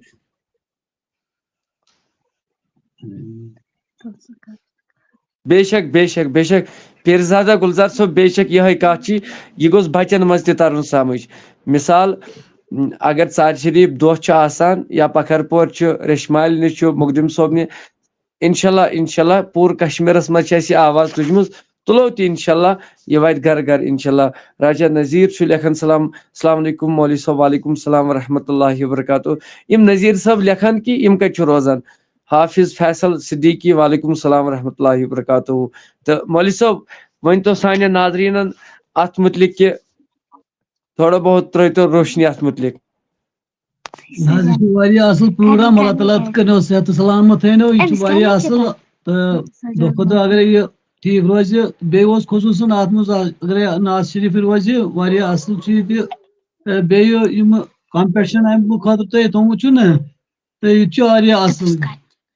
بے شک، بے شک، بے شک۔ پیٖرزادہ گُلزار صٲب، بے شک، یِہوٚے کَتھ چھِ، یہِ گوٚژھ بَچَن منٛز تہِ تَرُن سَمٕجھ۔ مِثال، اگر ژارِ شریٖف دۄہ چھُ آسان یا پَکھر پور چھُ، ریٚشمالنہِ چھُ، مخدوٗم صٲبنہِ، انشاءاللہ، انشاءاللہ، پوٗرٕ کشمیٖرَس منٛز چھِ اَسہِ یہِ آواز تُجمٕژ، تُلو تہِ انشاءاللہ، یہِ واتہِ گَرٕ گَرٕ انشاءاللہ۔ راجہ نذیٖر چھُ لیکھان، سلام، السلام علیکم مولوی صٲب، وعلیکم السلام ورحمۃ اللہ وبرکاتہ۔ یِم نذیٖر صٲب لیکھان کہِ یِم کَتہِ چھِ روزان؟ حافظ فیصل صدیقی، وعلیکم السلام ورحمۃ اللہ وبرکاتہ۔ تہٕ مولوی صٲب، ؤنۍ تو سانٮ۪ن ناظریٖنَن اَتھ مُتعلِق کہِ تھوڑا بہت ترٛٲیتو روشنی اَتھ مُتعلِق۔ نہ حظ، یہِ چھُ واریاہ اَصٕل پروگرام، اللہ تعالیٰ کٔرِنو صحت تہٕ سلامت تھٲینو، یہِ چھُ واریاہ اَصٕل۔ تہٕ دۄہ کھۄتہٕ دۄہ اگرے یہِ ٹھیٖک روزِ، بیٚیہِ اوس خصوٗصاً اَتھ منٛز اگرے ناز شریٖفٕے روزِ، واریاہ اَصٕل چھُ یہِ تہِ۔ تہٕ بیٚیہِ یِم کمپٹیشن اَمہِ خٲطرٕ تۄہہِ تھوٚومُت چھُ نہ، تہٕ یہِ تہِ چھُ واریاہ اَصٕل۔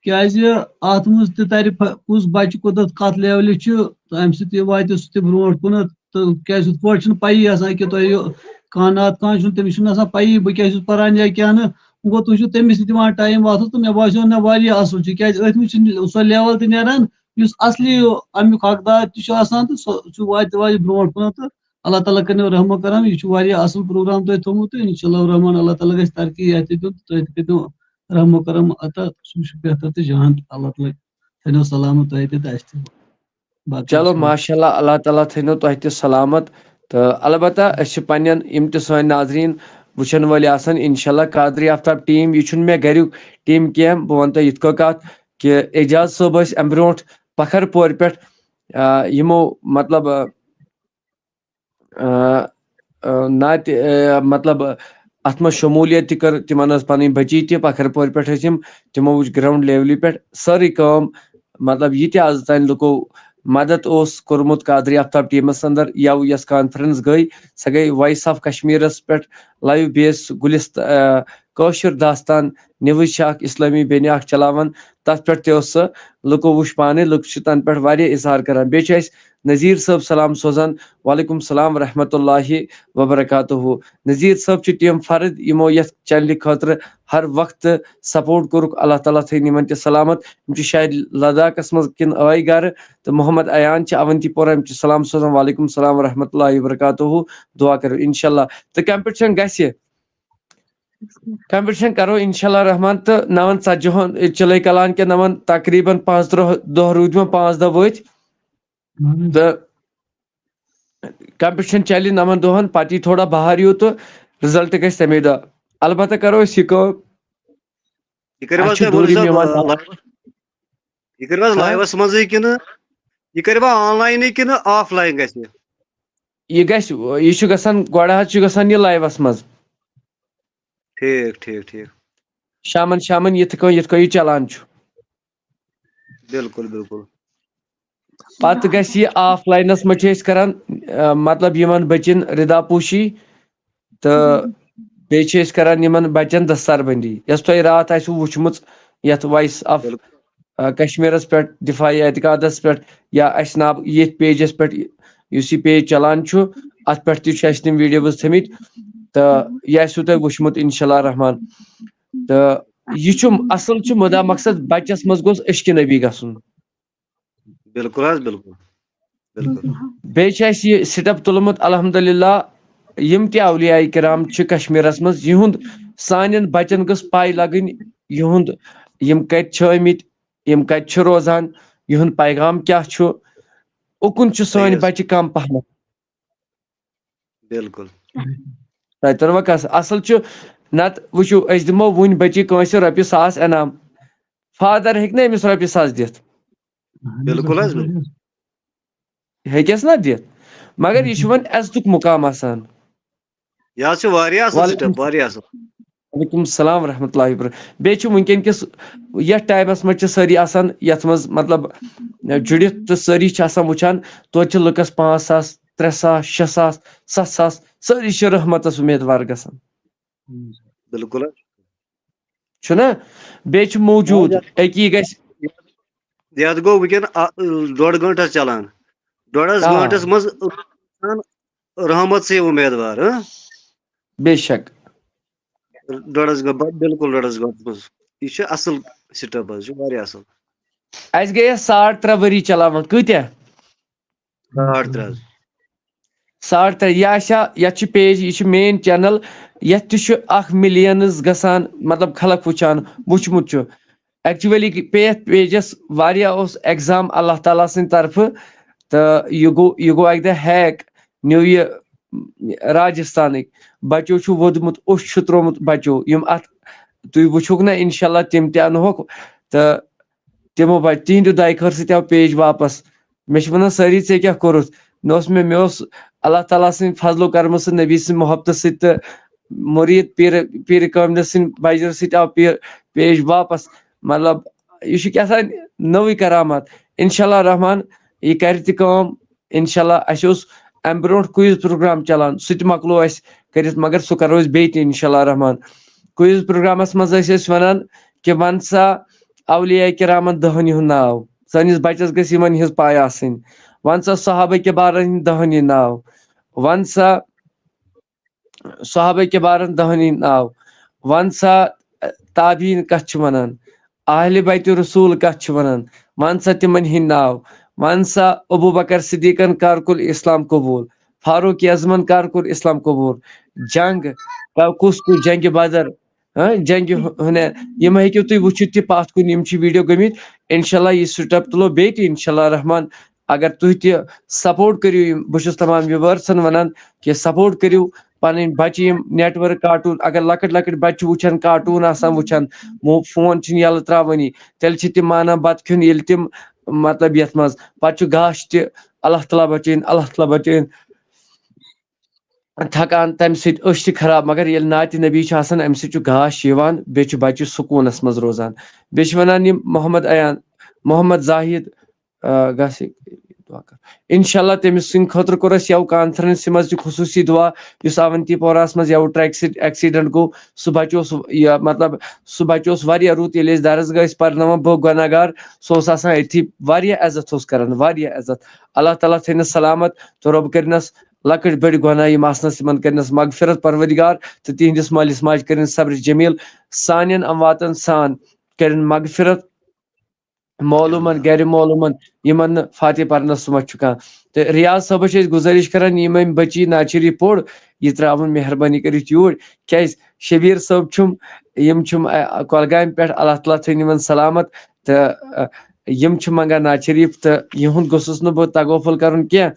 کیازِ اَتھ منٛز تہِ تَرِ پہ-، کُس بَچہٕ کوٚتَتھ کَتھ لیولہِ چھُ، تہٕ اَمہِ سۭتۍ تہِ واتہِ سُہ تہِ برونٛٹھ کُنَتھ۔ تہٕ کیازِ ہُتھ پٲٹھۍ چھُنہٕ پَیی آسان کہِ تۄہہِ یہِ کانٛہہ نعت خان چھُنہٕ، تٔمِس چھُنہٕ آسان پَیی بہٕ کیٛاہ چھُس پَران یا کیٛاہ نہٕ۔ وۄنۍ گوٚو، تُہۍ چھِو تٔمِس تہِ دِوان ٹایم وَتھَس، تہٕ مےٚ باسیو نہ واریاہ اَصٕل چھُ، کیازِ أتھۍ منٛز چھُنہٕ سۄ لیول تہِ نیران یُس اَصلی اَمیُک حقدار تہِ چھُ آسان، تہٕ سُہ چھُ واتہِ واتہِ برونٛٹھ کُنَتھ۔ تہٕ اللہ تعالیٰ کٔرِنو رحم و کرم، یہِ چھُ واریاہ اَصٕل پروگرام تۄہہِ تھوٚومُت، تہٕ انشاءاللہ الرحمن اللہ تعالیٰ گژھِ ترقی یَتھ تہِ دیُن، تہٕ تُہۍ تہِ کٔرِو رحم و کرم عطا، سُہ چھُ بہتر تہٕ جان۔ اللہ تعالیٰ تھٲینو سلامت تۄہہِ تہِ تہٕ اَسہِ تہِ۔ باقٕے چلو، وسلام۔ ماشاء اللہ، اللہ تعالیٰ تھٲینو تۄہہِ تہِ سلامت۔ تہٕ البتہ أسۍ چھِ پننٮ۪ن یِم تہِ سٲنۍ ناظریٖن وٕچھن وٲلۍ آسن، انشاء اللہ قادری آفتاب ٹیٖم، یہِ چھُنہٕ مےٚ گریُک ٹیٖم کینٛہہ، بہٕ وَنہٕ تۄہہِ یِتھ کٔنۍ کَتھ کہِ اعجاز صٲب ٲسۍ اَمہِ برونٛٹھ پکھر پورِ پٮ۪ٹھ، آ، یِمو مطلب، آ، آ، آ، ناتہِ، آ، مطلب، اَتھ منٛز شموٗلیت تہِ کٔر، تِمن ٲس پنٕنۍ بٔچی تہِ، پکھر پورِ پٮ۪ٹھ ٲسۍ یِم، تِمو وٕچھ گراؤنڈ لیولہِ پٮ۪ٹھ سٲرٕے کٲم، مطلب، یہِ تہِ آز تام لُکو مدد اوس کوٚرمُت قادری آفتاب ٹیٖمس اندر، یَوٕ یۄس کانفرنس گٔے، سۄ گٔے وائس آف کشمیرس پٮ۪ٹھ لائیو بیس گُلست-، آ، کٲشُر داستان نِوٕز چھِ اکھ اسلٲمی بیٚنہِ اکھ چلاوان، تتھ پٮ۪ٹھ تہِ اوس سُہ، لُکو وٕچھ پانے، لُکھ چھِ تَنہٕ پٮ۪ٹھ واریاہ اظہار کران۔ بیٚیہِ چھِ اَسہِ نذیٖر صٲب سلام سوزان، وعلیکم السلام ورحمۃ اللہ وبرکاتہ۔ نذیٖر صٲب چھِ تِم فرد یِمو یَتھ چینلہِ خٲطرٕ ہر وقتہٕ سپورٹ کوٚرُکھ، اللہ تعالیٰ تھٲیِن یِمن تہِ سلامت۔ یِم چھِ شاید لداخس منٛز کِنہٕ آے گرٕ، تہٕ محمد ایان چھِ اونتی پورہ، یِم چھِ سلام سوزان، وعلیکم السلام ورحمۃ اللہ وبرکاتہ۔ دعا کٔرِو انشاءاللہ۔ تہٕ کمپٹیشن گژھِ، کمپٹیشن کرو انشاءاللہ رحمان، تہٕ نون ژتجی ہن چلے کلان کہِ نون تقریباً پانٛژھ ترٕٛہ دۄہ روٗدۍ وۄنۍ، پانٛژھ دۄہ وٲتۍ۔ تہٕ کمپٹیشن چلہِ نَمَن دۄہن، پتہٕ یی تھوڑا بہار ہیوٗ تہٕ رِزلٹ گژھِ تَمے دۄہ۔ البتہ کرو أسۍ یہِ کٲم۔ یہِ کٔرِو اَسہِ حظ چھُ تُہۍ دوٗرِم مولوی صٲب، یِوان آ، live؟ یہِ کٔرِو حظ ہاں؟ Live-س منٛزٕے کِنہٕ یہِ کٔرِوا آن لاینٕے کِنہٕ آف لاین گژھِ؟ یہِ گژھِ، یہِ چھُ گژھان، گۄڈٕ حظ چھُ گژھان یہِ لایوَس منٛز۔ ٹھیٖک ٹھیٖک ٹھیٖک۔ شامَن شامَن یِتھ کٔنۍ، یِتھ کٔنۍ یہِ چلان چھُ۔ بِلکُل بِلکُل۔ پَتہٕ گژھِ یہِ آف لاینَس منٛز چھِ أسۍ کران، آ، مطلب یِمن بٔچِن رِدا پوٗشی، تہٕ بیٚیہِ چھِ أسۍ کران یِمن بَچَن دستار بندی، یۄس تۄہہِ راتھ آسِوٕ وٕچھمٕژ یَتھ وائس آف، بِلکُل۔ آ، کشمیرَس پٮ۪ٹھ، دفاع اعتقادَس پٮ۪ٹھ، یا اَسہِ ناو ییٚتھۍ پیجَس پٮ۪ٹھ، یُس یہِ پیج چلان چھُ، اَتھ پٮ۪ٹھ تہِ چھِ اَسہِ تِم ویٖڈیوز تھٲمٕتۍ، تہٕ یہِ آسِوٕ تۄہہِ وٕچھمُت انشاءاللہ رحمان۔ تہٕ یہِ چھُ اَصٕل چھُ مُدا مقصد بَچَس منٛز گوٚژھ عشقِ نبی گژھُن۔ بِلکُل حظ، بِلکُل۔ بِلکُل۔ بیٚیہِ چھُ اَسہِ یہِ سٹیپ تُلمُت الحمدللہ، یِم تہِ اولیاء کرام چھِ کشمیرَس منٛز، یِہُنٛد، سانٮ۪ن بَچَن گٔژھ پَے لَگٕنۍ، یِہُنٛد، یِم کَتہِ چھِ آمٕتۍ، یِم کَتہِ چھِ روزان، یِہُنٛد پیغام کیٛاہ چھُ، اُکُن چھِ سٲنۍ صحیح حظ۔ بَچہِ کَم پَہمَتھ۔ بِلکُل۔ تۄہہِ توٚروا کَتھ؟ اَصٕل چھُ، نَتہٕ وٕچھِو، أسۍ دِمو وٕنۍ بَچی کٲنٛسہِ رۄپیہِ ساس انعام، فادر ہیٚکہِ نہٕ أمِس رۄپیہِ ساس دِتھ۔ بِلکُل حظ، بِلکُل۔ ہیٚکٮ۪س نہ دِتھ، مگر یہِ چھُ وۄنۍ عزتُک مُقام آسان۔ یہِ حظ چھُ واریاہ اَصٕل وعلیکم سٹیپ، واریاہ اَصٕل۔ وعلیکم السلام ورحمۃ اللہ وبرکاتہ۔ بیٚیہِ چھُ وٕنکیٚن کِس یَتھ ٹایمَس منٛز چھِ سٲری آسان، یَتھ منٛز مطلب جُڑِتھ تہٕ سٲری چھِ آسان وٕچھان، توتہِ چھِ لُکَس پانٛژھ ساس، ترٛےٚ ساس، شےٚ ساس، سَتھ ساس، سٲری چھِ رحمتَس اُمیدوار گژھان۔ بِلکُل حظ۔ چھُنہ؟ بیٚیہِ چھُ موجوٗد، أکی گژھِ۔ یَتھ گوٚو وٕنکیٚن اَ-، ڈۄڈ گٲنٛٹہٕ حظ چلان۔ ڈۄڈَس آ۔ گٲنٛٹَس منٛز رحمت سے اُمیدوار، ہاں؟ بے شک۔ ڈۄڈَس گٲنٛٹہٕ، بِلکُل ڈۄڈَس گٲنٛٹَس منٛز۔ یہِ چھُ اَصٕل سٹیپ حظ، یہِ چھُ واریاہ اَصٕل۔ اَسہِ گٔیَس ساڑ ترٛےٚ ؤری چلاوان، کۭتیٛاہ؟ ساڑ ترٛےٚ حظ۔ ساڑ ترٛےٚ، یہِ آسہِ ہا، یَتھ چھُ پیج، یہِ چھُ مین چینل، یَتھ تہِ چھُ اکھ ملینز گژھان، مطلب خلق وٕچھان، وٕچھمُت چھُ۔ ایکچولی پے یَتھ پیجَس واریاہ اوس ایگزام اللہ تعالیٰ سٕنٛدِ طرفہٕ، تہٕ یہِ گوٚو، یہِ گوٚو اَکہِ دۄہ ہیک، نیوٗ یہِ راجستھانٕکۍ بَچو چھُ ووٚدمُت، اوٚش چھُ ترٛوومُت بَچو، یِم اَتھ تُہۍ وٕچھوکھ نہ انشاءاللہ تِم تہِ اَنہوکھ، تہٕ تِمو بَچ-، تِہِنٛدِ دۄیہِ خٲر سۭتۍ آو پیج واپس۔ مےٚ چھِ وَنان سٲری، "ژےٚ کیٛاہ کوٚرُتھ؟" مےٚ اوس، مےٚ، مےٚ اوس اللہ تعالیٰ سٕنٛدِ فضل و کرمہٕ سۭتۍ، نبی سٕنٛدِ محبتہٕ سۭتۍ تہٕ مُریٖد پیٖرِ، پیٖرِ کٲملہِ سٕنٛدِ بجرٕ سۭتۍ آو پے-، پیج واپس۔ مطلب، یہِ چھُ کیٛاہ تام نٔوٕے کرامات۔ انشاءاللہ رحمان، یہِ کرِ تہِ کٲم۔ انشاءاللہ، اَسہِ اوس اَمہِ برونٛٹھ کوئز پروگرام چلان، سُہ تہِ مۄکلو اَسہِ کٔرِتھ، مگر سُہ کرو أسۍ بیٚیہِ تہِ انشاءاللہ رحمان۔ کوئز پروگرامس منٛز ٲسۍ أسۍ وَنان کہِ وَن سا اولیاء کرامن دَہَن ہُنٛد ناو، سٲنِس بچس گژھِ یِمن ہٕنٛز پاے آسٕنۍ۔ وَن سا صحابہ کبارن ہٕنٛدۍ دَہَن ہٕنٛدۍ ناو، وَن سا صحابہ کبارن دَہَن ہٕنٛدۍ ناو، وَن سا تابعین کتھ چھِ وَنان، اہل بیت رسول کتھ چھِ وَنان، وَن سا تِمن ہٕنٛدۍ ناو، وَن سا ابو بکر صدیقن کر کوٚر اسلام قبول، فاروق اعظمن کر کوٚر اسلام قبول، جنگ کُس کُس، جنگ بدر، ہاں، جنگِ ہُ-، حُنین۔ یِم ہیٚکِو تُہۍ وٕچھِتھ تہِ پَتھ کُن، یِم چھِ ویٖڈیو گٔمٕتۍ۔ انشاءاللہ یہِ سٹیپ تُلو بیٚیہِ تہِ انشاءاللہ رحمان۔ اگر تُہۍ تہِ سپورٹ کٔرِو، یِم، بہٕ چھُس تمام ویورسن وَنان کہِ سپورٹ کٔرِو پَنٕنۍ بَچہِ، یِم نیٹ ؤرک کارٹوٗن، اگر لۄکٕٹۍ لۄکٕٹۍ بَچہِ چھِ وٕچھان، کارٹوٗن آسان وٕچھان، مو-، فون چھِنہٕ یَلہٕ ترٛاوٲنی، تیٚلہِ چھِ تِم مانان بَتہٕ کھیوٚن، ییٚلہِ تِم، مطلب، یَتھ منٛز پَتہٕ چھُ گاش تہِ، اللہ تعالیٰ بَچٲیِن، اللہ تعالیٰ بَچٲیِن۔ تھکان، تَمہِ سۭتۍ أچھ تہِ خراب، مگر ییٚلہِ نعتِ نبی چھِ آسان، اَمہِ سۭتۍ چھُ گاش یِوان، بیٚیہِ چھُ بَچہِ سکوٗنَس منٛز روزان۔ بیٚیہِ چھِ وَنان یِم محمد ایان، محمد زاہد، آ، گژھِ دُعا کَر۔ اِنشاءاللہ تٔمِس سٕنٛدِ خٲطرٕ کوٚر اَسہِ یَوٕ کانفرنسہِ منٛز تہِ خصوٗصی دُعا، یُس اونتی پوراہَس منٛز یَوٕ ٹرٛیک سۭتۍ ایکسیڈنٹ گوٚو، سُہ بَچہٕ اوس، یہِ مطلب، سُہ بَچہٕ اوس واریاہ رُت، ییٚلہِ أسۍ درس گاہ ٲسۍ پَرناوان، بہٕ گۄناہ گار، سُہ اوس آسان أتھی، واریاہ عزت اوس کَران، واریاہ عزت۔ اللہ تعالیٰ تھٲینَس سلامت تہٕ رۄب کٔرِنَس لۄکٕٹۍ بٔڑۍ گۄناہ یِم آسنَس، تِمن کٔرِنَس مغفرت پروردگار تہٕ تِہنٛدِس مٲلِس ماجہِ کٔرِن صبر جمیل، سانٮ۪ن امواتن سان کٔرِن مغفرت، معلومن، گرِ معلومن، یِمن نہٕ فاتح پرنَس سُمتھ چھُ کانٛہہ۔ تہٕ ریاض صٲبَس چھِ أسۍ گُزٲرِش کران، یِم أمۍ بچی ناچیری پوٚر، یہِ ترٛاوُن مہربٲنی کٔرِتھ یوٗرۍ، کیازِ شبیٖر صٲب چھُم، یِم چھِم، ا، کۄلگامہِ پٮ۪ٹھ، اللہ تعالیٰ تھٲینۍ یِمن سلامت تہٕ، ا، یِم چھِ منگان ناچیری تہٕ یِہُنٛد گوٚژھُس نہٕ بہٕ تغافل کرُن کینٛہہ۔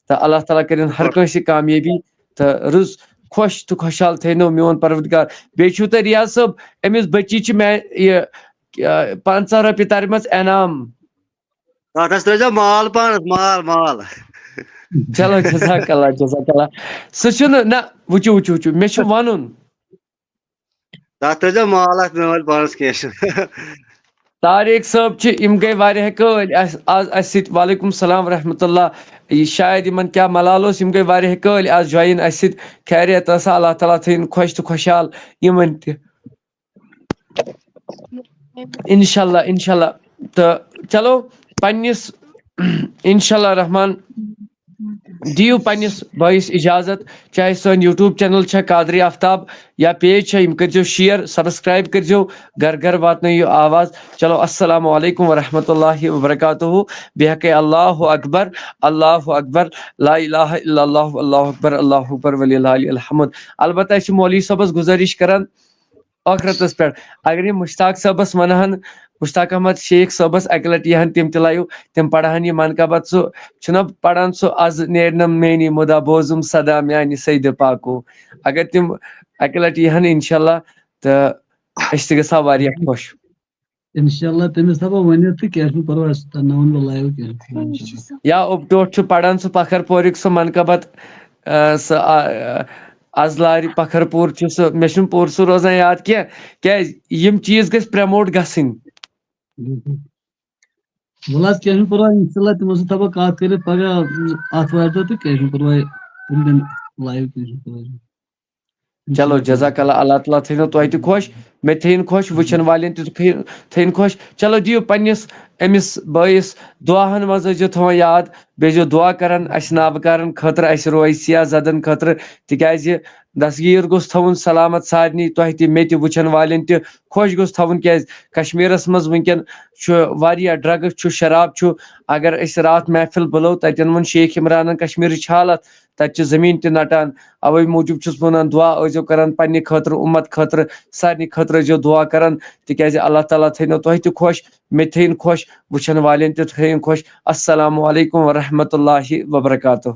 تہٕ اللہ تعالیٰ کٔرِنۍ ہر کٲنٛسہِ کامیٲبی تہٕ رٕژ خۄش تہٕ خۄشحال تھٲینو میون پروردگار۔ بیٚیہِ چھُو تۄہہِ ریاض صٲب، أمِس بٔچی چھِ مےٚ یہِ، آ، پنٛژاہ رۄپیہِ ترِمَژ انعام۔ تَتھ حظ ترٲیزیو مال پانَس، مال، مال۔ چلو، جزاک اللہ، جزاک اللہ۔ سُہ چھُنہٕ، نہ، وٕچھِو، وٕچھِو، وٕچھِو، مےٚ چھُ وَنُن۔ تَتھ تھٲیزیو مال اَتھ میون پانَس کینٛہہ چھُنہٕ۔ طارق صٲب چھِ، یِم گٔے واریاہ کٲلۍ اَسہِ، آز اَسہِ سۭتۍ۔ وعلیکم السلام ورحمۃ اللہ۔ یہِ شاید یِمن کیٛاہ ملال اوس، یِم گٔے واریاہ کٲلۍ آز join اَسہِ سۭتۍ۔ خیریت ٲسا؟ اللہ تعالیٰ تھٲیِن خۄش تہٕ خۄشحال یِمن تہِ۔ انشاءاللہ، انشاءاللہ۔ تہٕ چلو، پننِس، انشاءاللہ رحمان، دِیِو پننِس بٲیِس اجازت، چاہے سٲنۍ YouTube channel چھا قادری آفتاب یا page چھا، یِم کٔرۍزیو share، subscribe کٔرۍزیو، گھر گھر واتنٲیِو آواز۔ چلو، السلام علیکم ورحمۃ اللہ وبرکاتہ۔ بیٚیہِ ہَکے اللہ اکبر، اللہ اکبر، لا الہ الا اللہ، اللہ اکبر، اللہ اکبر، وللہ الحمد۔ البتہ، أسۍ چھِ مولوی صٲبس گُزٲرِش کران، ٲخرتس پٮ۪ٹھ اگر یِم مشتاق صٲبس ونہن، مشتاق احمد شیخ صٲبس اکہِ لٹہِ یِہن تِم تہِ لایو، تِم پرہن یہِ منقبت، سُہ چھُنہ پران سُہ، از نیرنم میٲنی مُدا بوزُم سدا میانہِ سیدِ پاکو۔ اگر تِم اکہِ لٹہِ یِہن، انشاءاللہ، تہٕ أسۍ تہِ گژھو واریاہ خۄش۔ انشاءاللہ، تٔمِس تھاوو ؤنِتھ تہٕ کینٛہہ چھُنہٕ پرواے، سُہ کرناوُن بہٕ لایو کینٛہہ چھُنہٕ پرواے، انشاءاللہ۔ یا اوٚبٹوٹھ چھُ پران سُہ پکھر پورِک سُہ منقبت، آ، سُہ، آ، آ، از لارِ پکھر پوٗر چھُ سُہ، مےٚ چھُنہٕ پوٗرٕ سُہ روزان یاد کینٛہہ، کیازِ یِم چیٖز گژھِ promote گژھٕنۍ۔ بِلکُل۔ وَلہٕ حظ، کینٛہہ چھُنہٕ پرواے، انشاءاللہ تِمو سۭتۍ تھاوو کتھ کٔرِتھ پگاہ، م، آتھوارِ دۄہ تہٕ کینٛہہ چھُنہٕ پرواے، تِم دِن لایو، کینٛہہ چھُنہٕ پرواے۔ چلو، جزاک اللہ، اللہ تعالیٰ تھٲینو تۄہہِ تہِ خۄش، مےٚ تہِ تھٲیِن خۄش، وٕچھن والٮ۪ن تہِ تھٲیِن، تھٲیِن خۄش۔ چلو، دِیِو پننِس أمِس بٲیِس دُعاہن منٛز ٲسۍزیو تھاوان یاد، بیٚیہِ ٲسۍزیو دُعا کران اَسہِ نابکارن خٲطرٕ، اَسہِ روے سیاہ زدن خٲطرٕ، تِکیازِ دستگیٖر گوٚژھ تھاوُن سلامت سارنٕے، تۄہہِ تہِ، مےٚ تہِ، وٕچھن والٮ۪ن تہِ خۄش گوٚژھ تھاوُن، کیازِ کشمیٖرس منٛز وٕنکیٚن چھُ واریاہ drugs چھُ، شراب چھُ۔ اگر أسۍ راتھ محفل بُلو، تتٮ۪ن ووٚن شیخ عمرانن کشمیٖرٕچ حالت، تتہِ چھِ زٔمیٖن تہِ نٹان۔ اوے موٗجوٗب چھُس بہٕ ونان، دُعا ٲسۍزیو کران پننہِ خٲطرٕ، اُمت خٲطرٕ، سارنٕے خٲطرٕ ٲسۍزیو دُعا کران، تِکیازِ اللہ تعالیٰ تھٲینو تۄہہِ تہِ خۄش، مےٚ تہِ تھٲیِن خۄش، وٕچھن والٮ۪ن تہِ تھٲیِن خۄش۔ السلام علیکم ورحمۃ اللہ وبرکاتہ۔